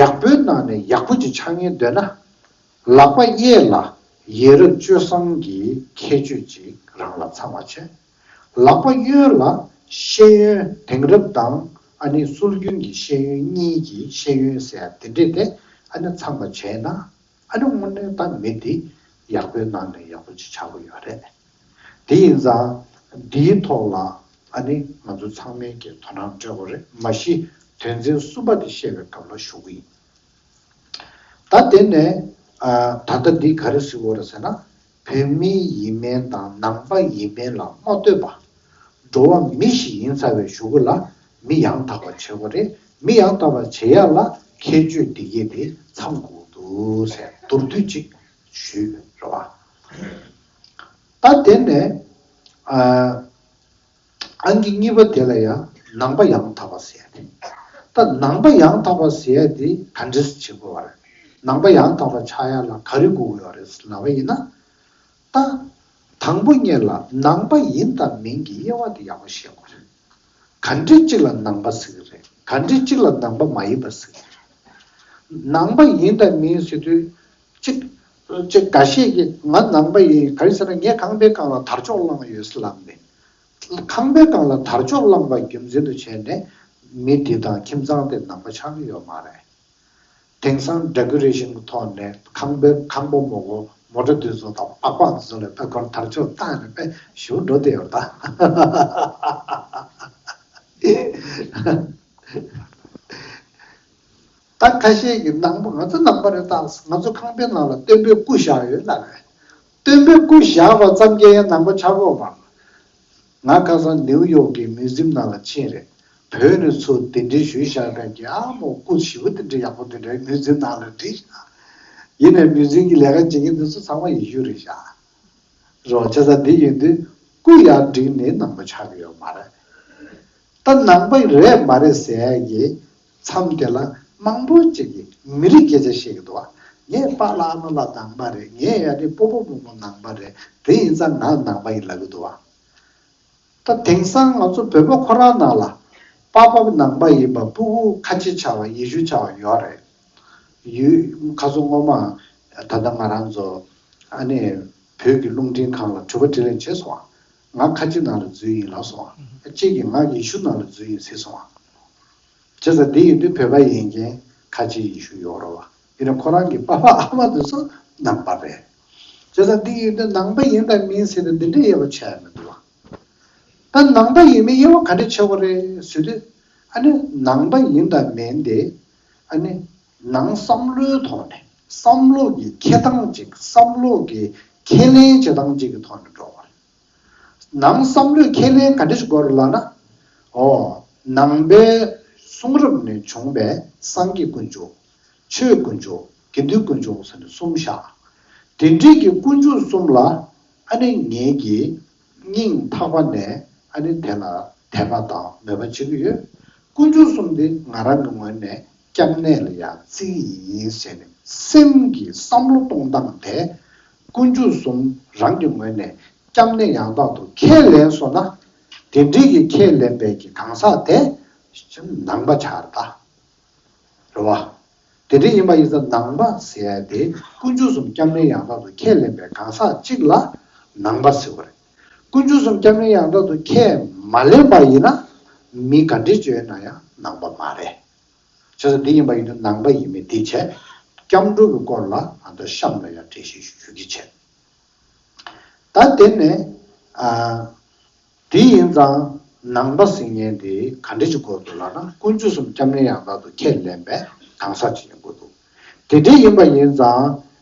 ཡག་པོའི་ནང་ནས་ཡག་པོ་ཅིག་ཆགས་སྙིང་འདོད་ན། ལག་པ་གཡས་ལ་ཡ་རབས་སྤྱོད་བཟང་གི་ཁྱད་ཆོས་ཅིག་རང་ལ་ཚང་བ་བྱས། ལག་པ་གཡོན་ལ་ཤེས་ཡོན་དེང་རབས་དང་ཨ་ནི་སྲོལ་རྒྱུན་གྱི་ཤེས་ཡོན་གཉིས་ཀྱི་ཤེས་ཡོན་ཟེར་ཡ་དེ་འདྲས་དེ་ཨ་ནི་ཚང་བ་བྱས་ན། ཨ་ནི་དངོས་གནས་ད་མི་དེ་ཡག་པོའི་ནང་ནས་ཡག་པོ་ཅིག་ཆགས་ཀྱི་ཡོད་རེད། དེ་ཡིན་ཙང་འདིའི་ཐོག་ལ་ཨ་ནི་ང་ཚོ་ཚང་མས་ཀྱི་དོ་སྣང་སྤྲད་དགོས་རེད། མ་གཞི་དོན་ཚན་གསུམ་པ་དེ་བཤད་པའི་སྐབས་ལ་ཞུ་གི་ཡིན། ད་དེ་ནས་ཨ། ད་ལྟ་འདི་ག་རེ་ཟེར་དགོས་རེད་ཟེར་ན། བོད་མི་ཡིན་མིན་དང་ནང་པ་ཡིན་མིན་ལ་མ་ལྟོས་པ། འགྲོ་བ་མི་ཞིག་ཡིན་ཚར་བའི་གཞུག་གུ་ལ་མི་ཡང་དག་པ་བྱེད་དགོས་རེད། མི་ཡང་དག་པ་བྱེད་ཡག་ལ་ཁྱད་ཆོས་འདི་གས་དེ་ཚང་དགོས་འདུག་ཟེར་མདོར་བསྡུས་ཅིག་ཞུས་རེད་བ། ད་དེ་ནས་ཨ། ཨང་ཀི་གཉིས་པ་དེ་ལ་ཡང་ནང་པ་ཡང་དག་པ་ཟེར་ཡ་དེ། ད་ནང་པ་ཡང་དག་པ་ཟེར་ཡ་དེ་ག་འདྲས་བྱེད་དགོས་པ་རེད། ནང་པ་ཡང་དག་པ་ཆགས་ཡ་ལ་ག་རེ་དགོས་ཀྱི་ཡོད་རེད་ལབ་པ་ཡིན་ན། ད། དང་པོ་ཉིད་ལ་ནང་པ་ཡིན་དང་མིན་གྱི་དབྱེ་བ་དེ་ཡག་པོ་ཤེས་དགོས་རེད། ག་འདྲས་གཅིག་ལ་ནང་པ་ཟེར་གྱི་རེད། ག་འདྲས་གཅིག་ལ་ནང་པ་མ་ཡིན་པ་ཟེར་གྱི་རེད། ནང་པ་ཡིན་དང་མིན་ཟེར་དུས་གཅིག་གཅིག་འགའ་ཤས་ཀྱིས་ང་ནང་པ་ཡིན། ག་རེ་ཟེར་ན་ངས་ཁང་པའི་སྒང་ལ་དར་ལྕོག་བསླངས་ཡོད་ཟེར་ལབ་ནས། ཁང་པའི་སྒང་ལ་དར་ལྕོག་བསླངས་པ་རྒྱུ་མཚན་དུ་བྱས་ནས་མི་དེ་དང་ཁྱིམ་ཚང་དེ་ནང་པ་ཆགས་ཀྱི་ཡོད་མ་རེད། དེང་སང་ཌེ་ཀོ་རེ་ཤན་གྱི་ཐོག་ནས་ཁང་པའི་ཁང་པ་མང་པོ་མོ་ཊ་དེ་ཚོ་དང་པགས་པ་དེ་ཚོ་ལ་དཔེ་ཁོ་རང་དར་ལྕོག་བཏང་ནས་དཔེ་ཞེ་པོ་འགྲོ་བསྡད་ཡོད་རེད་ད། ད་ཁ་ཤས་ཀྱིས་ནང་པ་ང་ཚོ་ནང་པ་རེད་ད། ང་ཚོ་ཁང་པའི་ནང་ལ་སྟོན་པའི་སྐུ་བཞག་ཡོད་ལབ་རེད། སྟོན་པའི་སྐུ་བཞག་པ་ཙམ་གྱིས་ཡང་ནང་པ་ཆགས་ཀྱི་ཡོད་མ་རེད། ང་ཁ་སང་ནིའུ་ཡོག་གི་མིའུ་ཛིམ་ནང་ལ་ཕྱིན་རེད། བོད་ནས་ཚུར་གདན་འདྲེན་ཞུས་བཞག་མཁན་གྱི་ཨ་མོ་སྐུ་ཞེ་པོ་དེ་འདྲ་ཡག་པོ་དེ་འདྲ་མིའུ་ཛིམ་ནང་ལ་བསྒྲིགས་བཞག་ཡིན་ནའི་མིའུ་ཛིམ་གྱི་ལས་ཀ་བྱེད་མཁན་དེ་ཚོ་ཚང་མ་ཡེ་ཤུ་རེད་བཞག་རོ། བྱས་ཙང་འདི་ཡིན་དུས་སྐུ་ཡར་བསྒྲིགས་ནས་ནང་པ་ཆགས་ཀྱི་ཡོད་མ་རེད། ད་ནང་པ་རེད་མ་རེད་ཟེར་ཡ་གི་མཚམས་དེ་ལ་མང་པོ་ཅིག་གིས་མི་རིགས་སྐད་ཆ་བཤད་ཀྱི་འདུག་བ། ངའི་པཱ་ལགས་ཨ་མ་ལགས་ནང་པ་རེད། ངའི་ཡ་ནི་སྤོ་བོ་སྤོ་མོ་ནང་པ་རེད། དེ་ཡིན་ཙང་ང་ནང་པ་ཡིན་ལབ་ཀྱི་འདུག་བ། ད་དེང་སང་ང་ཚོ་བོད་པ་ཁོ་རང་ནང་ལ་པཱ་ཕ་ནང་པ་ཡིན་པ་སྤུ་གུ་ཁ་ཆེ་ཆགས་པ་ཡེ་ཤུ་ཆགས་པ་ཡོད་རེད། ཡུལ་ཁ་སང་སྔོན་མ་ད་ལྟ་ང་རང་ཚོ་ཨ་ནི་བོད་ཀྱི་རླུང་འཕྲིན་ཁང་ལ་དྲི་བ་དྲིས་ལན་བྱས་སོང་ང་། ང་ཁ་ཆེ་ནང་ལ་འཛུལ་ཡིན་ལབ་སོང་ང་། གཅིག་གིས་ང་ཡེ་ཤུ་ནང་ལ་འཛུལ་ཡིན་ཟེར་སོང་ང་། བྱས་ཙང་དེ་ཡིན་དུས་བོད་པ་ཡིན་མཁན་ཁ་ཆེ་ཡེ་ཤུ་ཡོད་རེད་བ། ཡིན་ན་ཁོ་རང་གི་པཱ་ཕ་ཨ་མ་དེ་ཚོ་ནང་པ་རེད། བྱས་ཙང་དེ་ཡིན་དུས་ནང་པ་ཡིན་དང་མིན་ཟེར་ཏེ་འདི་འདྲའི་དབྱེ་བ་ཕྱེ་ཡ་མི་འདུག་བ། ད་ནང་པ་ཡིན་མིན་དབྱེ་བ་ག་འདྲ་ཕྱེ་དགོས་རེད་ཟེར་དུས། ཨ་ནི་ནང་པ་ཡིན་དང་མིན་དེ་ཨ་ནི་ནང་བསམ་བློའི་ཐོག་ནས་བསམ་བློ་གི་འཁྱེར་སྟངས་ཅིག་བསམ་བློ་གི་ཁས་ལེན་བྱེད་སྟངས་ཅིག་གི་ཐོག་ནས་འགྲོ་བ་རེད། ནང་བསམ་བློའི་ཁས་ལེན་ག་འདྲ་ཞིག་དགོས་རེད་ལབ་ན། ཨོ། ནང་པའི་གསུང་རབ་ནས་བྱུང་བའི་སངས་རྒྱས་དཀོན་མཆོག་ཆོས་དཀོན་མཆོག་དགེ་འདུན་དཀོན་མཆོག་ཟེར་ནས་གསུམ་བཞག་དེ་འདྲའི་གི་དཀོན་མཆོག་གསུམ་ལ་ཨ་ནི་ངེད་ཀྱི་སྙིང་ཐག་པ་ནས་ཨ་ནི་དེ་ལ་དད་པ་དང་མོས་པ་བྱེད་ཀྱི་ཡོད། དཀོན་མཆོག་གསུམ་དེ་ང་རང་གི་ངོས་ནས་སྐྱབས་གནས་ལ་ཡང་བརྩི་གི་ཡིན་ཟེར་ནས་སེམས་ཀྱི་བསམ་བློ་གཏོང་སྟངས་དེ། དཀོན་མཆོག་གསུམ་རང་གི་ངོས་ནས་སྐྱབས་གནས་ཡང་དག་ཏུ་ཁས་ལེན་སོང་ན། དེ་འདྲའི་གི་ཁས་ལེན་པའི་གི་གང་ཟག་དེ་ནང་པ་ཆགས་རེད་ད། རེད་བ། དེ་འདྲ་ཡིན་པ་ཡིན་ཙང་ནང་པ་ཟེར་ཡ་དེ་དཀོན་མཆོག་གསུམ་སྐྱབས་གནས་ཡང་དག་ཏུ་ཁས་ལེན་པའི་གང་ཟག་གཅིག་ལ་ནང་པ་ཟེར་བ་རེད། དཀོན་མཆོག་གསུམ་སྐྱབས་གནས་ཡང་དག་ཏུ་ཁས་མ་ལེན་པ་ཡིན་ན་མི་ག་འདྲ་ཅིག་ཡོད་ན་ཡང་ནང་པ་མ་རེད། བྱས་ཙང་འདི་ཡིན་པ་ཡིན་དུས་ནང་པ་ཡིན་མིན་འདི་བྱས། སྐྱབས་འགྲོ་གི་སྐོར་ལ་ང་ཚོ་གཤམ་ལ་ཡང་འགྲེལ་བཤད་ཞུ་རྒྱུ་བྱས། ད་དེ་ནས་ཨ། དེ་ཡིན་ཙང་ནང་པ་ཟེར་མཁན་དེ་ག་འདྲ་ཅིག་དགོས་འདུག་ལབ་ན་དཀོན་མཆོག་གསུམ་སྐྱབས་གནས་ཡང་དག་ཏུ་ཁས་ལེན་པའི་གང་ཟག་ཅིག་ཡིན་དགོས་འདུག་དེ་འདྲ་ཡིན་པ་ཡིན་ཙང་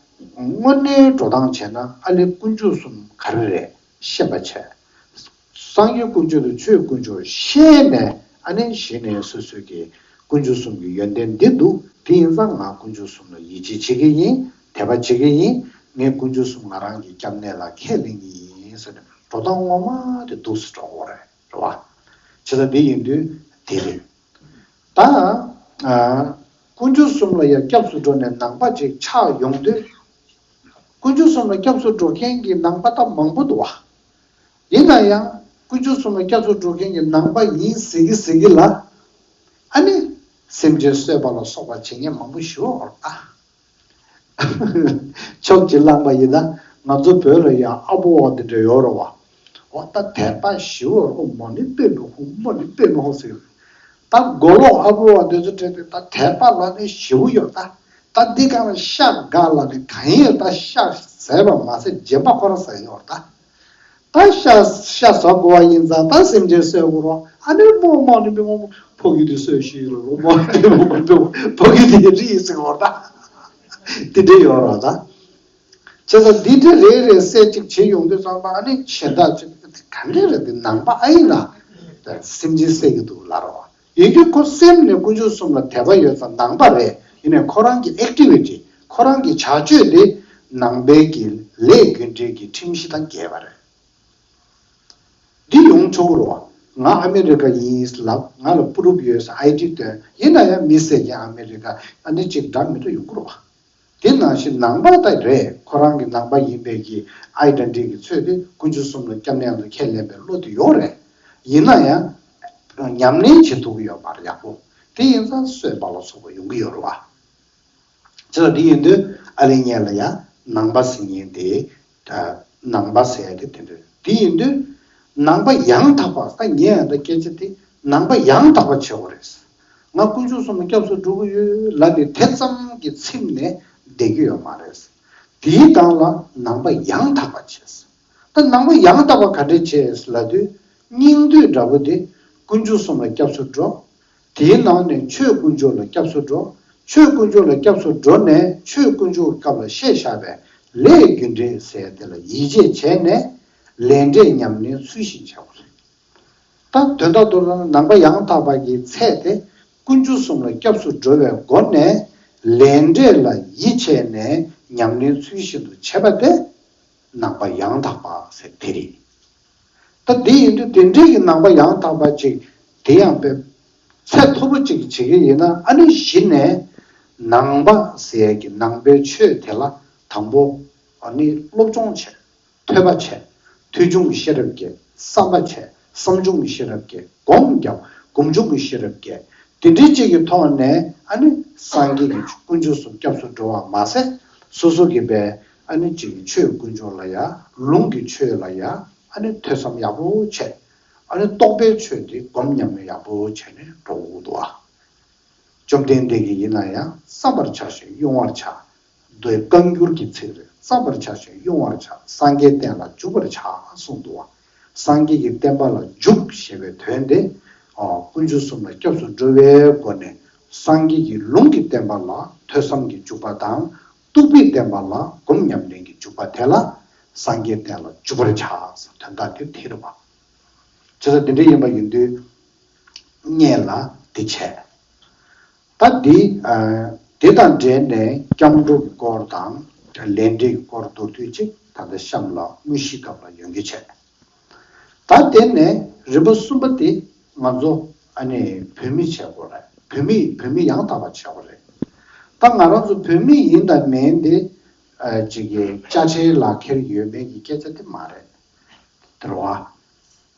དངོས་གནས་འགྲོ་སྟངས་བྱས་ན་ཨ་ལས་དཀོན་མཆོག་གསུམ་ག་རེ་རེད་ཤེས་པ་བྱས། བསམ་ སངས་རྒྱས་དཀོན་མཆོག་དང་ཆོས་དཀོན་མཆོག་ཤེས་ནས། ཨ་ནི་གཞི་ནས་སོ་སོ་གི་དཀོན་མཆོག་གསུམ་གྱི་ཡོན་ཏན་འདི་འདུག་དེ་ཡིན་ཙང་ང་དཀོན་མཆོག་གསུམ་ལ་ཡིད་ཆེས་བྱེད་ཀྱི་ཡིན། དད་པ་བྱེད་ཀྱི་ཡིན། ངས་དཀོན་མཆོག་གསུམ་ང་རང་གི་སྐྱབས་གནས་ལ་ཁས་ལེན་གྱི་ཡིན་ཟེར་ནས་འགྲོ་སྟངས་ངོ་མ་དེ་འདུག་སེ་འགྲོ་དགོས་རེད། རེད་བ། བྱས་ཙང་འདི་ཡིན་དུས་དེ་རེད། ད་ཨ་དཀོན་མཆོག་གསུམ་ལ་ཡང་སྐྱབས་སུ་འགྲོ་ནས་ནང་པ་ཅིག་ཆགས་ཡོང་དུས། དཀོན་མཆོག་གསུམ་ལ་སྐྱབས་སུ་འགྲོ་མཁན་གྱི་ནང་པ་ད་མང་པོ་འདུག་བ། ཡིན་ན་ཡང་དཀོན་མཆོག་གསུམ་ལ་སྐྱབས་སུ་འགྲོ་མཁན་གྱི་ནང་པ་ཡིན་ཟེར་གི་ཟེར་གི་ལ། ཨ་ནི་སེམས་ཅན་གསོད་པ་ལ་སོགས་པ་བྱེད་མཁན་མང་པོ་ཞིག་ཡོད་རེད་ད། ཕྱོགས་གཅིག་བླངས་པ་ཡིན་ན་ང་ཚོ་བོད་ལ་ཡང་ཨ་བོ་བ་དེ་འདྲ་ཡོད་རེད་བ། འོ་ད་དད་པ་ཞི་བར་ཧོ། མོ་ནི་དཔེ་མི་ཧོ། མོ་ནི་དཔེ་མི་ཧོ་ཟེར། ད་མགོ་ལོག་ཨ་བོ་བ་དེ་ཚོ་དྲན་ཏེ་ད་དད་པ་ལ་ནི་ཞི་བོ་ཡོད་ད། ད་འདི་གང་ལ་ཤ་དགའ་ལ་ནི་གང་ཡིན་ད་ཤ་ཟས་པ་མ་ཟད་སྦྱིན་པ་ཁོ་རང་ཟ་ཡོད་ད། ད་ཤ་ཤ་ཟ་དགོས་པ་ཡིན་ཙང་ད་སེམས་ཅན་གསོད་དགོས་རོགས། ཨ་ནི་མོ་མོ་ནི་མི་མོ་ཕོ་གི་དུས་གསོད་ཤི་རོགས། མོ་དེ་མོ་མོ་ཕོ་གི་དུས་རི་ཡིན་ཟེར་བ་ད། དེ་འདྲ་ཡོད་རོགས་ད། བྱས་ཙང་འདི་འདྲ་རེ་རེ་གསལ་གཅིག་བྱེད་ཡོང་དུས་ཙམ་པ་ཨ་ནི་གཞན་དག་ཅིག་ག་འདྲ་རེད། འདི་ནང་པ་ཨ་ཡིན་ན་སེམས་ཅན་གསོད་ཀྱི་འདུག་ལབ་རོགས། ཡིན་རྒྱུ་ཁོ་སེམས་ནས་དཀོན་མཆོག་གསུམ་ལ་དད་པ་ཡོད་ཙང་ནང་པ་རེད། ཡིན་ནའི་ཁོ་རང་གི་ཨེག་ཊི་བི་ཊི་ཁོ་རང་གི་བྱ་སྤྱོད་དེ་ནང་པའི་གི་ལས་རྒྱུ་འབྲས་ཀྱི་ཁྲིམས་གཞི་དང་འགལ་བ་རེད། འདི་ཡོང་ཆོག་གི་རེད་བ། ང་ཨ་མེ་རི་ཀ་ཡིན་ལབ། ང་ལ་པུ་རུབ་ཡོད་ཟེར་ཨའི་ཌི་སྟོན། ཡིན་ན་ཡང་མི་བསད་མཁན་ཨ་མེ་རི་ཀ་ཨ་ནི་གཅིག་འདྲ་མི་འདྲ་ཡོང་གི་རེད་བ། དེ་ནང་བཞིན་ནང་པ་ད་རེད། ཁོ་རང་གི་ནང་པ་ཡིན་པའི་གི་ཨའི་ཌེན་ཊི་ཊི་གི་ཚོད་དེ་དཀོན་མཆོག་གསུམ་ལ་སྐྱབས་གནས་ཡང་དུ་ཁས་ལེན་པའི་བློ་དེ་ཡོད་རེད། ཡིན་ན་ཡང་ཉམས་ལེན་བྱེད་ཐུབ་ཀྱི་ཡོད་མ་རེད་ཡག་པོ། དེ་ཡིན་ཙང་གསོད་པ་ལ་སོགས་པ་ཡོང་གི་ཡོད་རེད་བ། ཅི་ལ་འདི་ཡིན་དུས་ཨ་ལེ་ཉེ་ལ་ཡ་ནང་པ་ཟེར་མཁན་དེ། ནང་པ་ཟེར་ཡ་དེ་དེ་འདྲ་འདི་ཡིན་དུས། ནང་པ་ཡང་དག་པ་ད་ངས་ཡང་ད་སྐད་ཆ་དེ་ནང་པ་ཡང་དག་པ་བྱེད་དགོས་རེད། ང་དཀོན་མཆོག་གསུམ་ལ་སྐྱབས་སུ་འགྲོ་གི་ཡོད་ལབ་ནས་དེ་ཙམ་གྱི་ཚིམ་ནས་བསྡད་ཀྱི་ཡོད་མ་རེད། དེའི་སྒང་ལ་ནང་པ་ཡང་དག་པ་བྱེད། ད་ནང་པ་ཡང་དག་པ་ག་འདྲས་བྱེད་ལབ་དུས། སྙིང་བསྡུས་འདྲ་པོ་དེ་དཀོན་མཆོག་གསུམ་ལ་སྐྱབས་སུ་འགྲོ། དེའི་ནང་ནས་ཆོས་དཀོན་མཆོག་ལ་སྐྱབས་སུ་འགྲོ། ཆོས་དཀོན་མཆོག་ལ་སྐྱབས་སུ་འགྲོ་ནས་ཆོས་དཀོན་མཆོག་གི་སྐབས་ལ་བཤད་བཞག་པའི་ལས་རྒྱུ་འབྲས་ཟེར་དེ་ལ་ཡིད་ཆེས་བྱས་ནས་ལས་འབྲས་ཉམས་ལེན་ཚུལ་བཞིན་བྱ་དགོས་རེད། ད་དོན་དག་ཏུ་ལ་ནང་པ་ཡང་དག་པ་གི་ཚད་དེ་དཀོན་མཆོག་གསུམ་ལ་སྐྱབས་སུ་འགྲོ་བའི་སྒོ་ནས་ལས་འབྲས་ལ་ཡིད་ཆེས་ནས་ཉམས་ལེན་ཚུལ་བཞིན་དུ་བྱེད་པ་དེ་ནང་པ་ཡང་དག་པ་ཟེར་དེ་རེད། ད་དེ་ཡིན་དུས་དེ་འདྲའི་གི་ནང་པ་ཡང་དག་པ་ཅིག་དེ་ཡང་དཔེ་ཚད་མཐོ་པོ་ཅིག་བྱེད་ཀྱི་ཡིན་ན་ཨ་ནི་གཞི་ནས་ནང་པ་ཟེར་ཡས་ཀྱི་ནང་པའི་ཆོས་དེ་ལ་དང་པོ་ཨ་ནི་སློབ་སྦྱོང་བྱས། ཐོས་པ་བྱས། ཐོས་བྱུང་གི་ཤེས་རབ་སྐྱེས། བསམ་པ་བྱས། བསམ་བྱུང་གི་ཤེས་རབ་སྐྱེས། སྒོམ་བརྒྱབ། སྒོམ་བྱུང་གི་ཤེས་རབ་སྐྱེས། དེ་འདྲའི་ཅིག་གི་ཐོག་ནས་ཨ་ནི་སངས་རྒྱས་ཀྱི་དཀོན་མཆོག་གསུམ་སྐྱབས་སུ་འགྲོ་བ་མ་ཟད། སོ་སོ་གི་པའི་ཨ་ནི་ཅིག་གི་ཆོས་དཀོན་མཆོག་ལ་ཡ། ལུང་གི་ཆོས་ལ་ཡ། ཨ་ནི་ཐོས་བསམ་ཡག་པོ་བྱས། ཨ་ནི་རྟོགས་པའི་ཆོས་དེ་སྒོམ་ཉམས་ལེན་ཡག་པོ་བྱས་ནས་འགྲོ་དགོས་འདུག་ཨ། བཅོམ་ལྡན་འདས་ཀྱིས་ཡིན་ན་ཡང་བརྩམ་པར་བྱ་ཞིང་དབྱུང་བར་བྱ། མདོའི་བཀའ་འགྱུར་གྱི་ཚིག་རེད། བརྩམ་པར་བྱ་ཞིང་དབྱུང་བར་བྱ། སངས་རྒྱས་བསྟན་ལ་འཇུག་པར་བྱ་གསུངས་འདུག་བ། སངས་རྒྱས་ཀྱི་བསྟན་པ་ལ་འཇུག་ཞེས་པའི་དོན་དེ། ཨོ། དཀོན་མཆོག་གསུམ་ལ་སྐྱབས་སུ་འགྲོ་བའི་སྒོ་ནས་སངས་རྒྱས་ཀྱི་ལུང་གི་བསྟན་པ་ལ་ཐོས་བསམ་གྱི་འཇུག་པ་དང་། རྟོགས་པའི་བསྟན་པ་ལ་སྒོམ་ཉམས་ལེན་གྱི་འཇུག་པ་དེ་ལ་སངས་རྒྱས་བསྟན་ལ་འཇུག་པར་བྱ། དོན་དག་དེ་དེ་རེད་བ། བྱས་ཙང་དེ་འདྲ་ཡིན་པ་ཡིན་དུས། སྔོན་ལ་འདི་བྱས། ད་འདི། ཨ། དེ་དང་འབྲེལ་ནས་སྐྱབས་འགྲོ་གི་སྐོར་དང་། ལས་འབྲས་ཀྱི་སྐོར་མདོར་བསྡུས་ཅིག་ད་ལྟ་གཤམ་ལ་དངོས་གཞིའི་སྐབས་ལ་ཡོང་གི་བྱས། ད་དེ་ནས་རིམ་པ་གསུམ་པ་དེ་ང་ཚོ་ཨ་ནི་བོད་མི་བྱེད་དགོས་རེད། བོད་མི་བོད་མི་ཡང་དག་པ་བྱེད་དགོས་རེད། ད་ང་རང་ཚོ་བོད་མི་ཡིན་དང་མིན་དེ། ཨ། ཅིག་གི་དཔྱ་ཁྲལ་ལག་ཁྱེར་ཡོད་མེད་ཀྱི་སྐད་ཆ་དེ་མ་རེད། དེ་རེད་བ།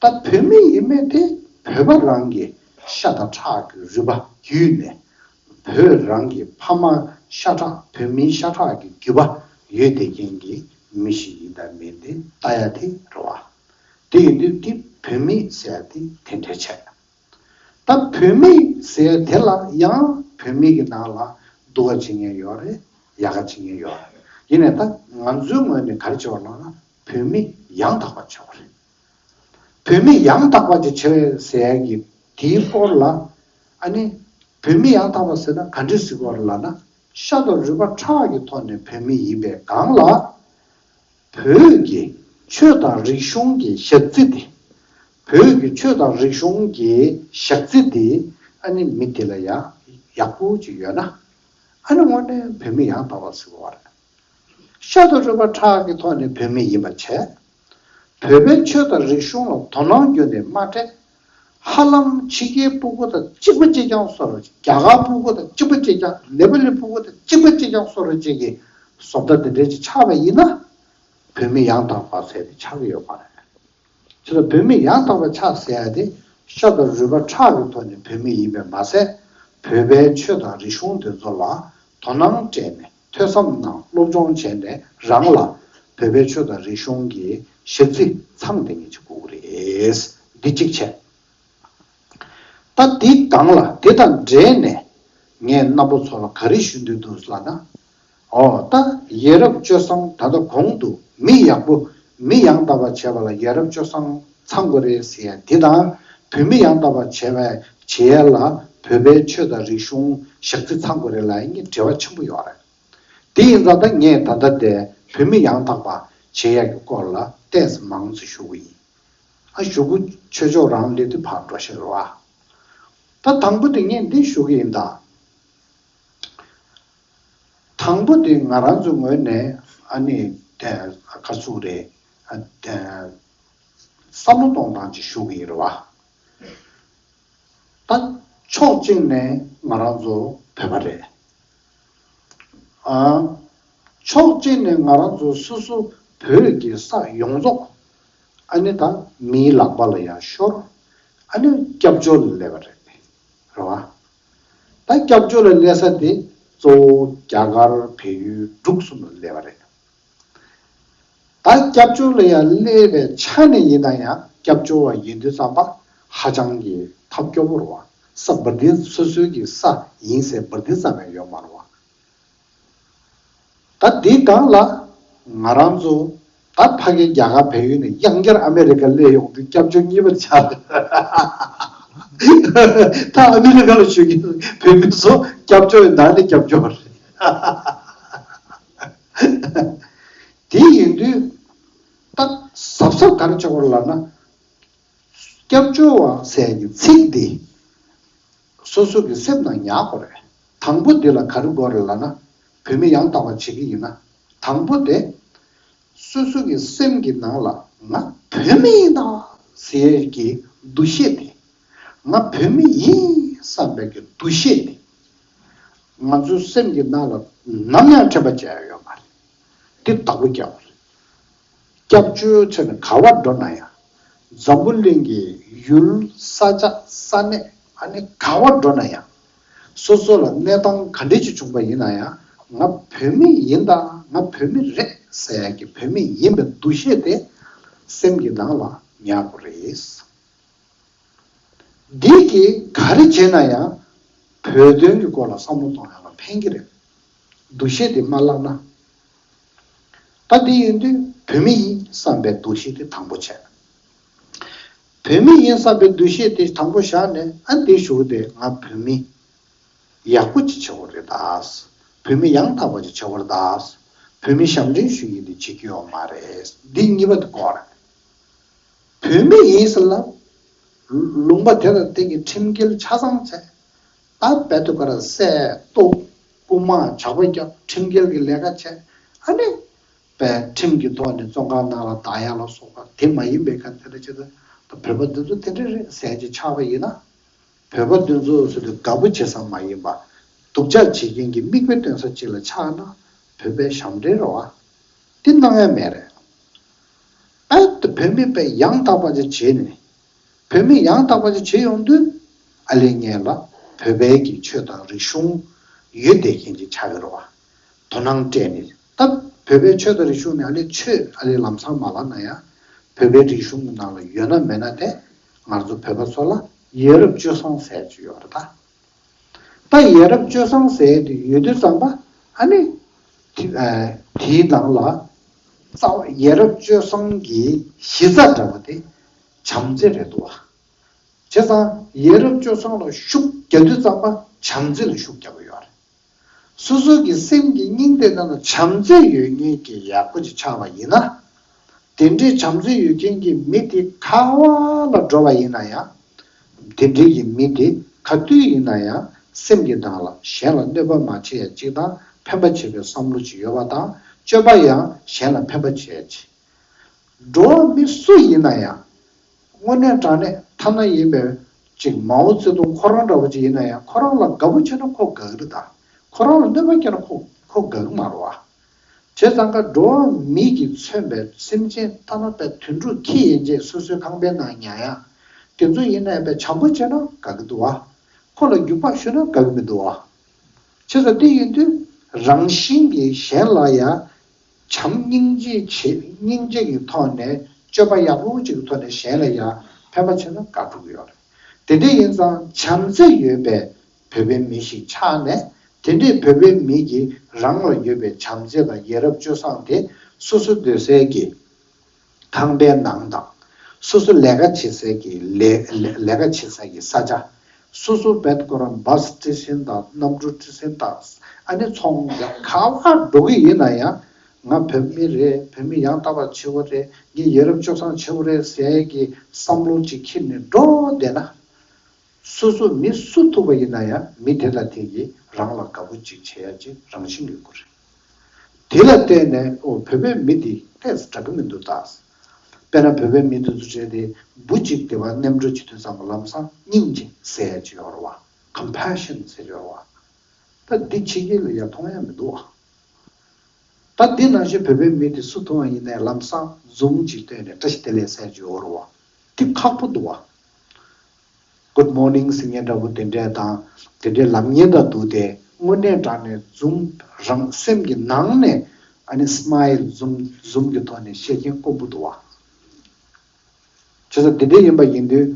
ད་བོད་མི་ཡིན་མིན་དེ་བོད་པ་རང་གི་ཤ་དང་ཁྲག་གི་རུས་པ་བརྒྱུད་ནས། བོད་རང་གི་ཕ་མ་ཤ་ཁྲག་བོད་མིའི་ཤ་ཁྲག་གི་རྒྱུད་པ་ཡོད་བསྡད་མཁན་གྱི་མི་ཞིག་ཡིན་དང་མིན་དེ་ལྟ་ཡ་དེ་རེད་བ། དེ་ཡིན་དུས་དེ་བོད་མི་ཟེར་ཡ་དེ་དེ་འདྲ་བྱས། ད་བོད་མི་ཟེར་དེ་ལ་ཡང་བོད་མི་གི་ནང་ལ་སྡུག་ག་བྱེད་མཁན་ཡོད་རེད། ཡག་ག་བྱེད་མཁན་ཡོད་རེད། ཡིན་ནའི་ད་ང་ཚོའི་ངོས་ནས་ག་རེ་བྱེད་པ་ལབ་ན་བོད་མི་ཡང་དག་པ་བྱེད་པ་རེད། བོད་མི་ཡང་དག་པ་ཅིག་བྱེད་པ་ཟེར་ཡ་གི་དེའི་སྐོར་ལ། ཨ་ནི་བོད་མི་ཡང་དག་པ་ཟེར་ན་ག་འདྲ་ཟེར་དགོས་རེད་ལབ་ན། ཤ་དང་རུས་པ་ཁྲག་གི་ཐོག་ནས་བོད་མི་ཡིན་པའི་སྒང་ལ། བོད་ཀྱི་ཆོས་དང་རིག་གཞུང་གི་ཞག་རྩི་དེ། བོད་ཀྱི་ཆོས་དང་རིག་གཞུང་གི་ཞག་རྩི་དེ་ཨ་ནི་མི་དེ་ལ་ཡང་ཡག་པོ་ཅིག་ཡོད་ན། ཨ་ནི་དངོས་གནས་བོད་མི་ཡང་དག་པ་ཟེར་བ་རེད། ཤ་དང་རུས་པ་ཁྲག་གི་ཐོག་ནས་བོད་མི་ཡིན་པ་བྱས། བོད་པའི་ཆོས་དང་རིག་གཞུང་ལ་དོ་སྣང་བརྒྱུད་ནས་མ་སྤྲད། ཧ་ལམ་ཕྱི་རྒྱལ་སྤུ་གུ་དང་གཅིག་པ་གཅིག་རྐྱང་བཟོ་འདྲ། རྒྱ་གར་སྤུ་གུ་དང་གཅིག་པ་གཅིག་རྐྱང་། ནེ་པ་ལི་སྤུ་གུ་དང་གཅིག་པ་གཅིག་རྐྱང་བཟོ་འདྲ་ཅིག་གི་བཟོ་ལྟ་འདི་འདྲ་ཅིག་ཆགས་པ་ཡིན་ན། བོད་མི་ཡང་དག་པ་ཟེར་ཏེ་ཆགས་ཀྱི་ཡོད་མ་རེད། ཁྱེད་ཚོ་བོད་མི་ཡང་དག་པ་ཆགས་ཟེར་ཡ་དེ། ཤ་དང་རུས་པ་ཁྲག་གི་ཐོག་ནས་བོད་མི་ཡིན་པས་མ་ཟད། བོད་པའི་ཆོས་དང་རིག་གཞུང་དེ་ཚོ་ལ་དོ་སྣང་སྤྲད་ནས། ཐོས་བསམ་གནང་། སློབ་སྦྱོང་བྱས་ནས་རང་ལ་བོད་པའི་ཆོས་དང་རིག་གཞུང་གི་ཞག་རྩི་ཚང་དེ་ངེས་ཅིག་དགོས་ཀྱི་རེད། འདི་གཅིག་བྱས། ད་འདི་སྒང་ལ་དེ་དང་འབྲེལ་ནས་ངས་རྣམ་པ་ཚོ་ལ་ག་རེ་ཞུ་འདོད་འདུག་ལབ་ན། ཨོ་ད་ཡ་རབས་སྤྱོད་བཟང་། ད་ལྟ་གོང་དུ་མི་ཡག་པོ། མི་ཡང་དག་པ་བྱེད་པ་ལ་ཡ་རབས་སྤྱོད་བཟང་ཚང་དགོས་རེད་ཟེར་ཡ་འདི་དང་། བོད་མི་ཡང་དག་པ་བྱེད་པའི་བྱེད་ཡ་ལ་བོད་པའི་ཆོས་དང་རིག་གཞུང་ཞག་རྩི་ཚང་དགོས་རེད་ལབ་ཡ་གཉིས་འབྲེལ་བ་ཆེན་པོ་ཡོད་རེད། དེ་ཡིན་ཙང་ད་ངས་ད་ལྟ་དེ་བོད་མི་ཡང་དག་པ་བྱེད་ཡ་གི་སྐོར་ལ་ཏོག་ཙམ་མང་ཙམ་ཞུ་གི་ཡིན། ཨ་གཞུག་གུ་ཆོས་ཕྱོགས་རང་སླེབས་དུས་ཕར་འགྲོ་ཤེས་རེད་བ། ད་དང་པོ་དེ་ངས་འདི་ཞུ་གི་ཡིན་ད། དང་པོ་དེ་ང་རང་ཚོའི་ངོས་ནས་ཨ་ནི་དེ་ག་ཚུགས་རེད། ཨ་དེ་བསམ་བློ་གཏོང་སྟངས་ཅིག་ཞུ་གི་ཡིན་རེད་བ། ད་ཕྱོགས་གཅིག་ནས་ང་རང་ཚོ་བོད་པ་རེད། ཨ་ཕྱོགས་གཅིག་ནས་ང་རང་ཚོ་སོ་སོ་བོད་ཀྱི་ས་ཡོངས་རྫོགས་ཨ་ནི་ད་མིའི་ལག་པ་ལ་ཡང་ཤོར། ཨ་ནི་སྐྱབས་བཅོལ་ལ་སླེབས་པ་རེད། རེད་བ། ད་སྐྱབས་བཅོལ་ལ་སླེབས་ས་དེ་གཙོ་བོ་རྒྱ་གར་བལ་ཡུལ་འབྲུག་གསུམ་ལ་སླེབས་པ་རེད། ད་སྐྱབས་བཅོལ་ལ་ཡང་སླེབས་པའི་ཆ་ནས་ཡིན་ན་ཡང་། སྐྱབས་བཅོལ་བ་ཡིན་དུས་ཙམ་པ་ཧ་ཅང་གི་ཐབས་སྐྱོ་པོ་རེད་བ། ས་འབུར་འདི་སོ་སོའི་གི་ས་ཡིན་ཟེར་འབུར་འདི་ཙམ་ཡང་ཡོད་མ་རེད་བ། ད་འདི་སྒང་ལ་ང་རང་ཚོ་ད་ཕ་གི་རྒྱ་གར་བལ་ཡུལ་ནས་ཡང་བསྐྱར་ཨ་མེ་རི་ཀ་སླེབས་ཡོང་དུས་སྐྱབས་བཅོལ་གཉིས་པ་ཆགས། ད་ཨ་མེ་རི་ཀ་ལ་བཞུགས་མཁན་བོད་མི་ཚོ་སྐྱབས་བཅོལ་ནང་ནས་སྐྱབས་བཅོལ་བ་རེད། དེ་ཡིན་དུས་ད་གཟབ་གཟབ་ག་རེ་བྱེད་དགོས་རེད་ལབ་ན། སྐྱབས་བཅོལ་བ་ཟེར་གྱི་ཚིག་འདི་སོ་སོ་གི་སེམས་ནང་ཉར་དགོས་རེད། དང་པོ་འདི་ལ་ག་རེ་དགོས་རེད་ལབ་ན། བོད་མི་ཡང་དག་པ་བྱེད་ཀྱི་ཡིན་ན། དང་པོ་དེ་སོ་སོ་གི་སེམས་ཀྱི་ནང་ལ་ང་བོད་མི་ཡིན་ད་ཟེར་གྱི་འདུ་ཤེས་དེ། ང་བོད་མི་ཡིན་བསམ་པའི་གི་འདུ་ཤེས་དེ་ང་ཚོའི་སེམས་ཀྱི་ནང་ལ་ནམ་ཡང་དྲན་པ་བརྗེད་ཡ་ཡོད་མ་རེད། འདི་བདག་པོ་རྒྱག་དགོས་རེད། སྐྱབས་བཅོལ་བྱས་ནས་ག་བར་འགྲོ་ན་ཡང་། འཛམ་བུ་གླིང་གི་ཡུལ་ས་ཆ་ས་གནས་ཨ་ནི་ག་བར་འགྲོ་ན་ཡང་། སོ་སོ་ལ་གནས་སྟངས་ག་འདྲ་ཅིག་བྱུང་པ་ཡིན་ན་ཡང་། ང་བོད་མི་ཡིན་ད། ང་བོད་མི་རེད་ཟེར་ཡ་གི་བོད་མི་ཡིན་པའི་འདུ་ཤེས་དེ་སེམས་ཀྱི་ནང་ལ་ཉར་དགོས་རེད། འདི་གིས་ག་རེ་བྱས་ན་ཡང་བོད་དོན་གྱི་སྐོར་ལ་བསམ་བློ་གཏོང་ཡག་ལ་ཕན་གྱི་རེད། འདུ་ཤེས་དེ་མ་བརླག་ན། ད་འདི་ཡིན་དུས་བོད་མི་ཡིན་བསམ་པའི་འདུ་ཤེས་དེ་དང་པོ་བྱས། བོད་མི་ཡིན་བསམ་པའི་འདུ་ཤེས་དེ་དང་པོ་བཞག་ནས། ཨ་འདི་ཞུ་གི་དེ་ང་བོད་མི་ཡག་པོ་ཅིག་བྱེད་དགོས་རེད་ད། བོད་མི་ཡང་དག་པ་ཅིག་བྱེད་དགོས་རེད་ད། བོད་མི་ཞབས་འདྲེན་ཞུ་ཡིན་དེ་བྱེད་ཀྱི་ཡོད་མ་རེད། འདི་གཉིས་པ་དེ་དགོས་རེད། བོད་མི་ཡིན་ཟེར་ལ། ལུང་པ་དེ་དང་དེ་གི་ཁྲིམས་འགལ་ཆ་ཚང་བྱས། ད་བལ་དུ་ག་ར་བསད་གཏུབ། རྐུ་མ་ཇག་པ་རྒྱབ། ཁྲིམས་འགལ་གྱི་ལས་ཀ་བྱས། ཨ་ནི་བལ་ཁྲིམས་ཀྱི་ཐོག་ནས་བཙོན་ཁང་ནང་ལ་བདག་ཡ་ལ་སོགས་པ་དེ་མ་ཡིན་པའི་ག་དེ་འདྲ་བྱས་ཏེ། ད་བོད་པ་འདི་ཚོ་དེ་འདྲ་རེད་ཟེར་གྱི་ཆགས་པ་ཡིན་ན། བོད་པ་འདི་ཚོ་ཟེར་དུས་དགའ་པོ་བྱེད་ས་མ་ཡིན་པ། སྡུག་ཅག་བྱེད་མཁན་གྱི་མིག་དཔེ་སྟོན་ས་ཅིག་ལ་ཆགས་ན། བོད་པའི་ཞབས་འདྲེན་རེད་བ། དེ་གནང་ཡ་མེད་རེད། ཨ་ད་བོད་མི་དཔེ་ཡང་དག་པ་ཅིག་བྱས་ནས། བོད་མི་ཡང་དག་པ་ཅིག་བྱེད་ཡོང་དུས། ཨ་ལས་ངན་ལ་བོད་པའི་གི་ཆོས་དང་རིག་གཞུང་ཡོད་བསྡད་མཁན་ཅིག་ཆགས་ཀྱི་རེད་བ། དོ་སྣང་སྤྲད་ནས། ད་བོད་པའི་ཆོས་དང་རིག་གཞུང་ནི། ཨ་ལས་ཆོས་ཨ་ལས་ལམ་སང་མ་ལབ་ན་ཡང་། བོད་པའི་རིག་གཞུང་གི་ནང་ལ་ཡོད་ན་མེད་ན་དེ། ང་ཚོ་བོད་པ་ཚོ་ལ་ཡ་རབས་སྤྱོད་བཟང་ཟེར་གྱི་ཡོད་རེད་ད། ད་ཡ་རབས་སྤྱོད་བཟང་ཟེར་དེ་ཡོད་དུས་ཙམ་པ། ཨ་ནི་དེ་ཨ་དེའི་ནང་ལ་རྩ་བ་ཡ་རབས་སྤྱོད་བཟང་གི་གཞི་རྩ་འདྲ་བ་དེ་བྱམས་བརྩེ་རེད་འདུག་བ། བྱས་ཙང་ཡ་རབས་སྤྱོད་བཟང་ལ་ཤུགས་རྒྱག་དུས་ཙམ་པ་བྱམས་བརྩེ་ལ་ཤུགས་རྒྱག་གི་ཡོད་རེད། སོ་སོ་གི་སེམས་ཀྱི་སྙིང་དེ་ནང་ལ་བྱམས་བརྩེ་ཡོད་མཁན་གྱི་ཡག་པོ་ཅིག་ཆགས་པ་ཡིན་ན། དེ་འདྲའི་བྱམས་བརྩེ་ཡོད་མཁན་གྱི་མི་དེ་ག་བ་ལ་འགྲོ་བ་ཡིན་ན་ཡང་། དེ་འདྲའི་གི་མི་དེ་ག་དུས་ཡིན་ན་ཡང་སེམས་ཀྱི་ནང་ལ་གཞན་ལ་གནོད་པ་མ་བྱེད་ཡ་གཅིག་དང་ཕན་པ་བྱེད་པའི་བསམ་བློ་ཅིག་ཡོད་པ་དང་། སྤྱོད་པ་ཡང་གཞན་ལ་ཕན་པ་བྱེད་ཡ་ཅིག་འགྲོ་བ་མི་སུ་ཡིན་ན་ཡང་། དངོས་གནས་དྲང་གནས་ཐ་ན་ཡིན་པའི་ཅིག་མའོ་ཙེ་ཏུང་ཁོ་རང་འདྲ་བོ་ཅིག་ཡིན་ན་ཡང་། ཁོ་རང་ལ་དགའ་པོ་བྱས་ན་ཁོ་དགའ་གི་རེད་ད། ཁོ་རང་ལ་གནོད་པ་བསྐྱལ་ན་ཁོ་ཁོ་དགའ་གི་མ་རེད་བ། བྱས་ཙང་ཀ་འགྲོ་བ་མི་གིས་མཚོན་པའི་སེམས་ཅན་ཐ་ན་པའི་དུད་འགྲོ་ཁྱི་ཡན་ཆད་སོ་སོའི་ཁང་པའི་ནང་ཉལ་ཡ། དེ་ཚོ་ཡིན་ན་ཡང་པའི་བྱམས་པོ་བྱས་ན་དགའ་གི་འདུག་བ། ཁོ་ལ་རྒྱུག་པ་གཞུས་ན་དགའ་གི་མི་འདུག་བ། བྱས་ཙང་དེ་ཡིན་དུས་རང་བཞིན་གྱིས་གཞན་ལ་ཡ། བྱམས་སྙིང་རྗེ་བྱེད། སྙིང་རྗེ་གི་ཐོག་ནས་སྤྱོད་པ་ཡག་པོ་ཅིག་གི་ཐོག་ནས་གཞན་ལ་ཡང་ཕན་པ་བྱས་ན་དགའ་འགྲོ་གི་ཡོད་རེད། དེ་འདྲ་ཡིན་ཙང་བྱམས་བརྩེ་ཡོད་པའི་བོད་པའི་མི་ཞིག་ཆགས་ནས། དེ་འདྲའི་བོད་པའི་མི་གིས་རང་ལ་ཡོད་པའི་བྱམས་བརྩེ་དང་ཡ་རབས་སྤྱོད་བཟང་དེ་སོ་སོ་སྡོད་སའི་གི་ཁང་པའི་ནང་དང་། སོ་སོ་ལས་ཀ་བྱེད་སའི་གི་ལས་ལས་ལས་ཀ་བྱེད་སའི་གི་ས་ཆ། སོ་སོ་བེད་ཁོ་རང་བཱས་སི་ཊི་ཤན་དང་གནམ་གྲུ་ཊི་ཤན་དང་། ཨ་ནི་ཚོང་རྒྱག་ག་བར་འགྲོ་གི་ཡིན་ན་ཡང་། ང་བོད་མི་རེད། བོད་མི་ཡང་དག་པ་ཆེ་བོ་རེད། ངས་ཡ་རབས་སྤྱོད་བཟང་ཆེ་བོ་རེད་ཟེར་ཡས་ཀྱི་བསམ་བློ་ཅིག་འཁྱེར་ནས་འགྲོ་བསྡད་ན། སོ་སོ་མི་སུ་ཐུག་པ་ཡིན་ན་ཡང་། མི་དེ་དང་དེ་གིས་རང་ལ་དགའ་པོ་ཅིག་བྱེད་ཡ་ཅིག་རང་བཞིན་གྱི་སྐོར་རེད། དེ་ལ་བརྟེན་ནས། ཨོ། བོད་པའི་མི་འདི་ཏོག་ཙམ་དྲག་གི་མི་འདུག་ད། དཔེར་ན་བོད་པའི་མི་འདི་ཚོ་བྱས་ཏེ་འབུ་གཅིག་དེ་བ་མཉམ་འགྲོ་བྱེད་དུས་ཙམ་པ་ལམ་སང་སྙིང་རྗེ་ཟེར་ཡ་ཅིག་ཡོད་རེད་བ། ཀམ་པེ་ཤན་ཟེར་ཡོད་རེད་བ། ད་འདི་ཕྱི་རྒྱལ་ལ་ཡ་མཐོང་ཡ་མི་འདུག་བ། ད་འདི་ནང་བཞིན་བོད་པའི་མི་དེ་སུ་མཐོང་བ་ཡིན་ནའི་ལམ་སང་འཛུམ་གཅིག་བསྟན་ནས་བཀྲ་ཤིས་བདེ་ལེགས་ཟེར་གྱི་ཡོད་རེད་བ། འདི་ཁག་པོ་འདུག་བ། Good morning ཟེར་མཁན་འདྲ་པོ་དེ་འདྲས་དང་། དེ་འདྲའི་ལབ་མཁན་དང་འདུག་སྟེ། དངོས་གནས་དྲང་གནས་འཛུམ། རང་སེམས་ཀྱི་ནང་ནས་ཨ་ནི་སི་མའིལ། འཛུམ་འཛུམ་གྱི་ཐོག་ནས་བཤད་མཁན་དཀོན་པོ་འདུག་བ། བྱས་ཙང་དེ་འདྲ་ཡིན་པ་ཡིན་དུས།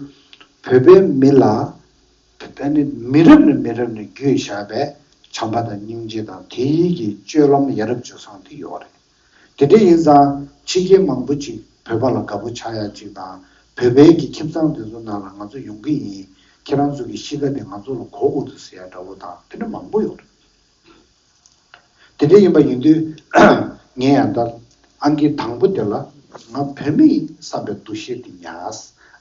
བོད་པའི་མི་ལ་ཨ་ནི་མི་རབས་ནས་མི་རབས་ནས་བརྒྱུད་བཞག་པའི་བྱམས་པ་དང་སྙིང་རྗེ་དང་། དེའི་གི་སྤྱོད་ལམ་ཡ་རབས་སྤྱོད་བཟང་དེ་ཡོད་རེད། དེ་འདྲ་ཡིན་ཙང་ཕྱི་རྒྱལ་མང་པོ་ཅིག་བོད་པ་ལ་དགའ་པོ་ཆགས་ཡ་ཅིག་དང་། བོད་པའི་གི་ཁྱིམ་ཚང་དེ་ཚོ་ནང་ལ་ང་ཚོ་ཡོང་གི་ཡིན། ཁྱེད་རང་ཚོ་གི་གཤིས་ཀ་དེ་ང་ཚོ་ལ་གོ་དགོས་འདུག་ཟེར་ཡ་འདྲ་པོ་དང་། དེ་འདྲ་མང་པོ་ཡོད་རེད། དེ་འདྲ་ཡིན་པ་ཡིན་དུས། ངས་ཡང་ད་ཨང་ཀི་དང་པོ་དེ་ལ། ང་བོད་མི་ཡིན་བསམ་པའི་འདུ་ཤེས་དེ་ཉར།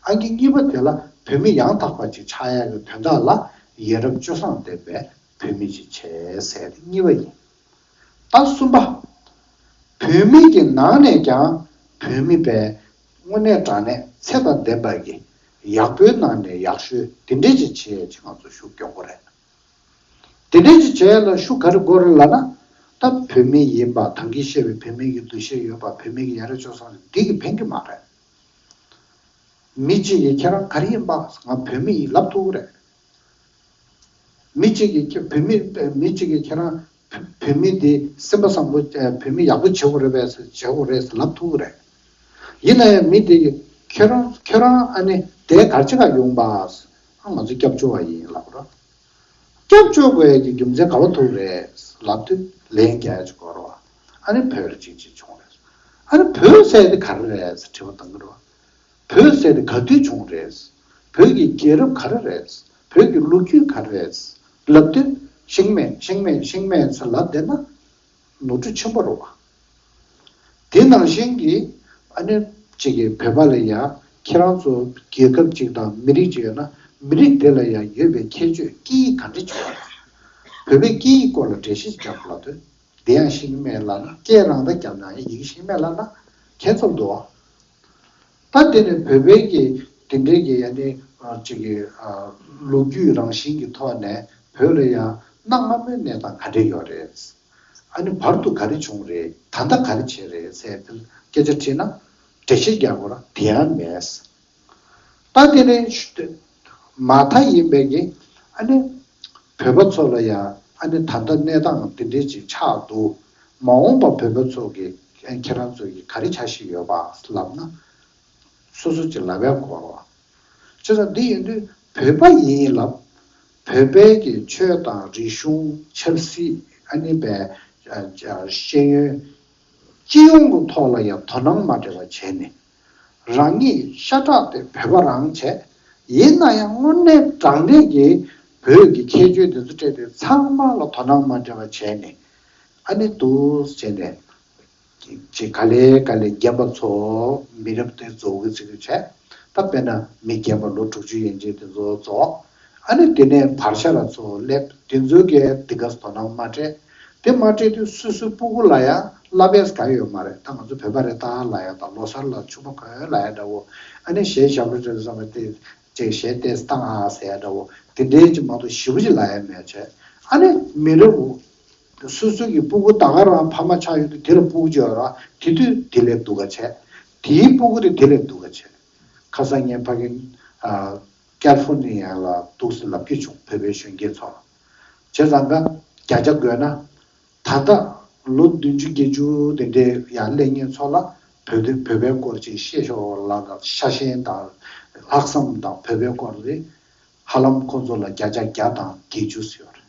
ཨང་ཀི་གཉིས་པ་དེ་ལ། བོད་མི་ཡང་དག་པ་ཅིག་ཆགས་ཡ་གི་དོན་དག་ལ་ཡ་རབས་སྤྱོད་བཟང་ལྡན་པའི་བོད་མི་ཅིག་བྱེད་ཟེར་དེ་གཉིས་པ་ཡིན། ད་གསུམ་པ། བོད་མི་གི་ནང་ནས་ཀྱང་བོད་མི་པའི་དངོས་གནས་དྲང་གནས་ཚད་དང་ལྡན་པ་གི་ཡག་པོའི་ནང་ནས་ཡག་ཤོས་དེ་འདྲས་ཅིག་བྱེད་ཅིག་ང་ཚོ་ཤུགས་རྒྱག་དགོས་རེད། དེ་འདྲས་ཅིག་བྱེད་ལ་ཤུགས་ག་རེ་དགོས་རེད་ལབ་ན། ད་བོད་མི་ཡིན་པ། ད་གིན་བཤད་པའི་བོད་མི་གི་འདུ་ཤེས་ཡོད་པ། བོད་མི་གི་ཡ་རབས་སྤྱོད་བཟང་འདི་གིས་ཕན་གི་མ་རེད། མི་གཅིག་གིས་ཁྱེད་རང་ག་རེ་ཡིན་པ། ང་བོད་མི་ཡིན་ལབ་ཐུབ་ཀྱི་རེད། མི་གཅིག་གིས་ཁྱེད་བོད་མི། མི་གཅིག་གིས་ཁྱེད་རང་བོད་མི་འདི་སེམས་པ་བཟང་པོ། བོད་མི་ཡག་པོ་བྱེད་དགོས་རེད་པས་ཟེར། བྱེད་དགོས་རེད་ཟེར་ལབ་ཐུབ་ཀྱི་རེད། ཡིན་ན་ཡང་མི་དེ་གིས་ཁྱོད་རང་ཁྱོད་རང་ཨ་ནི་དེ་ག་རེ་བྱེད་ག་ཡོང་པ། ཨ། ང་ཚོ་སྐྱབས་བཅོལ་བ་ཡིན་ལབ་རོགས། སྐྱབས་བཅོལ་དགོས་ཡ་གི་རྒྱུ་མཚན་ག་པར་ཐུག་རེད་ལབ་དུས། ལན་རྒྱག་ཡ་ཅིག་དགོས་རེད་བ། ཨ་ནི་བོད་ལ་ཅིག་ཅིག་བྱུང་རེད། ཨ་ནི་བོད་ཟེར་དེ་ག་རེ་རེད་ཟེར་དྲི་བ་བཏང་གི་རེད་བ། བོད་ཟེར་དེ་ག་དུས་བྱུང་རེད། བོད་ཀྱི་རྒྱལ་རབས་ག་རེ་རེད། བོད་ཀྱི་ལོ་རྒྱུས་ག་རེ་རེད་ལབ་དུས། ཤིང་མེད་ཤིང་མེད་ཤིང་མེད་ཟེར་ལབ་བསྡད་ན། ནོར་འཁྲུལ་ཆེན་པོ་རེད་བ། དེ་ནང་བཞིན་གྱི་ཨ་ནི་གཅིག་གིས་བོད་པ་ལ་ཡ། ཁྱེད་རང་ཚོ་རྒྱལ་ཁབ་ཅིག་དང་མི་རིགས་ཅིག་ཡོད་ན། མི་རིགས་དེ་ལ་ཡ་ཡོད་པའི་ཁྱད་ཆོས། སྐད་ཡིག་ག་འདྲ་ཅིག་ཡོད་ན། བོད་པའི་སྐད་ཡིག་སྐོར་ལ་འགྲེལ་བཤད་ཅིག་རྒྱབ་ལབ་དུས། དེ་ཡང་ཤིང་མེད་ལབ་ན། སྐད་རང་ད་རྒྱབ་ན་ཡང་ཡི་གེ་ཤིང་མེད་ལབ་ན་ཁྱད་མཚར་འདུག་བ། ད་དེ་ནི་བོད་པའི་གི་དེ་འདྲའི་གི་ཨ་ནི་ཅིག་གི་ལོ་རྒྱུས་རང་བཞིན་གྱི་ཐོག་ནས་བོད་ལ་ཡང་གནའ་སྔ་མོའི་གནས་སྟངས་ག་འདྲ་ཡོད་རེད། ཨ་ནི་བར་དུ་ག་རེ་བྱུང་རེད། ད་ལྟ་ག་རེ་བྱས་རེད་ཟེར་དེ་སྐད་ཆ་དྲིས་ན། འགྲེལ་བཤད་རྒྱག་དགོས་ར་དེ་ཡང་མེད། ད་དེ་ནས་མ་མཐའ་ཡིན་པའི་གི་ཨ་ནི་བོད་པ་ཚོ་ལ་ཡང་ཨ་ནི་ད་ལྟ་གནས་སྟངས་འདི་འདྲའི་ཅིག་ཆགས་འདུག་མ་འོངས་པ་བོད་པ་ཚོ་གི་ཁྱེད་རང་ཚོ་གི་ག་རེ་འཆར་གཞི་ཡོད་པ་ལབ་ན། སོ་སོ་ཅིག་ལབ་ཡ་དགོས་ར། བྱས་ཙང་འདི་ཡིན་དུས་བོད་པ་ཡིན་ལབ། བོད་པའི་གི་ཆོས་དང་རིག་གཞུང་། ཆབ་སྲིད། ཨ་ནི་བའི་ཤེས་ཡོན། སྤྱི་ཡོངས་ཀྱི་ཐོག་ལ་ཡང་དོ་སྣང་མ་འདྲ་བ་བྱས་ནས། རང་ཉིད་ཤ་ཁྲག་དེ་བོད་པ་རང་བྱས། ཡིན་ན་ཡང་དངོས་གནས་དྲང་གནས་ཀྱི་བོད་ཀྱི་ཁྱད་ཆོས་དེ་ཚོ་སྤྲད་དེ་ཚང་མ་ལ་དོ་སྣང་མ་འདྲ་བ་བྱས་ནས། ཨ་ནི་འདུག་བྱས་ནས། ཅིག་ག་ལེ་ག་ལེ་རྒན་པ་ཚོ་མི་རབས་དེ་རྫོགས་གི་ཚིག་གི་བྱས། ད་དཔེར་ན་མི་རྒན་པ་ལོ་དྲུག་ཅུ་ཡན་ཆད་དེ་ཚོ་རྫོགས། ཨ་ནི་དེ་ནས་བར་ཤ་ལ་ཚོ་སླེབས། དེ་ཚོའི་གས་དེ་ག་དོ་སྣང་མ་སྤྲད། དེ་མ་སྤྲད་དུས་སོ་སོའི་སྤུ་གུ་ལ་ཡང་བསླབ་པས་ག་ཡོད་མ་རེད། ད་ང་ཚོ་བོད་པ་རེད་ད་ལབ་ཡ་དང་། ལོ་གསར་ལ་ཆུ་མོ་གོན་ལབ་ཡ་འདྲ་བོ། ཨ་ནི་གཞས་ཞབས་བྲོ་འགྲན་བསམ་པ་དེ་ཅིག་གཞས་ཏོག་ཙམ་བཏང་ཨ་ཟེར་ཡ་འདྲ་བོ། དེ་འདྲའི་ཅིག་མ་གཏོགས་ཞེ་པོ་ཅིག་ལབ་ཡ་མེད་བྱས། ཨ་ནི་མི་རབས་སོ་སོ་གི་སྤུ་གུ་ད་ག་རང་ཕ་མ་ཆགས་ཡོད་དུས་དེ་ལ་སྤུ་གུ་ཅིག་ཡོད་ར། དེ་དུས་དེ་ལས་སྡུག་ག་བྱས། དེའི་སྤུ་གུ་དེ་དེ་ལས་སྡུག་ག་བྱས། ཁ་སང་ངས་ཕ་གི་ཨ་ཀལ་ཧྥོར་ནི་ཡ་ལ་འདུག་སེ་ལབ་ཀྱི་བྱུང་། བོད་པའི་གཞོན་སྐྱེས་ཚོ་ལ། བྱས་ཙང་ཀ་བརྒྱ་ཆ་བགོས་ན། ད་ལྟ་ལོ་བདུན་ཅུ་བརྒྱད་ཅུ་དེ་འདྲའི་ཡར་སླེབས་མཁན་ཚོ་ལ་བོད་དོན་བོད་པའི་སྐོར་ཅིག་བཤད་ཤོག་ལབ་ན། ཤ་ཞེན་དང་ལྷག་བསམ་དང་བོད་པའི་སྐོར་དེ་ཧ་ལམ་ཁོང་ཚོ་ལ་བརྒྱ་ཆ་བརྒྱ་དང་བརྒྱད་ཅུ་ཟེར་བ་རེད།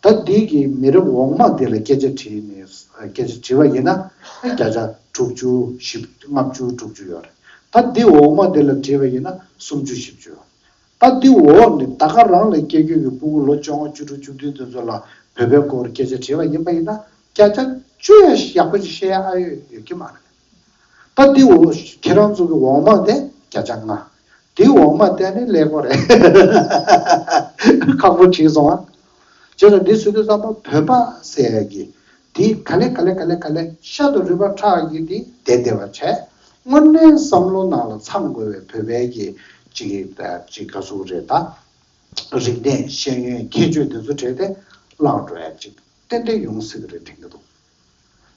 ད་འདི་གི་མི་རབས་འོག་མ་འདི་ལ་སྐད་ཆ་དྲིས་ནས། སྐད་ཆ་དྲིས་པ་ཡིན་ན་བརྒྱ་ཆ་དྲུག་ཅུ་བཞི་ལྔ་བཅུ་དྲུག་ཅུ་ཡོད་རེད། ད་འདི་འོག་མ་འདི་ལ་དྲིས་པ་ཡིན་ན་སུམ་ཅུ་བཞི་བཅུ་ཡོད་རེད། ད་འདི་འོག་ནས་ད་ག་རང་ལ་སྐྱེ་རྒྱུ་གི་སྤུ་གུ་ལོ་བཅོ་ལྔ་བཅུ་དྲུག་བཅུ་བདུན་དེ་ཚོ་ལ་བོད་པའི་སྐོར་སྐད་ཆ་དྲིས་པ་ཡིན་པ་ཡིན་ན། བརྒྱ་ཆ་བཅུ་ཡང་ཡག་པོ་ཅིག་བཤད་ཡ་ཨ་ཡོད་ཡོད་ཀྱི་མ་རེད། ད་འདི་འོག་ཁྱེད་རང་ཚོ་གི་འོག་མ་དེ་བརྒྱ་ཆ་ལྔ། འདི་འོག་མ་དེ་ནི་ཀླད་ཀོར་རེད། ཁག་པོ་བྱས་སོང་ཨ། བྱས་ཙང་འདི་ཟེར་དུས་ཙམ་པ་བོད་པ་ཟེར་ཡ་གི་འདི་ག་ལེ་ག་ལེ་ག་ལེ་ག་ལེ་ཤ་དང་རུས་པ་ཁྲག་གི་འདི་བསྡད་བསྡད་པ་བྱས། དངོས་གནས་བསམ་བློ་ནང་ལ་ཚང་དགོས་པའི་བོད་པའི་གི་ཅིག་ཅིག་ག་ཟེར་དགོས་རེད་ད། རིག་གནས་ཤེས་ཡོན་ཁྱད་ཆོས་དེ་ཚོ་བྲལ་ཏེ་བརླག་འགྲོ་ཡ་ཅིག་ཏན་ཏན་ཡོང་སྲིད་གི་རེད་དྲན་གི་འདུག་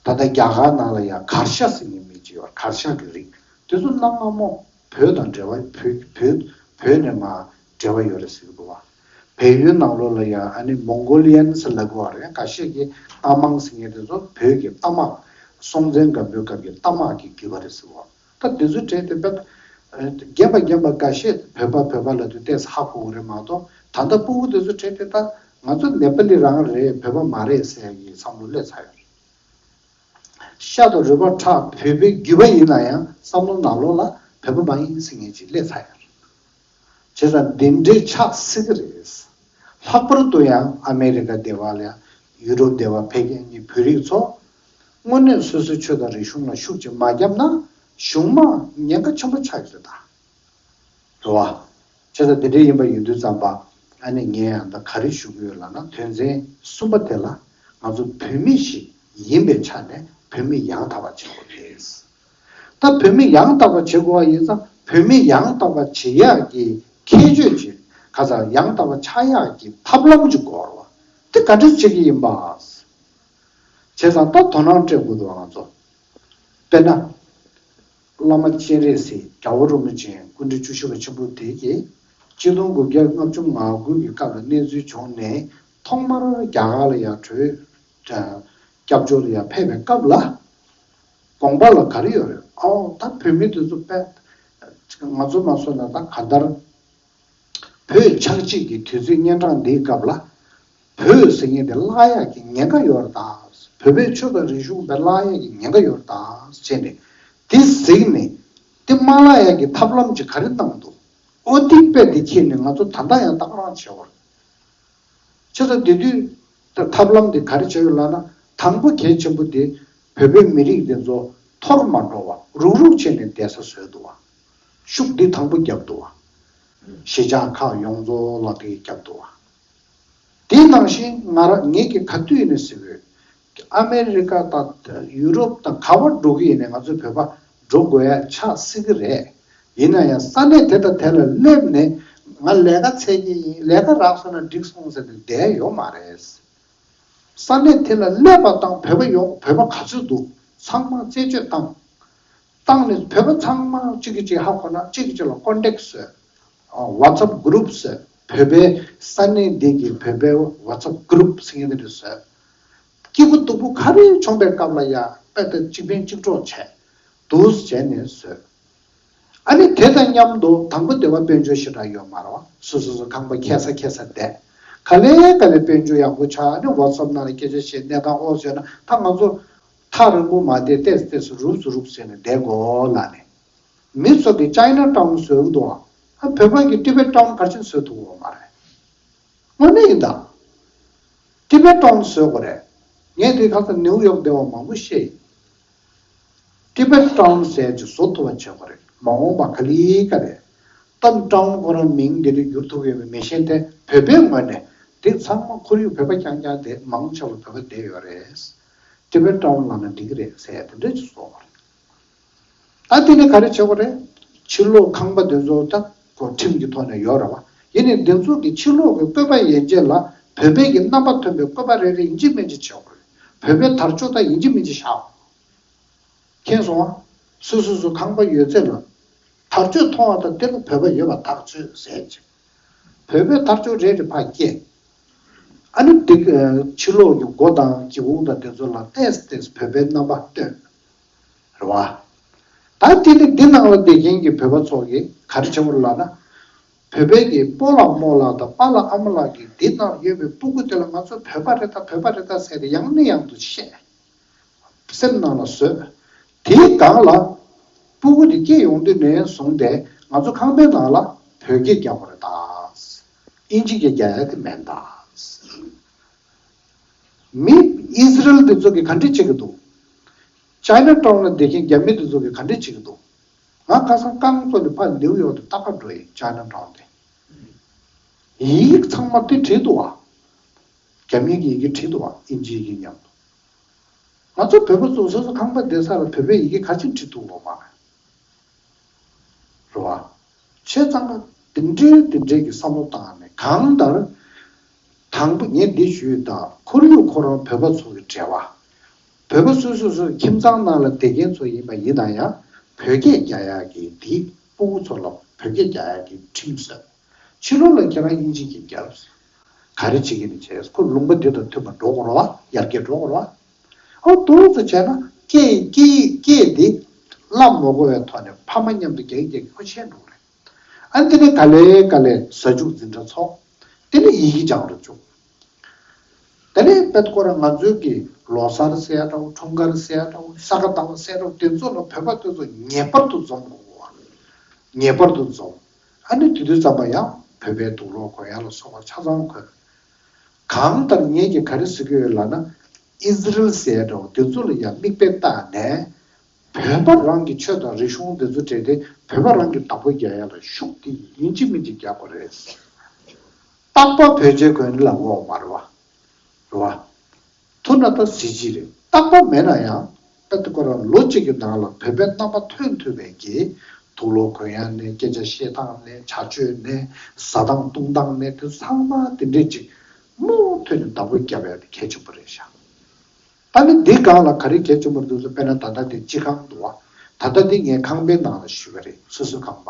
ད་ལྟ་རྒྱ་གར་ནང་ལ་ཡང་གར་ཤ་ཟེར་མཁན་མི་གཅིག་ཡོད། གར་ཤ་གི་རིགས་དེ་ཚོ་གནའ་སྔ་མོ་བོད་དང་འབྲེལ་བ། བོད་བོད་བོད་ནས་མར་འབྲེལ་བ་ཡོད་རེད་ཟེར་གི་འདུག་བ། བལ་ཡུལ་ནང་ལོགས་ལ་ཡང་ཨ་ནི་མོང་གོ་ལི་ཡན་ཟེར་ལབ་གི་ཡོད་རེད། གར་ཤ་གི་རྟ་མང་ཟེར་མཁན་དེ་ཚོ་བོད་ཀྱི་རྟ་དམག་སྲོང་བཙན་སྒམ་པོའི་སྐབས་ཀྱི་རྟ་དམག་གི་རྒྱུད་པ་རེད་ཟེར་བ། ད་དེ་ཚོ་བྲལ་ཏེ་བོད། རྒན་པ་རྒན་པ་འགའ་ཤས་བོད་པ་བོད་པ་ལབ་དུས་ཏོག་ཙམ་ཧ་གོ་གི་རེད་མ་གཏོགས། ད་ལྟ་སྤུ་གུ་དེ་ཚོ་བྲལ་ཏེ་ད་ང་ཚོ་ནེ་པ་ལི་རང་རེད། བོད་པ་མ་རེད་ཟེར་ཡ་གི་བསམ་བློ་སླེབས་ཚར་ཡོད་རེད། ཤ་དང་རུས་པ་ཁྲག་བོད་པའི་རྒྱུད་པ་ཡིན་ན་ཡང་བསམ་བློ་ནང་ལོགས་ལ་བོད་པ་མ་ཡིན་ཟེར་མཁན་ཅིག་སླེབས་ཚར་ཡོད་རེད། བྱས་ཙང་འདི་འདྲའི་ཆགས་སྲིད་ཀྱི་རེད། ལྷག་པར་དུ་ཡང་ཨ་མེ་རི་ཀ་སྡེ་བ་ལ་ཡང་ཡུ་རོབ་སྡེ་བ་ཕལ་སྐད་གཉིས་བོད་རིགས་ཚོ་དངོས་གནས་སོ་སོའི་ཆོས་དང་རིག་གཞུང་ལ་ཤུགས་ཅིག་མ་བརྒྱབ་ན་གཞུང་མང་ཉེན་ཁ་ཆེན་པོ་ཆགས་ཀྱི་རེད་ད། རེད་བ། བྱས་ཙང་དེ་འདྲ་ཡིན་པ་ཡིན་དུས་ཙམ་པ། ཨ་ནི་ངས་ཡང་ད་ག་རེ་ཞུ་གི་ཡོད་ལབ་ན། དོན་ཚན་གསུམ་པ་དེ་ལ་ང་ཚོ་བོད་མི་ཞིག་ཡིན་པའི་ཆ་ནས་བོད་མི་ཡང་དག་པ་བྱེད་དགོས་རེད། ད་བོད་མི་ཡང་དག་པ་བྱེད་དགོས་པ་ཡིན་ཙང་། བོད་མི་ཡང་དག་པ་བྱེད་ཡག་གི་ཁྱད་ཆོས་ཅིག་ཁ་ཚ་ཡང་དག་པ་ཆགས་ཡག་གི་ཐབས་ལམ་ཅིག་དགོས་རེད་བ། དེ་ག་འདྲ་བྱེད་ཀྱི་ཡིན་པ། བྱས་ཙང་ད་དོ་སྣང་སྤྲད་དགོས་འདུག་ང་ཚོ། དཔེར་ན། བླ་མ་སྤྱན་རས་གཟིགས་རྒྱལ་བ་རིན་པོ་ཆེ་སྐུ་ཕྲེང་བཅུ་བཞི་པ་ཆེན་པོ་དེ་གིས་ཆིག་སྟོང་དགུ་བརྒྱ་ལྔ་བཅུ་ང་དགུ་གི་སྐབས་ལ་གནས་ཚུལ་བྱུང་ནས་ཐོག་མར་རྒྱ་གར་ལ་ཡར་བྲོས། སྐྱབས་བཅོལ་ལ་ཡར་ཕེབས་པའི་སྐབས་ལ། དགོངས་པ་ལ་ག་རེ་ཡོད་རེད། ཨའོ་ད་བོད་མི་དེ་ཚོ་དཔེ་ང་ཚོ་མ་སོང་ན་ད་གང་ལྟར། བོད་ཆགས་འཇིག་གི་དུས་ཚོད་གཉན་འཕྲང་འདིའི་སྐབས་ལ། བོད་ཟེར་མཁན་དེ་བརླག་ཡག་གི་ཉེན་ཁ་ཡོད་རེད་ད། བོད་པའི་ཆོས་དང་རིག་གཞུང་དཔེ་བརླག་ཡག་གི་ཉེན་ཁ་ཡོད་རེད་ད་བྱས་ནས། དེ་གཟིགས་ནས། དེ་མ་བརླག་ཡག་གི་ཐབས་ལམ་ཅིག་ག་རེ་གནང་འདུག་འོ་དེ་དཔེ་དེ་ཁྱེར་ནས་ང་ཚོ་ད་ལྟ་ཡང་ད་ག་རང་བྱེད་དགོས་རེད། བྱས་ཙང་དེ་དུས་ད་ཐབས་ལམ་དེ་ག་རེ་བྱས་ཡོད་ལབ་ན། དང་པོ་གལ་ཆེན་པོ་དེ་བོད་པའི་མི་རིགས་དེ་ཚོ་འཐོར་མ་འགྲོ་བ། རུག་རུག་བྱས་ནས་བསྡད་ས་བཟོས་འདུག་བ། ཤུགས་འདི་དང་པོ་བརྒྱབ་འདུག་བ། གཞིས་ཆགས་ཁག་ཡོངས་རྫོགས་ལ་དེ་བརྒྱབ་འདུག་བ། དེ་ནང་བཞིན་ང་རང་ངེད་ཀྱིས་ག་དུས་ནས་ཟེར་བས། ཨ་མེ་རི་ཀ་དང་ཡུ་རོབ་དང་ག་པར་འགྲོ་གི་ཡིན་ནའི་ང་ཚོའི་བོད་པ་འགྲོ་དགོས་ཡ་ཆགས་སྲིད་ཀྱི་རེད། ཡིན་ན་ཡང་ས་གནས་དེ་དང་དེ་ལ་སླེབས་ནས་ང་ལས་ཀ་འཚོལ་གྱི་ཡིན། ལས་ཀ་རག་སོང་ན་འགྲིག་སོང་ཟེར་ནས་བསྡད་ཡོད་མ་རེད། ས་གནས་དེ་ལ་སླེབས་པ་དང་བོད་པ་ཡོང་། བོད་པ་ག་ཚོད་འདུག་ཚང་མ་རྩད་གཅོད་བཏང་། བཏང་ནས་བོད་པ་ཚང་མ་གཅིག་གིས་གཅིག་ཧ་གོ་ན་གཅིག་གིས་གཅིག་ལ་ཀོན་ཊེག་བཟོས། ཨ། ཝ་ཚབ་གུ་རུབ་བཟོས། བོད་པའི་ས་གནས་འདི་གི་བོད་པའི་ཝ་ཚབ་གུ་རུབ་ཟེར་མཁན་དེ་འདྲ་བཟོས། སྐྱིད་པོ་སྡུག་པོ་ག་རེ་བྱུང་པའི་སྐབས་ལ་ཡ་དཔེ་ལྟ་གཅིག་ཕན་གཅིག་གྲོགས་བྱས། འདུག་བྱས་ནས་བཟོས། ཨ་ནི་དེ་དང་མཉམ་དུ་དང་པོ་སྡེ་བ་དཔལ་འབྱོར་ཞེ་དྲག་ཡོད་མ་རེད་བ། སོ་སོ་སོ་ཁང་པ་ཁེ་ས་ཁེ་ས་བསྡད། ག་ལེ་ག་ལེ་དཔལ་འབྱོར་ཡག་པོ་ཆགས། ཨ་ནི་ཝ་ཚབ་ནང་ལ་སྐད་ཆ་བཤད། གནས་སྟངས་ཨོ་བཟོས་ན་ད་ང་ཚོ་ཐག་རིང་པོ་མ་བསྡད། ཏེས་ཏེས་རུབ་སུ་རུབ་ཟེར་ནས་བསྡད་དགོས་ལབ་ནས། མི་ཚོ་གིས་ཅའི་ན་ཊའུན་བཟོས་འདུག་བ། ཨ། བོད་པ་གིས་ཊི་བེཊ་ཊའུན་ག་རེ་བྱས་ནས་བཟོ་ཐུབ་ཡོད་མ་རེད། དངོས་གནས་ཡིན་ད། ཊི་བེཊ་ཊའུན་བཟོ་དགོས་རེད། ངས་དེ་ཁ་སང་ནིའུ་ཡོག་སྡེ་བ་མང་པོ་བཤད་ཡིན། ཊི་བེཊ་ཊའུན་ཟེར་གྱི་བཟོ་ཐུབ་པ་བྱེད་དགོས་རེད། མ་འོངས་པ་ག་ལེ་ག་ལེ། ད་ཊའུན་ཁོ་རང་མིང་འདི་འདྲ་བསྒྱུར་ཐུབ་ཡོད་པའི་མི་ཤེས་ཏེ། བོད་པའི་ངོས་ནས་དེ་ཚང་མ་ཁོར་ཡུག་བོད་པ་རྐྱང་རྐྱང་དེ་མང་ཆེ་བ་བོད་པ་བསྡད་ཡོད་རེད། ཊི་བེཊ་ཊའུན་ལབ་ན་འགྲིག་གི་རེད་ཟེར་དེ་འདྲ་ཅིག་བཟོ་དགོས་རེད། ད་དེ་ནས་ག་རེ་བྱེད་དགོས་རེད། ཕྱི་ལོགས་ཁང་པ་དེ་ཚོ་ད་ཁོ་ཁྲིམས་ཀྱི་ཐོག་ནས་ཡོད་རེད་བ། ཡིན་ནའི་འདི་ཚོ་གི་ཕྱི་ལོགས་ཀྱི་བཀོད་པ་ཡན་ཆད་ལ་བོད་པའི་གི་རྣམ་པ་ཐོན་པའི་བཀོད་པ་རེ་རེ་ཡིན་གཅིག་མིན་གཅིག་བྱེད་དགོས་རེད། བོད་པའི་དར་ལྕོག་ད་ཡིན་གཅིག་མིན་གཅིག་བཞག་དགོས། མཁྱེན་སོང་ང་། སོ་སོ་སོ་ཁང་པ་ཡོད་ཚད་ལ་དར་ལྕོག་མཐོང་བ་དང་དེ་ལ་བོད་པ་ཡོད་པ་ཐག་ཆོད་ཟེར་གྱི། བོད་པའི་དར་ལྕོག་རེ་རེ་ཕར་བསྐྱལ། ཨ་ནི་དེ་ཕྱི་ལོགས་ཀྱི་སྒོ་དང་སྒེའུ་ཁུང་དང་དེ་ཚོ་ལ་ཏོག་ཙམ་ཏོག་ཙམ་བོད་པའི་རྣམ་པ་སྟོན། རེད་བ། ད་དེ་ནི་འདི་ནང་ལ་བསྡད་མཁན་གྱི་བོད་པ་ཚོ་གིས་ག་རེ་བྱེད་དགོས་ལབ་ན། བོད་པའི་གི་སྤོ་ལགས་རྨོ་ལགས་དང་པཱ་ལགས་ཨ་མ་ལགས་ཀྱིས་འདི་ནང་ཡོད་པའི་སྤུ་གུ་དེ་ལ་ང་ཚོ་བོད་པ་རེད་ད་བོད་པ་རེད་ད་ཟེར་ཏེ་ཡང་ནས་ཡང་དུ་བཤད། སེམས་ནང་ལ་བཟོས། དེའི་སྒང་ལ་སྤུ་གུ་དེ་སྐྱེས་ཡོང་དུས་ནས་བཟུང་སྟེ་ང་ཚོ་ཁང་པའི་ནང་ལ་བོད་སྐད་རྒྱག་དགོས་རེད་ད། ཨིན་ཇི་སྐད་རྒྱག་ཡ་དེ་མེད་ད། མི་ཨི་ཟི་རལ་དེ་ཚོ་གིས་ག་འདྲ་བྱེད་ཀྱི་འདུག་ཅའི་ན་ཊའུན་ལ་བསྡད་མཁན་རྒྱ་མི་དེ་ཚོ་གིས་ག་འདྲ་བྱེད་ཀྱི་འདུག་ང་ཁ་སང་རྐང་བཙུགས་ནས་ཕར་ནིའུ་ཡོག་ཏུ་ལྟ་ག་འགྲོ་ཡིན། ཅའི་ན་ཊའུན་དེ། ཡིག་ཚང་མ་དེ་བྲིས་འདུག་བ། རྒྱ་མིའི་གི་ཡི་གེ་བྲིས་འདུག་བ། ཨིན་ཇིའི་ཡི་གེ་མཉམ་དུ། ང་ཚོ་བོད་པ་ཚོ་སོ་སོ་ཁང་པ་བསྡད་ས་ལ་བོད་པའི་ཡི་གེ་ག་ཅིག་བྲིས་འདུག་ལོ་མ། རེད་བ། བྱས་ཙང་ང་དེ་འདྲའི་དེ་འདྲའི་གི་བསམ་བློ་བཏང་ནས་གང་ལྟར། དང་པོ་ངས་འདི་ཞུས་དང་ཁོར་ཡུག་ཁོ་རང་བོད་པ་ཚོ་གི་འབྲེལ་བ། བོད་པ་སོ་སོ་སོ་ཁྱིམ་ཚང་ནང་ལ་བསྡད་མཁན་ཚོ་ཡིན་པ་ཡིན་ན་ཡང་བོད་སྐད་རྒྱག་ཡག་གི་འདི་སྤུ་གུ་ཚོ་ལ་བོད་སྐད་རྒྱག་ཡག་གི་ཁྲིམས་བཟོས། ཕྱི་ལོགས་ལ་ཁྱེད་རང་དབྱིན་ཇི་སྐད་རྒྱབ། ག་རེ་བྱེད་ཀྱི་ནི་བྱས། ཁོ་ལུང་པ་འདི་དང་མཐུན་པ་འགྲོ་དགོས་རེད་བ། ཡར་རྒྱས་འགྲོ་དགོས་རེད་བ། ཨོ་དུ་ཚོ་བྱས་ན་སྐད་སྐད་སྐད་འདི་བསླབ་མ་དགོས་པའི་ཐོག་ནས་ཕ་མ་མཉམ་དུ་རྒྱག་རྒྱག་གི་ཁོ་ཤེས་འགྲོ་གི་རེད། ཨ་ནི་དེ་ནས་ག་ལེ་ག་ལེ་ཟ་ཆུག་འཛིན་གྲྭ་ཚོགས། དེ་ནས་ཡི་གེ་སྦྱང་རུ་བཅུག་དེ་ནས་དཔེ་ཁོ་རང་ང་ཚོའི་གི་ལོ་གསར་ཟེར་ཡ་འདྲ་བོ། འཁྲུངས་སྐར་ཟེར་ཡ་འདྲ་བོ། ས་ག་ཟླ་བ་ཟེར་ཡ་འདྲ་བོ། དེ་ཚོ་ལ་བོད་པ་དེ་ཚོ་ངེས་པར་དུ་འཛོམས་དགོས་པ། ངེས་པར་དུ་འཛོམས། ཨ་ནི་དེ་དུས་ཙམ་པ་ཡང་བོད་པའི་དུག་ལོག་གོན་ཡ་ལ་སོགས་པ་ཆ་ཚང་གོན། གང་ལྟར་ངེད་ཀྱིས་ག་རེ་ཟེར་གྱི་ཡོད་ལབ་ན། ཨི་ཟི་རལ་ཟེར་ཡ་འདྲ་བོ་དེ་ཚོ་ལ་ཡང་མིག་དཔེ་བལྟས་ནས། བོད་པ་རང་གི་ཆོས་དང་རིག་གཞུང་འདི་ཚོ་སྤྲད་དེ་བོད་པ་རང་གི་བདག་པོ་རྒྱག་ཡ་ལ་ཤུགས་དེ་ཡིན་གཅིག་མིན་གཅིག་རྒྱག་དགོས་རེད། རྟག་པར་བོད་ཆས་གོན་ལབ་དགོས་མ་རེད་བ། རེད་བ། ཐུག་ན་ད་གཟི་བརྗིད་རེད། རྟག་པར་མེད་ན་ཡང་ད་དེ་ཁོ་རང་ལོ་གཅིག་གི་ནང་ལ་བོད་པའི་རྣམ་པ་ཐོན་ཐུབ་པའི་གི་དུག་ལོག་གོན་ཡ་ནས་སྐད་ཆ་བཤད་སྟངས་ནས་བྱ་སྤྱོད་ནས་བཟའ་སྟངས་བཏུང་སྟངས་ནས་དེ་ཚང་མ་དེ་འདྲས་ཅིག་མུ་མཐུད་ནས་བདག་པོ་རྒྱབ་ཡ་དེ་གལ་ཆེན་པོ་རེད་ཤག་ད་ནི་འདི་སྒང་ལ་ག་རེ་གལ་ཆེན་པོ་འདུག་ཟེར། དཔེར་ན་ད་ལྟ་འདི་སྤྱི་ཁང་འདུག་བ། ད་ལྟ་འདི་ངའི་ཁང་པའི་ནང་ལ་ཞུས་པ་རེད། སོ་སོའི་ཁང་པ།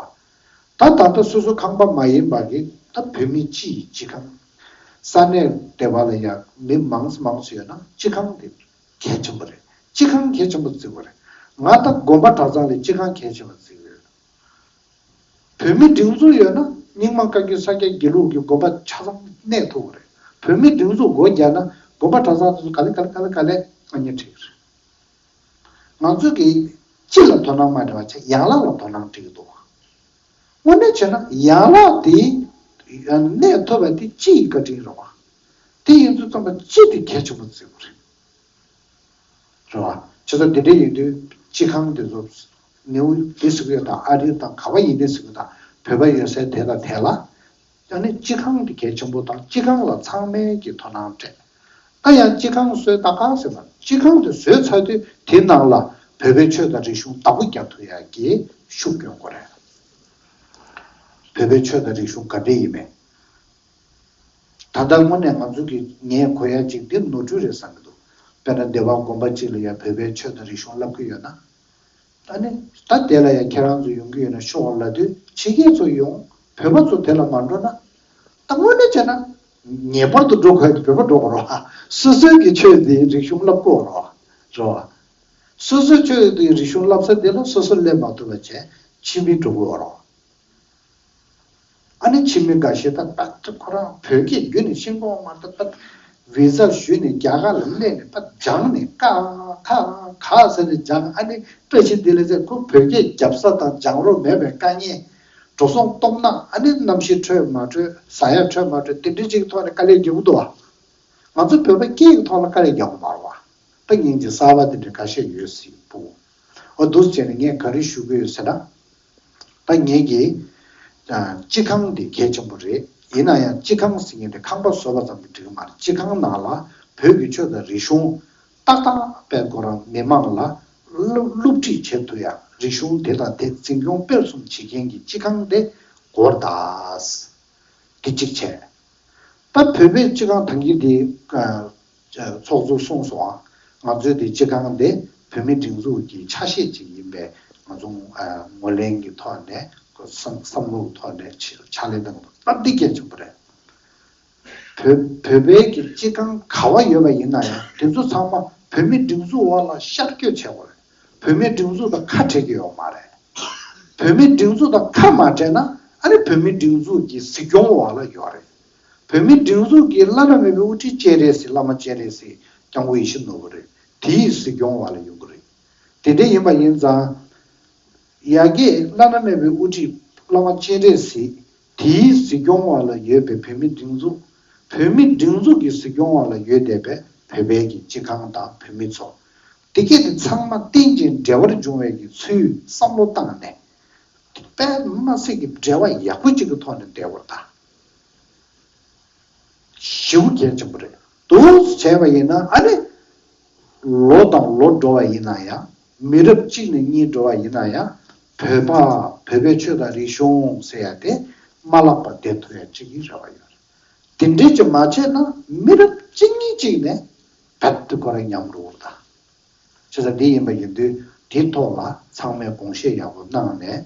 ད་ད་ལྟ་སོ་སོའི་ཁང་པ་མ་ཡིན་པ་གི་ད་བོད་མི་སྤྱི་ཡི་སྤྱི་ཁང་། ས་གནས་དེ་བ་ལ་ཡང་མི་མང་མང་ཡོད་ན་སྤྱི་ཁང་དེ་གལ་ཆེན་པོ་རེད། སྤྱི་ཁང་གལ་ཆེན་པོ་བརྩི་དགོས་རེད། ང་ད་དགོན་པ་གྲྭ་ཚང་ལ་སྤྱི་ཁང་གལ་ཆེན་པོ་བརྩི་གི་ཡོད། བོད་མི་སྒྲིག་འཛུགས་ཡོད་ན་རྙིང་མ་བཀའ་བརྒྱུད་ས་སྐྱ་དགེ་ལུགས་ཀྱི་དགོན་པ་ཆ་ཚང་གནས་ཐུབ་ཀྱི་རེད། བོད་མི་སྒྲིག་འཛུགས་སྒོ་རྒྱག་ན་དགོན་པ་གྲྭ་ཚང་དེ་ཚོ་ག་ལེ་ག་ལེ་ག་ལེ་ག་ལེ་ཨ་ནི་ཁྲིད་ཀྱི་རེད། ང་ཚོ་གིས་སྤྱི་ལ་དོ་སྣང་མ་བྱས་པ་བྱས་ཡན་ལག་ལ་དོ་སྣང་བྱེད་ཀྱི་འདུག་དངོས་གནས་བྱས་ན་ཡན་ལག་དེ་གནས་ཐུབ་པ་དེ་སྤྱི་ཡི་བཀའ་དྲིན་རེད་བ། དེ་ཡིན་དུས་ཙམ་པ་སྤྱི་དེ་གལ་ཆེན་པོ་བརྩི་དགོས་རེད། རེད་བ། བྱས་ཙང་འདི་འདྲ་ཡིན་དུས་སྤྱི་ཁང་དེ་ཚོ་ནིའུ་ཡོག་ཟེར་གྱི་ཡོད་དང་ཨ་རི་དང་ག་བ་ཡིན་ནའི་ཟེར་གྱི་ཡོད་དང་བོད་པ་ཡོད་སའི་དེ་དང་དེ་ལ། ཡང་ནི་སྤྱི་ཁང་དེ་གལ་ཆེན་པོ་དང་སྤྱི་ཁང་ལ་ཚང་མས་ཀྱི་དོ་སྣང་སྤྲད། ད་ཡང་སྤྱི་ཁང་བཟོས་ད་ག་ཟེར་ན་སྤྱི་ཁང་དེ་བཟོས་ཚར་དུས་དེའི་ནང་ལ་བོད་པའི་ཆོས་དང་རིག་གཞུང་བདག་པོ་རྒྱག་ཐུབ་ཡག་གི་ཤུགས་སྐྱོན་དགོས་རེད། བོད་པའི་ཆོས་དང་རིག་གཞུང་ག་འདྲ་ཡིན་མིན། ད་ལྟ་དངོས་གནས་ང་ཚོ་གི་ངས་གོ་ཡ་གཅིག་འདི་ནོར་འཁྲུལ་རེད་བསམ་གྱི་འདུག་དཔེར་ན་སྡེ་བ་དགོན་པ་གཅིག་ལ་ཡ་བོད་པའི་ཆོས་དང་རིག་གཞུང་བསླབ་ཀྱི་ཡོད་ན། ད་ནི་ད་དེ་ལ་ཡ་ཁྱེད་རང་ཚོ་ཡོང་གི་ཡོད་ན་ཤོག་ལབ་དུས་ཕྱི་རྒྱལ་ཚོ་ཡོང་། བོད་པ་ཚོ་དེ་ལ་མ་འགྲོ་ན། ད་དངོས་གནས་བྱས་ན་ངེས་པར་དུ་འགྲོ་དགོས་ཀྱི་བོད་པ་འགྲོ་དགོས་རེད་བ། སོ་སོའི་གི་ཆོས་དེ་རིག་གཞུང་བསླབ་དགོས་རེད་བ། རེད་བ། སོ་སོའི་ཆོས་དེ་རིག་གཞུང་བསླབ་ས་དེ་ལ་སོ་སོ་སླེབས་མ་ཐུབ་པ་བྱས་ཕྱི་མི་འགྲོ་དགོས་རེད་བ། ཨ་ནི་ཕྱི་མི་འགའ་ཤས་ད་ད་ཁོ་རང་བོད་སྐད་རྒྱུད་ནས་ཤེས་ཀྱི་ཡོད་མ་རེད། ད་ད་བི་ཟ་ཞུས་ནས་རྒྱ་གར་ལ་སླེབས་ནས་ད་སྦྱངས་ནས་ཀ་ཁ་ག་ཟེར་ནས་སྦྱངས། ཨ་ནི་བཀྲ་ཤིས་བདེ་ལེགས་ཟེར། ཁོ་བོད་སྐད་རྒྱབ་ས་དང་སྦྱང་རོགས་མེད་པའི་དཀའ་ངལ། འགྲོ་སོང་སྟོབས་ན་ཨ་ནི་གནམ་གཤིས་འཕྲོད་མ་འཕྲོད་ཟ་ཡ་འཕྲོད་མ་འཕྲོད་དེ་འདྲ་ཅིག་ཐོག་ནས་དཀའ་ལས་རྒྱག་གི་འདུག་བ། ང་ཚོ་བོད་པ་སྐད་ཀྱི་ཐོག་ལ་དཀའ་ལས་རྒྱག་གི་མ་རེད་བ། ད་སྙིང་རྗེ་གསར་པ་དེ་འདྲ་ཁ་ཤས་ཡོད་སྲིད་པོ། ཨོ་འདུག་བྱས་ནས་ངས་ག་རེ་ཞུ་གི་ཡོད་ཟེར་ན། ད་ངེད་ཀྱི་ཨ་སྤྱི་ཁང་འདི་གལ་ཆེན་པོ་རེད། ཡིན་ན་ཡང་སྤྱི་ཁང་ཟེར་མཁན་དེ་ཁང་པ་བཟོ་བ་ཙམ་གྱིས་འགྲིག་གི་མ་རེད། སྤྱི་ཁང་ནང་ལ་བོད་ཀྱི་ཆོས་དང་རིག་གཞུང་ཏག་ཏག་དཔེ་ཁོ་རང་མི་མང་ལ་སློབ་སློབ་ཁྲིད་བྱེད་ཐུབ་ཡ། རིག་གཞུང་དེ་དང་དེ་འཛིན་སྐྱོང་སྤེལ་གསུམ་བྱེད་མཁན་གྱི་སྤྱི་ཁང་དེ་དགོས་རེད་ད། དེ་གཅིག་བྱས། ད་བོད་པའི་སྤྱི་ཁང་ཐང་གི་དེ་ཚོགས་གཙོས་གསུངས་སོང་ཨ། ང་ཚོའི་དེ་སྤྱི་ཁང་དེ་བོད་མིའི་སྒྲིག་འཛུགས་ཀྱི་ཆ་ཤས་ཅིག་ཡིན་པས། ང་ཚོ་ཨ་ངོས་ལེན་གྱི་ཐོག་ནས་བསམ་བསམ་བློའི་ཐོག་ནས་ཕྱག་ལས་གནང་དགོས། ད་འདི་གལ་ཆེན་པོ་རེད། བོད་བོད་པའི་གི་སྤྱི་ཁང་ག་བ་ཡོད་པ་ཡིན་ན་ཡང་དེ་ཚོ་ཚང་མ་བོད་མིའི་སྒྲིག་འཛུགས་འོག་ལ་ཤར་བསྐྱོད་བྱེད་དགོས་རེད། བོད་མིའི་སྒྲིག་འཛུགས་དང་ཁ་བྲལ་གྱི་ཡོད་མ་རེད། བོད་མིའི་སྒྲིག་འཛུགས་དང་ཁ་མ་བྲལ་ན་ཨ་ནི་བོད་མིའི་སྒྲིག་འཛུགས་ཀྱི་གཟིགས་སྐྱོང་འོག་ལ་ཡོད་རེད། བོད་མིའི་སྒྲིག་འཛུགས་ཀྱི་བླ་ན་མེད་པའི་དབུ་ཁྲིད་སྤྱན་རས་གཟིགས། བླ་མ་སྤྱན་རས་གཟིགས། སྐྱབས་མགོན་ཡིད་བཞིན་ནོར་བུ་རེད། དེའི་གཟིགས་སྐྱོང་འོག་ལ་ཡོང་གི་རེད། དེ་འདྲ་ཡིན་པ་ཡིན་ཙང་། ཡ་གིའི་བླ་ན་མེད་པའི་དབུ་ཁྲིད་བླ་མ་སྤྱན་རས་གཟིགས། དེའི་གཟིགས་སྐྱོང་འོག་ལ་ཡོད་པའི་བོད་མིའི་སྒྲིག་འཛུགས། བོད་མིའི་སྒྲིག་འཛུགས་ཀྱི་གཟིགས་སྐྱོང་འོག་ལ་ཡོད་བསྡད་པའི་བོད་པའི་གི་སྤྱི་ཁང་དང་བོད་མི་ཚོ། དེ་གས་དེ་ཚང་མ་རྟེན་ཅིང་འབྲེལ་བར་འབྱུང་བའི་གི་ཚུལ་བསམ་བློ་བཏང་ནས། དཔེ་མི་སྲིད་ཀྱི་འབྲེལ་བ་ཡག་པོ་གཅིག་གི་ཐོག་ནས་བསྡད་དགོས་རེད་ད། ཞེ་པོ་གལ་ཆེན་པོ་རེད། འདུག་བྱས་པ་ཡིན་ན་ཨ་ནི། ལོ་དང་ལོ་འགྲོ་བ་ཡིན་ན་ཡང་། མི་རབས་གཅིག་ནས་གཉིས་འགྲོ་བ་ཡིན་ན་ཡང་། བོད་པ། བོད་པའི་ཆོས་དང་རིག་གཞུང་ཟེར་ཡ་དེ་མ་བརླག་པར་བསྡད་ཐུབ་ཡ་གཅིག་གི་རེ་བ་ཡོད་རེད། དེ་འདྲས་ཀྱི་མ་བྱས་ན་མི་རབས་གཅིག་གཉིས་གཅིག་ནས་རྦད་དེ་ཁོ་རང་ཉམས་འགྲོ་གི་རེད་ད། བྱས་ཙང་འདི་ཡིན་པ་ཡིན་དུས་འདིའི་ཐོག་ལ་ཚང་མས་དགོངས་བཞེས་ཡག་པོ་གནང་ནས།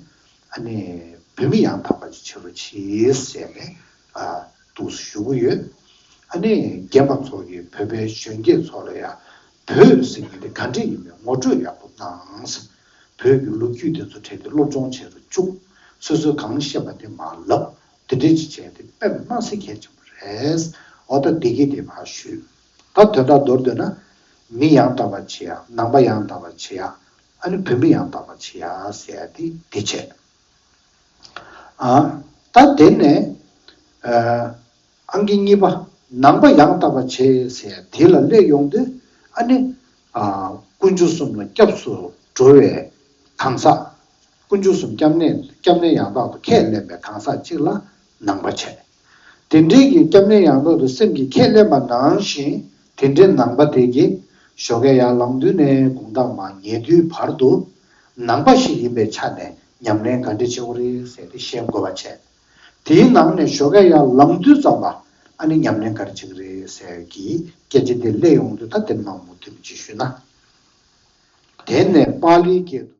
ཨ་ནི་བོད་མི་ཡང་དག་པ་ཅིག་བྱེད་རོགས་གྱིས་ཟེར་ནས་ཨ་འདུག་ཞུ་གི་ཡོད། ཨ་ནི་རྒན་པ་ཚོ་གིས་བོད་པའི་གཞོན་སྐྱེས་ཚོ་ལ་ཡང་བོད་ཟེར་མཁན་དེ་ག་འདྲས་ཡིན་མིན་ངོ་སྤྲོད་ཡག་པོ་གནང་། བོད་ཀྱི་ལོ་རྒྱུས་དེ་ཚོ་ཁྲིད་དེ་སློབ་སྦྱོང་བྱེད་དུ་བཅུག། སོ་སོས་གང་ཤེས་པ་དེ་མར་ལབ། དེ་འདྲས་ཅིག་བྱས་ཏེ་དཔེ་མ་སྲིད་གལ་ཆེན་པོ་རེད། འོ་ད་བདེ་སྐྱིད་དེ་ཕར་ཞུས། ད་དོན་དག་མདོར་བསྡུས་ན། མི་ཡང་དག་པ་བྱེད་ཡ། ནང་པ་ཡང་དག་པ་བྱེད་ཡ། ཨ་ནི་བོད་མི་ཡང་དག་པ་བྱེད་ཡ་ཟེར་ཡ་དེ་འདི་བྱས། ཨ། ད་དེ་ནས་ཨ་ཨང་ཀི་གཉིས་པ། ནང་པ་ཡང་དག་པ་བྱེད་ཟེར་ཡ་དེ་ལ་སླེབས་ཡོང་དུས་ཨ་ནི། ཨ། དཀོན་མཆོག་གསུམ་ལ་སྐྱབས་སུ་འགྲོ་བའི་གང་ཟག། དཀོན་མཆོག་གསུམ་སྐྱབས་གནས་སྐྱབས་གནས་ཡང་དག་ཏུ་ཁས་ལེན་པའི་གང་ཟག་ཅིག་ལ་ནང་པ་བྱས། དེ་འདྲའི་གི་སྐྱབས་གནས་ཡང་དག་ཏུ་སེམས་ཀྱིས་ཁས་ལེན་པ་ནང་བཞིན། དེ་འདྲའི་ནང་པ་དེ་གིས་ཞོགས་ཀས་ཡར་ལངས་དུས་ནས་དགོང་དག་མར་ཉལ་དུས་བར་དུ། ནང་པ་ཞིག་ཡིན་པའི་ཆ་ནས་ཉམས་ལེན་ག་འདྲ་བྱེད་དགོས་རེད་ཟེར་ཏེ་ཤེས་དགོས་པ་བྱས། དེའི་ནང་ནས་ཞོགས་ཀས་ཡར་ལངས་དུས་ཙམ་པ་ཨ་ནི་ཉམས་ལེན་ག་རེ་བྱེད་ཀྱི་རེད་ཟེར་གྱི་སྐད་ཆ་དེ་སླེབས་ཡོང་དུས། ད་དེ་མང་མོ་དེ་མི་ཅིག་ཞུས་ན། དེ་ནས་པཱ་ལིའི་སྐད་དུ།